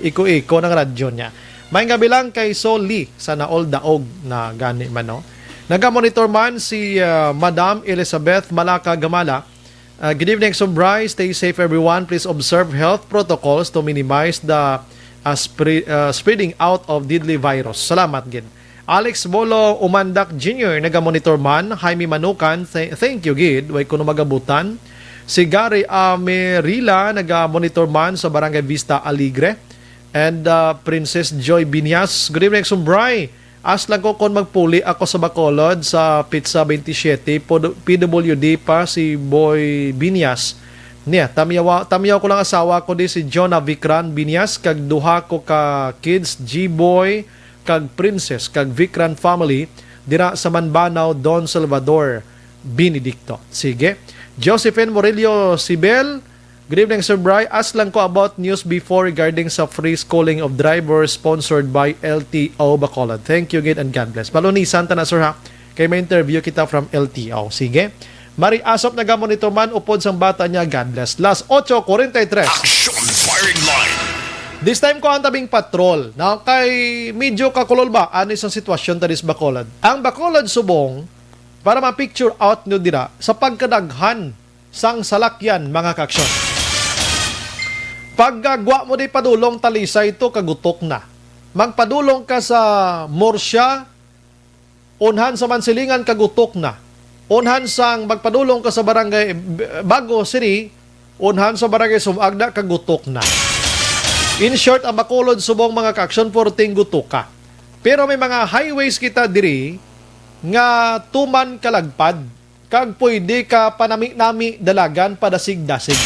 iko-iko ng radyo niya. May nga bilang kay Sol Lee, sana all daog na gani man, no? Naga-monitor man si, ah, Madam Elizabeth Malaka Gamala. Ah, good evening, Sir Bri. Stay safe, everyone. Please observe health protocols to minimize the, ah, spre-, ah, spreading out of deadly virus. Salamat gid. Alex Bolo Umandak Junior naga-monitor man. Jaime Manukan, th-, thank you gid. Way kuno magabutan. Si Gary Amirila naga-monitor man sa Barangay Vista Alegre. And, uh, Princess Joy Binyas, good evening, Sir Bri. Ask lang ko kung magpuli ako sa Bacolod sa Pizza twenty-seven, pod-, P W D pa si Boy Binyas. Niya, tamyawa, tamyaw ko lang asawa ko di si Jonah Vicran Binyas, kag duha ko ka kids, G-Boy, kag Princess, kag Vicran family, dira sa Manbanao, Don Salvador Benedicto. Sige. Josephine Murillo Sibel, good evening, Sir Bri. Ask lang ko about news before regarding sa free schooling of drivers sponsored by L T O Bacolod. Thank you again and God bless. Balunisan ta na, sir, ha? Kay may interview kita from L T O. Sige. Mari Asop naga-monitor man upod sang bata niya. God bless. Las ocho cuarenta y tres. Action firing line. This time ko ang tabing patrol. Na kay medyo kakulol ba? Ano isang sitwasyon ta dis Bacolod? Ang Bacolod subong, para ma-picture out nyo dira, sa pagkadaghan sang salakyan, mga kaaksyon. Pagkagwa mo di padulong Talisay to, kagutok na. Magpadulong ka sa Murcia, unhan sa Mansilingan, kagutok na. Unhan sang magpadulong ka sa barangay B-, Bago City, unhan sa barangay Sumagda, kagutok na. In short, ang Bacolod subong, mga kaaksyon, purting gutuka. Pero may mga highways kita diri nga tuman kalagpad. Kag pwede ka panami-nami dalagan padasig-dasig.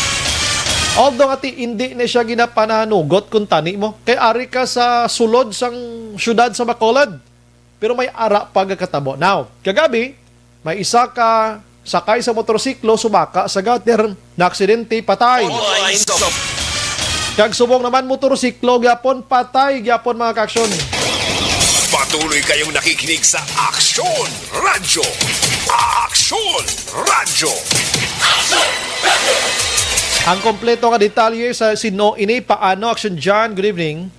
Although nga ti, hindi ni siya ginapananugot kung tani mo. Kay ari ka sa sulod sang syudad sa Bacolod. Pero may ara pa gakatabo. Now, kagabi, may isa ka sakay sa motorsiklo sumaka sa gutter, naaksidente, patay. Online sa Kag subong naman motorsiklo gyapon, patay gyapon, mga kaaksyon. Patuloy kayong nakikinig sa Aksyon Radyo. Aksyon Radyo. Ang kompleto nga detalye sa sino ini, paano, Action John, good evening.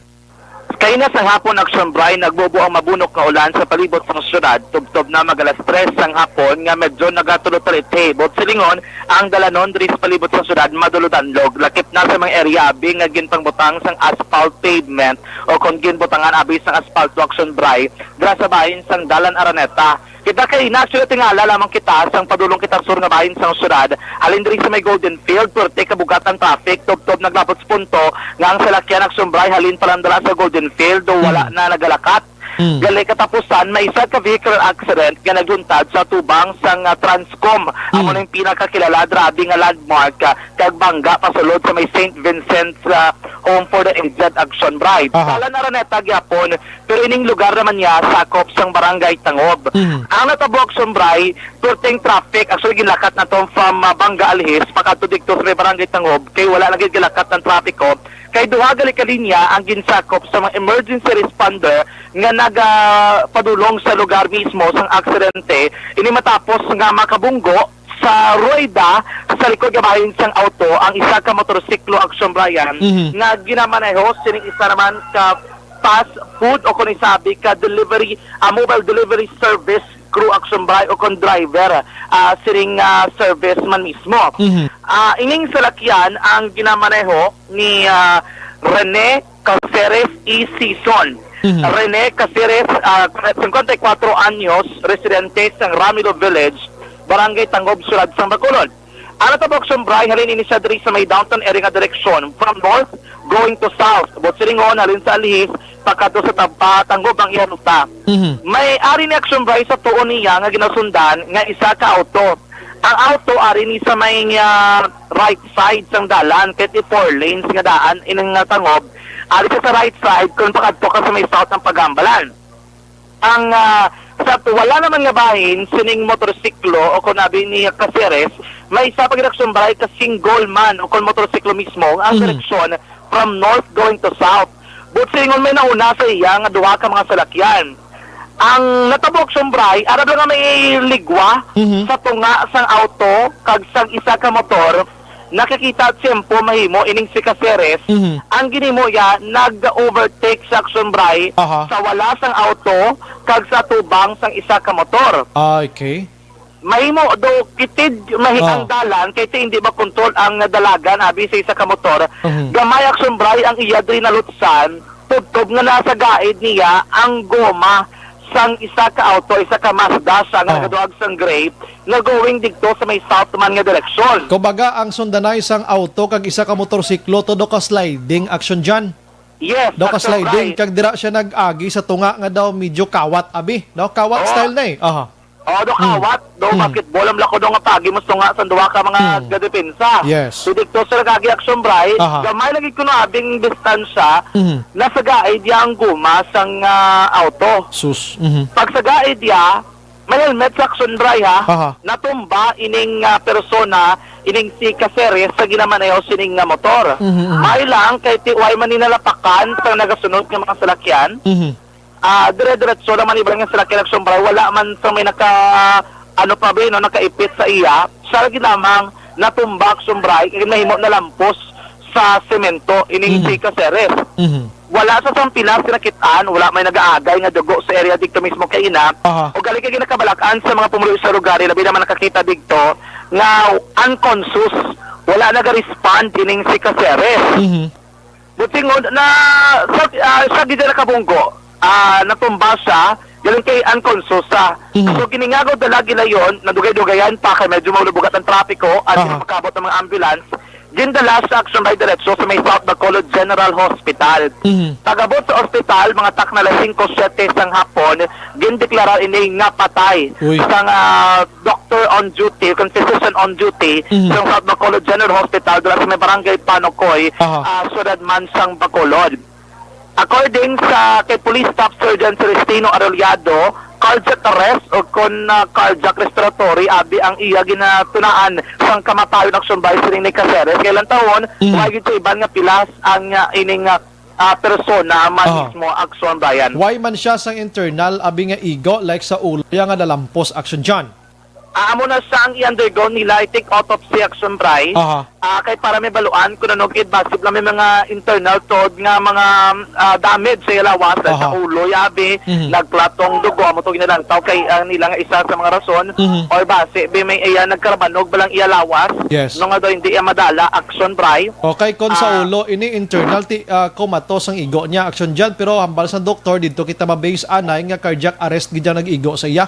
Kaina sang hapon, Action Brian, nagbubo ang mabunok nga ulan sa palibot sang syudad, tubtob na mag alas tres sang hapon nga medyo nagatulo-taliti. Buot silingon, ang dalanon diri sa palibot sang syudad madulog-danlog, lakip na sa mga area abi nga ginpangbutang sang asphalt pavement o kon ginbutangan abi sang asfalto, Action Brian, dira sa bahin sang Dalan Araneta. Kita kay na, actually, tingala lamang kita sang padulong kita sur nga bahin sang syudad. Halin diri sa may Golden Field, pwerte kabugat ang traffic, tubtob naglabot sa punto nga ang salakyan, Action Brian, halin palandala sa Golden Field, wala Mm. na nagalakat. Mm. Gali katapusan, may isa ka vehicular accident nga nagluntad sa tubang sang, ah, Transcom. Amo Mm. na yung pinakakilala, grabe nga landmark, ah, kag bangga pasulod sa may Saint Vincent's, ah, Home for the Aged, Action Brian. Aha. Dalan Araneta gyapon, pero ining lugar naman niya sakop sang Barangay Tangob. Mhm. Ang natabo, Action Brian, purting traffic, actually, ginakat na to from, ah, Banga Alihis, pakadto dito sa may Barangay Tangob, kay wala na gid ginakat ng trapiko, kay duha gali ka linya ang ginsakop sa mga emergency responder nga nagapadulong sa lugar mismo sang aksidente. Ini matapos nga makabunggo sa rueda sa likod nga bahin sang auto ang isa ka motorsiklo, Action Brian, Mhm. nga ginamaneho sining isa naman ka fast food o kung isabi ka delivery, ah, mobile delivery service crew, Action Brian, o kung driver, ah, sining, ah, service man mismo. Mhm. Ah, ining salakyan ang ginamaneho ni, ah, Rene Caceres E. Season. Mhm. Rene Caceres, ah, cincuenta y cuatro anyos, residente sa Ramilo Village, Barangay Tangob, Syudad sang Bacolod. Ang natabo, Action Brian, halin ini siya diri sa may downtown area nga direksyon, from north going to south. Buot silingon, halin sa Alihis, pakadto sa Tab-, ah, Tangob ang iya ruta. Mhm. May ari ni, Action Brian, sa tuon niya nga ginasundan nga isa ka auto. Ang auto ari ni sa may, ah, right side sang dalan, kay ti four lanes nga daan ining, ah, Tangob. Ari siya sa right side kung pakadto ka sa may south ng Pagambalan. Ang, ah, Sa wala naman nga bahin sining motorsiklo o kon abi ni Caceres, may isa pa gid, Action Bri, ka single man o kon motorsiklo mismo ang Mhm. direksyon from north going to south. But silingon may nauna sa iya nga duha ka mga salakyan. Ang natabo, Action Bri, arap lang nga may ligwa Mhm. sa tunga sang auto kag sang isa ka motor, nakakita at tiyempo mahimo ining si Caceres. Mhm. Ang ginhimo iya, nag-overtake sa, Action Bri, Aha. sa wala sang auto kag sa atubang sang isa ka motor. Ah, okay. Mahimo do kitid mahi Ah. ang dalan kay ti hindi makontrol ang dalagan abi sa isa ka motor. Mhm. Gamay, Action Bri, ang iya diri nalutsan, tubtob nga nasa gaid niya ang goma sang isa ka auto, isa ka Mazda siya nga Ah. nagaduag sang gray nga going didto sa may south man nga direksyon. Kumbaga, ang sundanay sang auto kag isa ka motorsiklo, todo ka sliding, Action Jan. Yes, Daw ka Action sliding, Bri. kag dira siya nag-agi sa tunga nga daw medyo kawat, abi. No? Kawat Oo. style na eh. Aha. Oh, do Hmm. kawat, do Hmm. basketball ang lako do nga pagi mo sunga sa duha ka mga Hmm. gadepensa. Yes. So dito sa nagagi, Action Bri, Aha. gamay lagi kuno abing distansya, Mhm. nasa gaid ya ang guma sang, ah, auto. Sus. Mhm. Pag sa gaid ya, may helmet sa, Action Bri, ha. Aha. Natumba ining, ah, persona, ining si Caceres sa ginamaneho sining nga motor. Mhm, mhm. May lang kay ti-, way man ni nalapakan sa nagasunod nga mga salakyan. Mhm. Ah, dire-diretso naman iba nga salakyan, Action Bri, wala man sa may naka, ano pa ba, no, nakaipit sa iya. Siya lagi lamang natumba, Action Bri, kay nahimo na lampos sa semento ining Mhm. si Caceres. Mhm. Wala sa sang pilas nga nakit-an, wala may nagaagay nga dugo sa area dito mismo kay ina. Aha. O gali kay ginakabalakan sa mga pumuloy sa lugar, labi naman nakakita dito nga unconscious, wala naga-respond ining si Caceres. Mhm. Butingon na sa, ah, sa gid nakabunggo, ah, natumba siya, galing kay unconscious siya. Mhm. So, giningago dala gilayon, nadugay-dugayan pa kay medyo maulubugat ang trapiko, at Aha. makabot ang mga ambulance. Gindala sa Action Bri diretso sa may South Bacolod General Hospital. Mhm. Pag-abot sa ospital, mga takna alas singko siyete sang hapon, gindeklarar ini nga patay Uy. sang, ah, doctor on duty, kung physician on duty, Mhm. sang South Bacolod General Hospital, dira sa may barangay Panocoy, Aha. ah, siyudad man sang Bacolod. According sa kay Police Staff Sergeant Celestino Arrollado, cardiac arrest o kon, ah, cardiac respiratory abi ang iya ginatunaan sang kamatayon, Action Bri, sining ni Caceres. Kay lantawon, Mm. wala gyud sa iban nga pilas ang, ah, ining, ah, ah, persona man Aha. mismo, Action Bri. Why man siya sang internal abi nga igo, like sa ulo ya nga nalampos, Action Jan? Ah, amo na siya ang i-undergo nila, i-take autopsy, Action Bri. Aha. Ah, kay para may baluan kung ano gid, basi lang may mga internal tod nga mga, ah, damage sa iya lawas, like sa Aha. ulo, yabi, Mhm. nagplatong dugo, amo to ginalantaw kay, ah, nila nga isa sa mga rason, Mhm. or basi, bi may iya nagkarabanog ba lang iya lawas, Yes. no nga daw hindi iya madala, Action Bri. Okay, kon sa Ah. ulo, ini internal, ti, ah, comatose ang igo niya, Action Jan, pero hambal sa doktor, dito kita ma-base anay nga cardiac arrest gid ang nag-igo sa iya.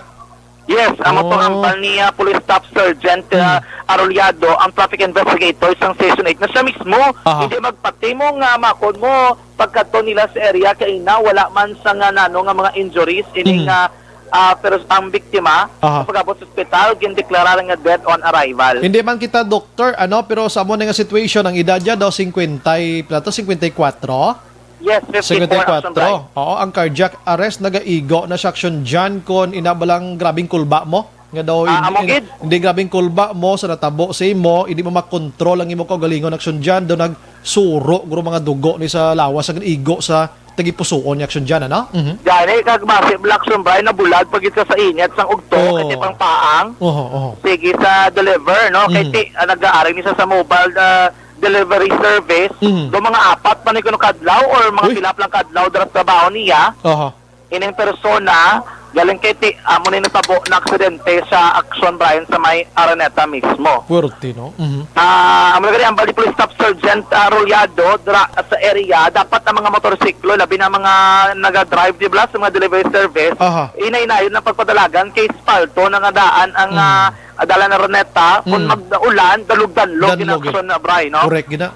Yes, amo to Oh. hambal ni, ah, Police Staff Sergeant, ah, Mm. Arrollado, ang traffic investigator sang Station eight, na siya mismo Aha. hindi magpatimo nga makon mo pagkadto nila sa area kay na wala man sa nga nano nga mga injuries ining, Mm. ah, ah, pero ang biktima Aha. sa pag-abot sa ospital gindeklarar nga dead on arrival. Hindi man kita doktor, ano, pero sa amo na nga situation, ang edad niya daw singkwenta y, pila to, singkwenta y kuwatro? Yes, fifty-four, Action Bri. Singkwenta y kuwatro. Oo, ang cardiac arrest nagaigo na siya, Action Jan, kon ina ba lang grabing kulba mo? Nga daw Ah, hindi, amo gid. hindi grabing kulba mo sa natabo sa imo, hindi mo makontrol ang imo kaugalingon, Action Jan, daw nagsuro guro mga dugo ni sa lawas sa igo sa tagipusuon ni, Action Jan, ano? Mhm. Gani, kag basi, Black Sombray, nabulag pa gid sa, sa init sang ugto, Oo. kay ti pang paang. Oho, oho. Sige sa deliver, no? Kay Mhm. ti, ah, nag-aaring ni sa, sa mobile, ah, delivery service, Mhm. do mga apat pa ni kuno kadlaw or mga Uy. pila pa lang kadlaw dira sa trabaho niya. Aha. Ining persona, galing kay ti, amo ni natabo na aksidente sa Action Bri sa may Araneta mismo. Puwerte, no? Mhm. Ah, amo na gani ang Bali Police Staff Sergeant, ah, Rollado, dira sa area, dapat ang mga motorsiklo, labi na mga naga-drive, di ba, sa mga delivery service, Aha. inay-inayon ang pagpadalagan kay espalto na nga daan ang, Mhm. ah, Adalan Araneta, kung Mm. mag-ulan, dalog-danlog Danlog, in action eh. na, Bri, no? Correct, gina.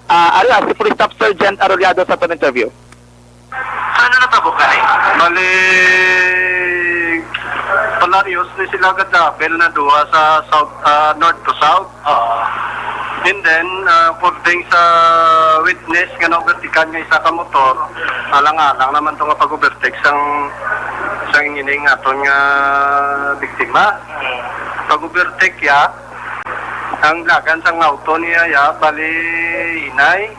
Ah, ari, ah, si Police Staff Sergeant Arrollado sa aton interview. Ano na tabo, gani? Bali, Polaris ni sila gad-travel na duha sa south, ah, north to south. Oo. And then, ah, according sa witness nga na-overtakean nga isa ka motor, alang-alang naman to nga pag-overtake sang, sang ining aton nga biktima. Pag-overtake ya, ang lagan sang auto niya ya, bali, hinay.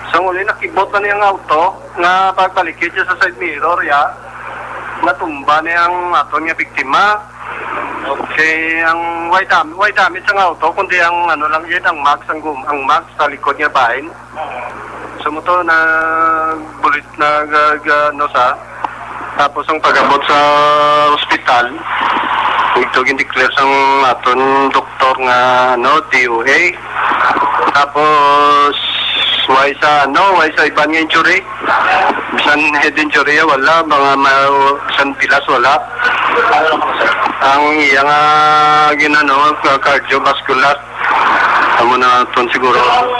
Sa uli, nakibot na niya ang auto, nga pagpalikid siya sa side mirror ya, natumba niya ang aton nga biktima. Okay, ang way dam-, way damage ang auto, kundi ang ano lang yun, ang mags, ang gum-, ang mags sa likod nga bahin. So mo to, nagbulit, nag, ah, ano sa, tapos ang pag-abot sa ospital, ito gin-declare sang aton doktor nga, ano, D O A. Tapos, way sa, ano, way sa iban nga injury. Bisan head injury, wala. Mga ma-, bisan pilas, wala. Ang iya nga ginano, cardiovascular. Amo na ton siguro.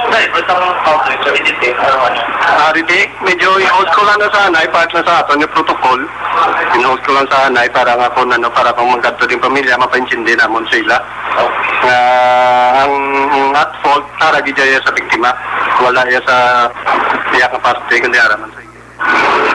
Dahil ito ang counter, so, hindi safe, ano, ano. Ah, Ritik, medyo i-hold ko lang na sa anay, part na sa aton yung protocol. In-hold ko lang sa anay para nga kung ano, para kung magkadto din pamilya, mapaintindi namon sila. Nga ang, ang at fault, para gid iya sa biktima. Wala iya sa iya ka parte, kundi araman sa iya.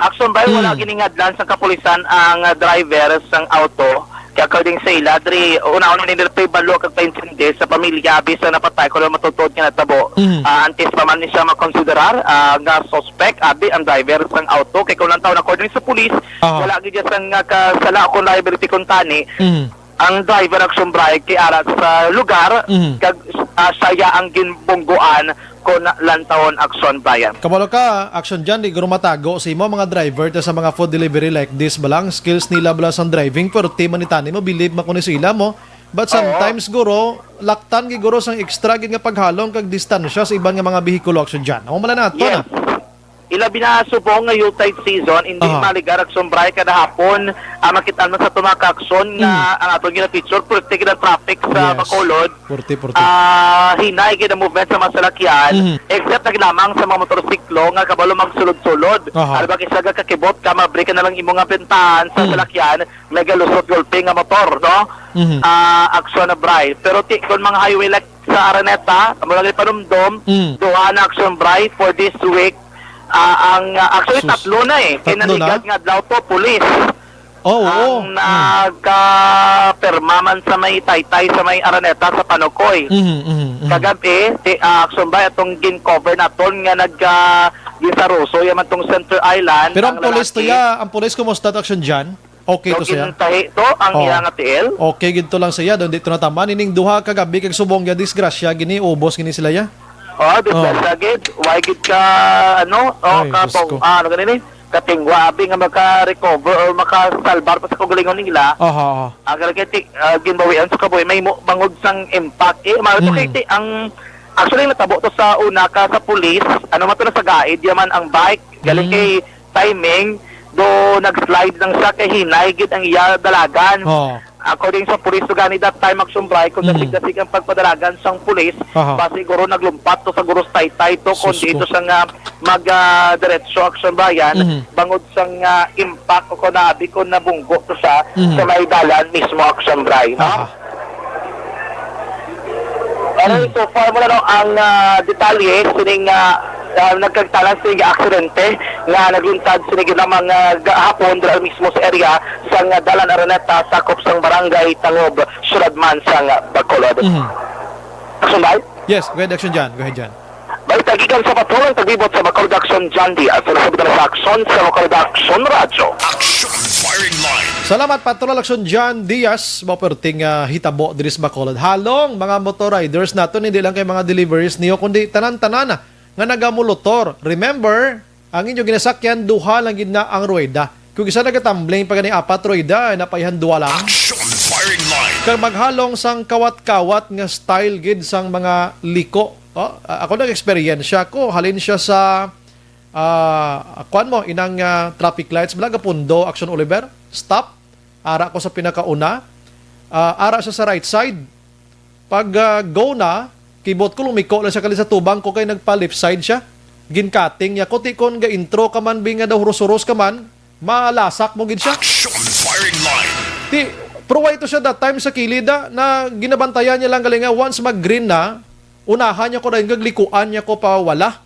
Action by, wala Hmm. giningadlan sa kapulisan ang, ah, driver sang auto. Kaya according sa ila, diri, unahon na nila pa'y balo kag paintindi sa pamilya, abi sa napatay, kung ano matutuod nga natabo. Hmm. Ah, antes pa man ni siya makonsiderar, ah, nga suspect, abi ang driver sang auto. Kay kung lang taon, according sa pulis, Aha. wala gid siya sang, ah, kasala kung liability kung tani. Hmm. Ang driver, Action Brian, kay ara sa lugar, Mhm. kag, ah, siya ang ginbungguan kon lantawon, Action Brian. Kabalo ka, Action John, di guro matago sa imo mga driver ta sa mga food delivery like this ba lang, skills nila bala sang driving, pero ti man itani mo, bilib man kuno sa ila mo. But Oo. sometimes, guro, laktan gid guro sang extra gid nga paghalong kag distansya sa iban nga mga behikulo, Action John. Amo man lang nato Yes. na. Ilabi na subong nga Yuletide season, hindi Aha. maligar ang sumbray kada hapon. Ah, makit-an man sa aton mga kakson nga Mm. ang aton gina-feature, purti gid ang traffic sa Yes. Bacolod. Purti, purti. Ah, hinay gid ang movement sa mga salakyan, Mhm. except na gid lamang sa mga motorsiklo nga kabalo magsulod-sulod. Aha. Ano ba kay sa kakibot ka, mabrake na lang imo nga bentahan sa Mm. salakyan, may galusot gulpi nga motor, no? Mhm. Ah, aksyon na bray. Pero ti, kung mga highway like sa Araneta, amo lang gid panumdom, Mm. duha na aksyon bray for this week. Ah, ang, ah, actually, Sus. tatlo na eh. Kay Tatlo na? nanigat nga adlaw to, pulis. Oh, oo. Ang Mm. nagapirma man sa may taytay, sa may Araneta, sa Panukoy. Mhm, mhm, mhm. Kagabi, ti, ah, aksyon ba atong gin-cover naton nga nag, ah, ginsaruso, yaman tong Center Island, Pero ang ang pulis to lalaki. ya, ang pulis kumusta to, Action Jan? Okay to So, siya? gintahi to ang Oh. iya nga tiil? Okay gid to lang siya, doon dito nataman. Ining duha ka gabi kag subong ya, disgrasya, gini, ubos gini sila ya. Oh, di ba Oh. sa gid? Why gid ka, ano? Oh, Ay, ka Diyos ko. ah, ano ganini? Katingwa, abi nga maka-recover or makasalbar pa sa kagalingon nila. Aha, aha. Ang kagiti, ah, ginbawian sa kabuhi, may mo, bangod sang impact. Eh, maro to Mm. kay ti, ang, actually, natabo to sa una ka sa police, ano man to na sa guide, yaman ang bike, galing Mm. kay timing, do nag-slide lang siya, kay hinay gid ang iya dalagan. Oh. According sa police, to gani that time, Action Bray, kung Mm. dasig-dasig ang pagpadalagan sang police, Aha. basi guro naglumpat to sa guro sa taytay to, Sus kung dito ko. siya nga mag, ah, diretso, Action Bray, yan, Mhm. bangod sang, ah, impact o kung naabi ko nabunggo to siya Mhm. sa may dalan mismo, Action Bray, no? Aha. Pero Hmm. so far mo na, no, ang, ah, detalye sining, ah, ah, nagkagtalang sining aksidente nga nagluntad sining lamang, ah, gahapon dira mismo sa area sang, ah, Dalan Araneta, sakop sang Barangay Tangob, siyudad man sang Bacolod. Mhm. Action, bay? Yes, go ahead, Action Jan. Go ahead, Jan. Balita gikan sa Patrol ang tagbibot sa Bacolod Action, John Diaz. Sa nasabot na sa Action sa Bacolod Action Radyo. Action Firing Line. Salamat, Patrol Action John Diaz. Mao perting, ah, hitabo diri sa Bacolod. Halong, mga motor riders naton, hindi lang kay mga deliveries niyo, kundi tanan-tanan na nga nagamolotor. Remember, ang inyo ginasakyan, duha lang gid na ang ruweda. Kung isa nagatambling pa gani apat ruweda, napaihan duha lang. Action Firing Line. Kag maghalong sang kawat-kawat nga style gid sang mga liko. Oh, a-, ako nag-eksperyensya ko, halin siya sa, ah, kuan mo, inang, ah, traffic lights, bala, gapundo, Action Oliver, stop, ara ko sa pinakauna, ah, ara siya sa right side. Pag, ah, go na, kibot ko, lumiko lang siya kali sa tubang ko kay nagpa-left side siya. Gin-cutting niya. Kuti kon ga-intro ka man, bi nga daw huros-huros ka man, malasak mo gid siya. Action Firing Line. Ti, Pero why to siya that time sa kilid, ah, na ginabantayan niya lang gali nga once mag-green na, unahan niya ko dayon kag likuan niya ko pa wala.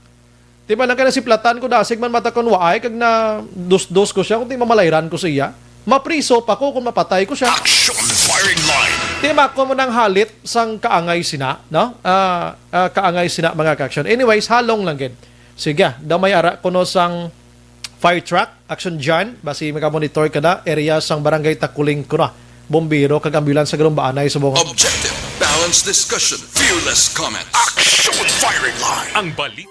Di ba lang kay nasiplatan ko dasig man mata kon waay kag na dos-dos ko siya, kung di mamalayran ko sa iya. Mapriso pa ko kung mapatay ko siya. Action firing line. Di ba ko mo nang halit sang kaangay sina, no? Ah, ah, kaangay sina, mga ka-action. Anyways, halong lang gid. Sige, daw may ara kuno sang fire truck. Action John, basi magamonitor ka na, area sang Barangay Takuling kuno. Bombero kag ambulance sa Galumbaanay subong. Objective, balanced discussion, fearless comments. Action firing line. Ang balik.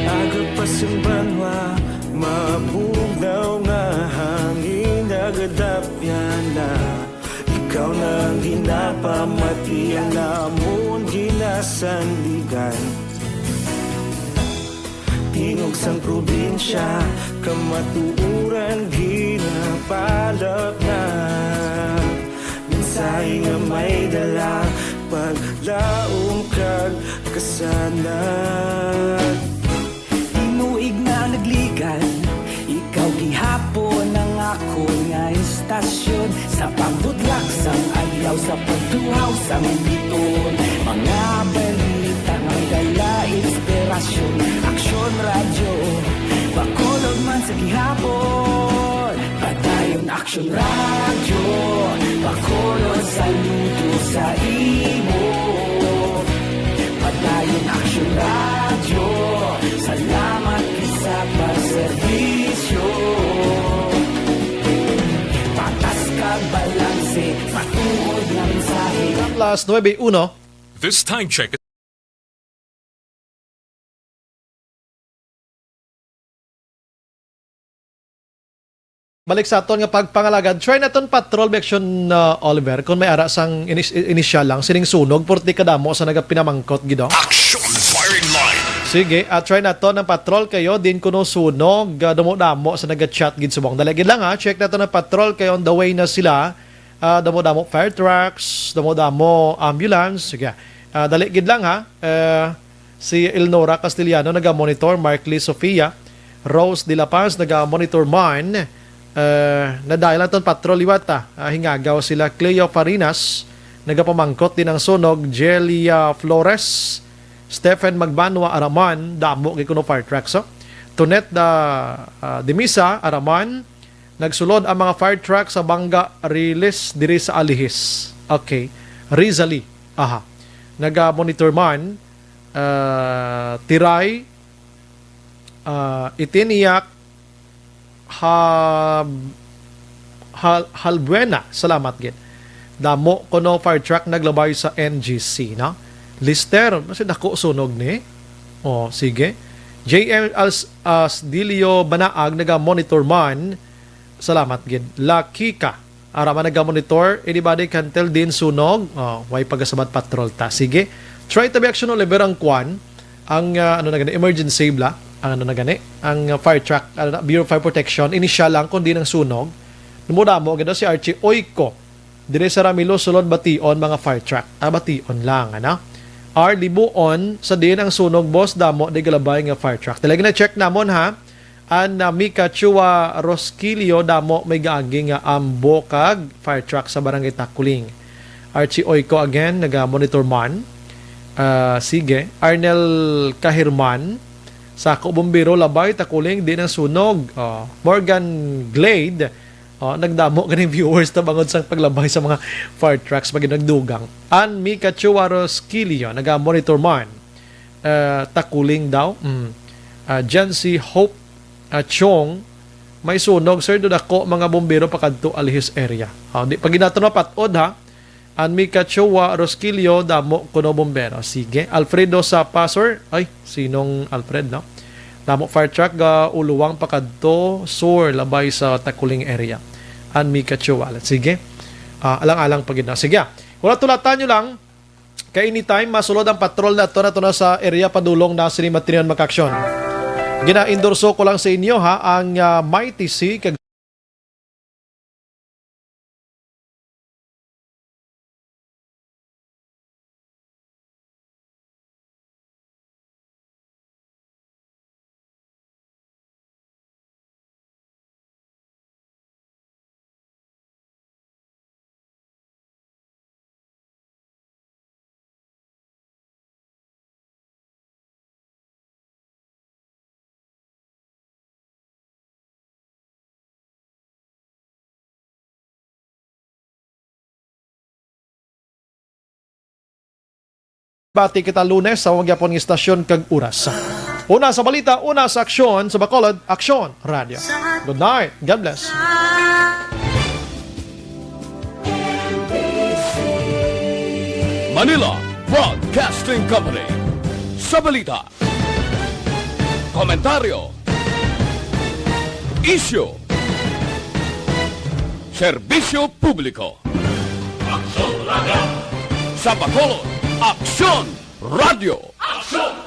Aga pa sang banwa, mabugnaw nga hangin, nagadapyan na. Ikaw na ang ginapamati, ang amon ginasandigan. Tingog sang probinsya, kamatuoran ginapalapnag. Mensahe nga may dala, paglaom kag kasanag. Tinuig na nagligad, ikaw gihapon ang akon nga istasyon. Sa pagbudlak sang adlaw, sa pagtuhaw sang biton, mga balita nga dala inspirasyon. Aksyon Radyo, Bacolod man sa gihapon. Padayon Aksyon Radyo, Bacolod, saludo sa imo. Padayon Aksyon Radyo, salamat gid sa pagserbisyo. Patas kag balanse, matuod nga mensahe. Las nuebe uno. This time check. Balik sa aton nga pagpangalagad, try naton patrol, Action, uh, Oliver, kung may ara sang inis-, inisyal lang sining sunog, purti kadamo sa nagapinamangkot gid, oh. Action firing line. Sige, ah, try naton ang patrol kayo, din kuno sunog, ah, damo-damo sa naga-chat gid subong. Dali gid lang, ha, check naton ang patrol kayo on the way na sila. Ah, damo-damo fire trucks, damo-damo ambulance. Sige, ah, dali gid lang, ha. Eh, Si Elnora Castellano naga-monitor, Markley Sofia, Rose de la Paz naga-monitor man. Eh, nadayon lang ton patrol liwat, ah. Ah, hingagaw sila Cleo Farinas, nagapamangkot din ang sunog, Jelia Flores, Stephen Magbanwa Araman, damo gid kuno fire trucks, oh. Tonet da, ah, Dimisa Araman, nagsulod ang mga fire truck sa Banga Riles diri sa Alihis. Okay. Rizali. Aha. Naga-monitor man, ah, Tiray, ah, Itiniak, Hab-, Hal-, Halbuena. Salamat gid. Damo kuno fire truck naglabay sa N G C, no? Lister, mas dako sunog ni. Oh, sige. J M As-, Asdilio Banaag naga-monitor man. Salamat gid. La Kika. Ara man naga-monitor, anybody can tell din sunog? Oh, way pagasabat patrol ta. Sige. Try to be action, Oliver, ang kwan. Ang, ah, ano na gani, emergency bla? Ang ano na gani? Ang, ah, fire truck, ano na, Bureau of Fire Protection. Inisyal lang kung din ang sunog. Namudamo gid si Archie Oyko. Dire sa Ramilo, sulod Bation, mga fire truck. Ah, Bation lang, ano? R. Libuon, sa din ang sunog, boss, damo di galabay nga fire truck. Talaga na check namon, ha? An, ah, Mika Chua Rosquilio, damo may gaagi nga ambo kag fire truck sa Barangay Takuling. Archie Oyko again, naga-monitor man. Ah, sige. Arnel Kahirman, sa ako bumbero, labay, Takuling, di nang sunog. Ah, Morgan Glade, oh, nagdamo ganing viewers ta bangod sang paglabay sa mga fire trucks pag nagdugang. An Mika Chua Rosquilio, naga-monitor man. Ah, Takuling daw. Mm. Ah, Jancy Hope, ah, Chong, may sunog, sir, do dako mga bumbero pakadto Alihis area. Ah, di pa gid naton mapat-od, ha. An Mika Chua Rosquillo, damo kuno bumbero. Sige. Alfredo Sapa, sir. Ay, sinong Alfred, no? Damo fire truck ga Uluwang pakadto sur, labay sa Takuling area. An Mika Chua. Sige. Ah, alang-alang pa gid na. Sige, ah. Wala, tulatan nyo lang. Kay anytime, masulod ang patrol nato, nato na sa area padulong na sini Matrion Makaksyon. Gina-endorso ko lang sa inyo, ha, ang, ah, Mighty C kag Bati kita Lunes sa wag yapon nga istasyon kag oras. Una sa balita, una sa aksyon, sa Bacolod, Aksyon Radio. Good night. God bless. Manila Broadcasting Company. Sa balita, komentaryo, isyu, serbisyo publiko. Aksyon Radio. Sa Bacolod, Aksyon Radio. Aksyon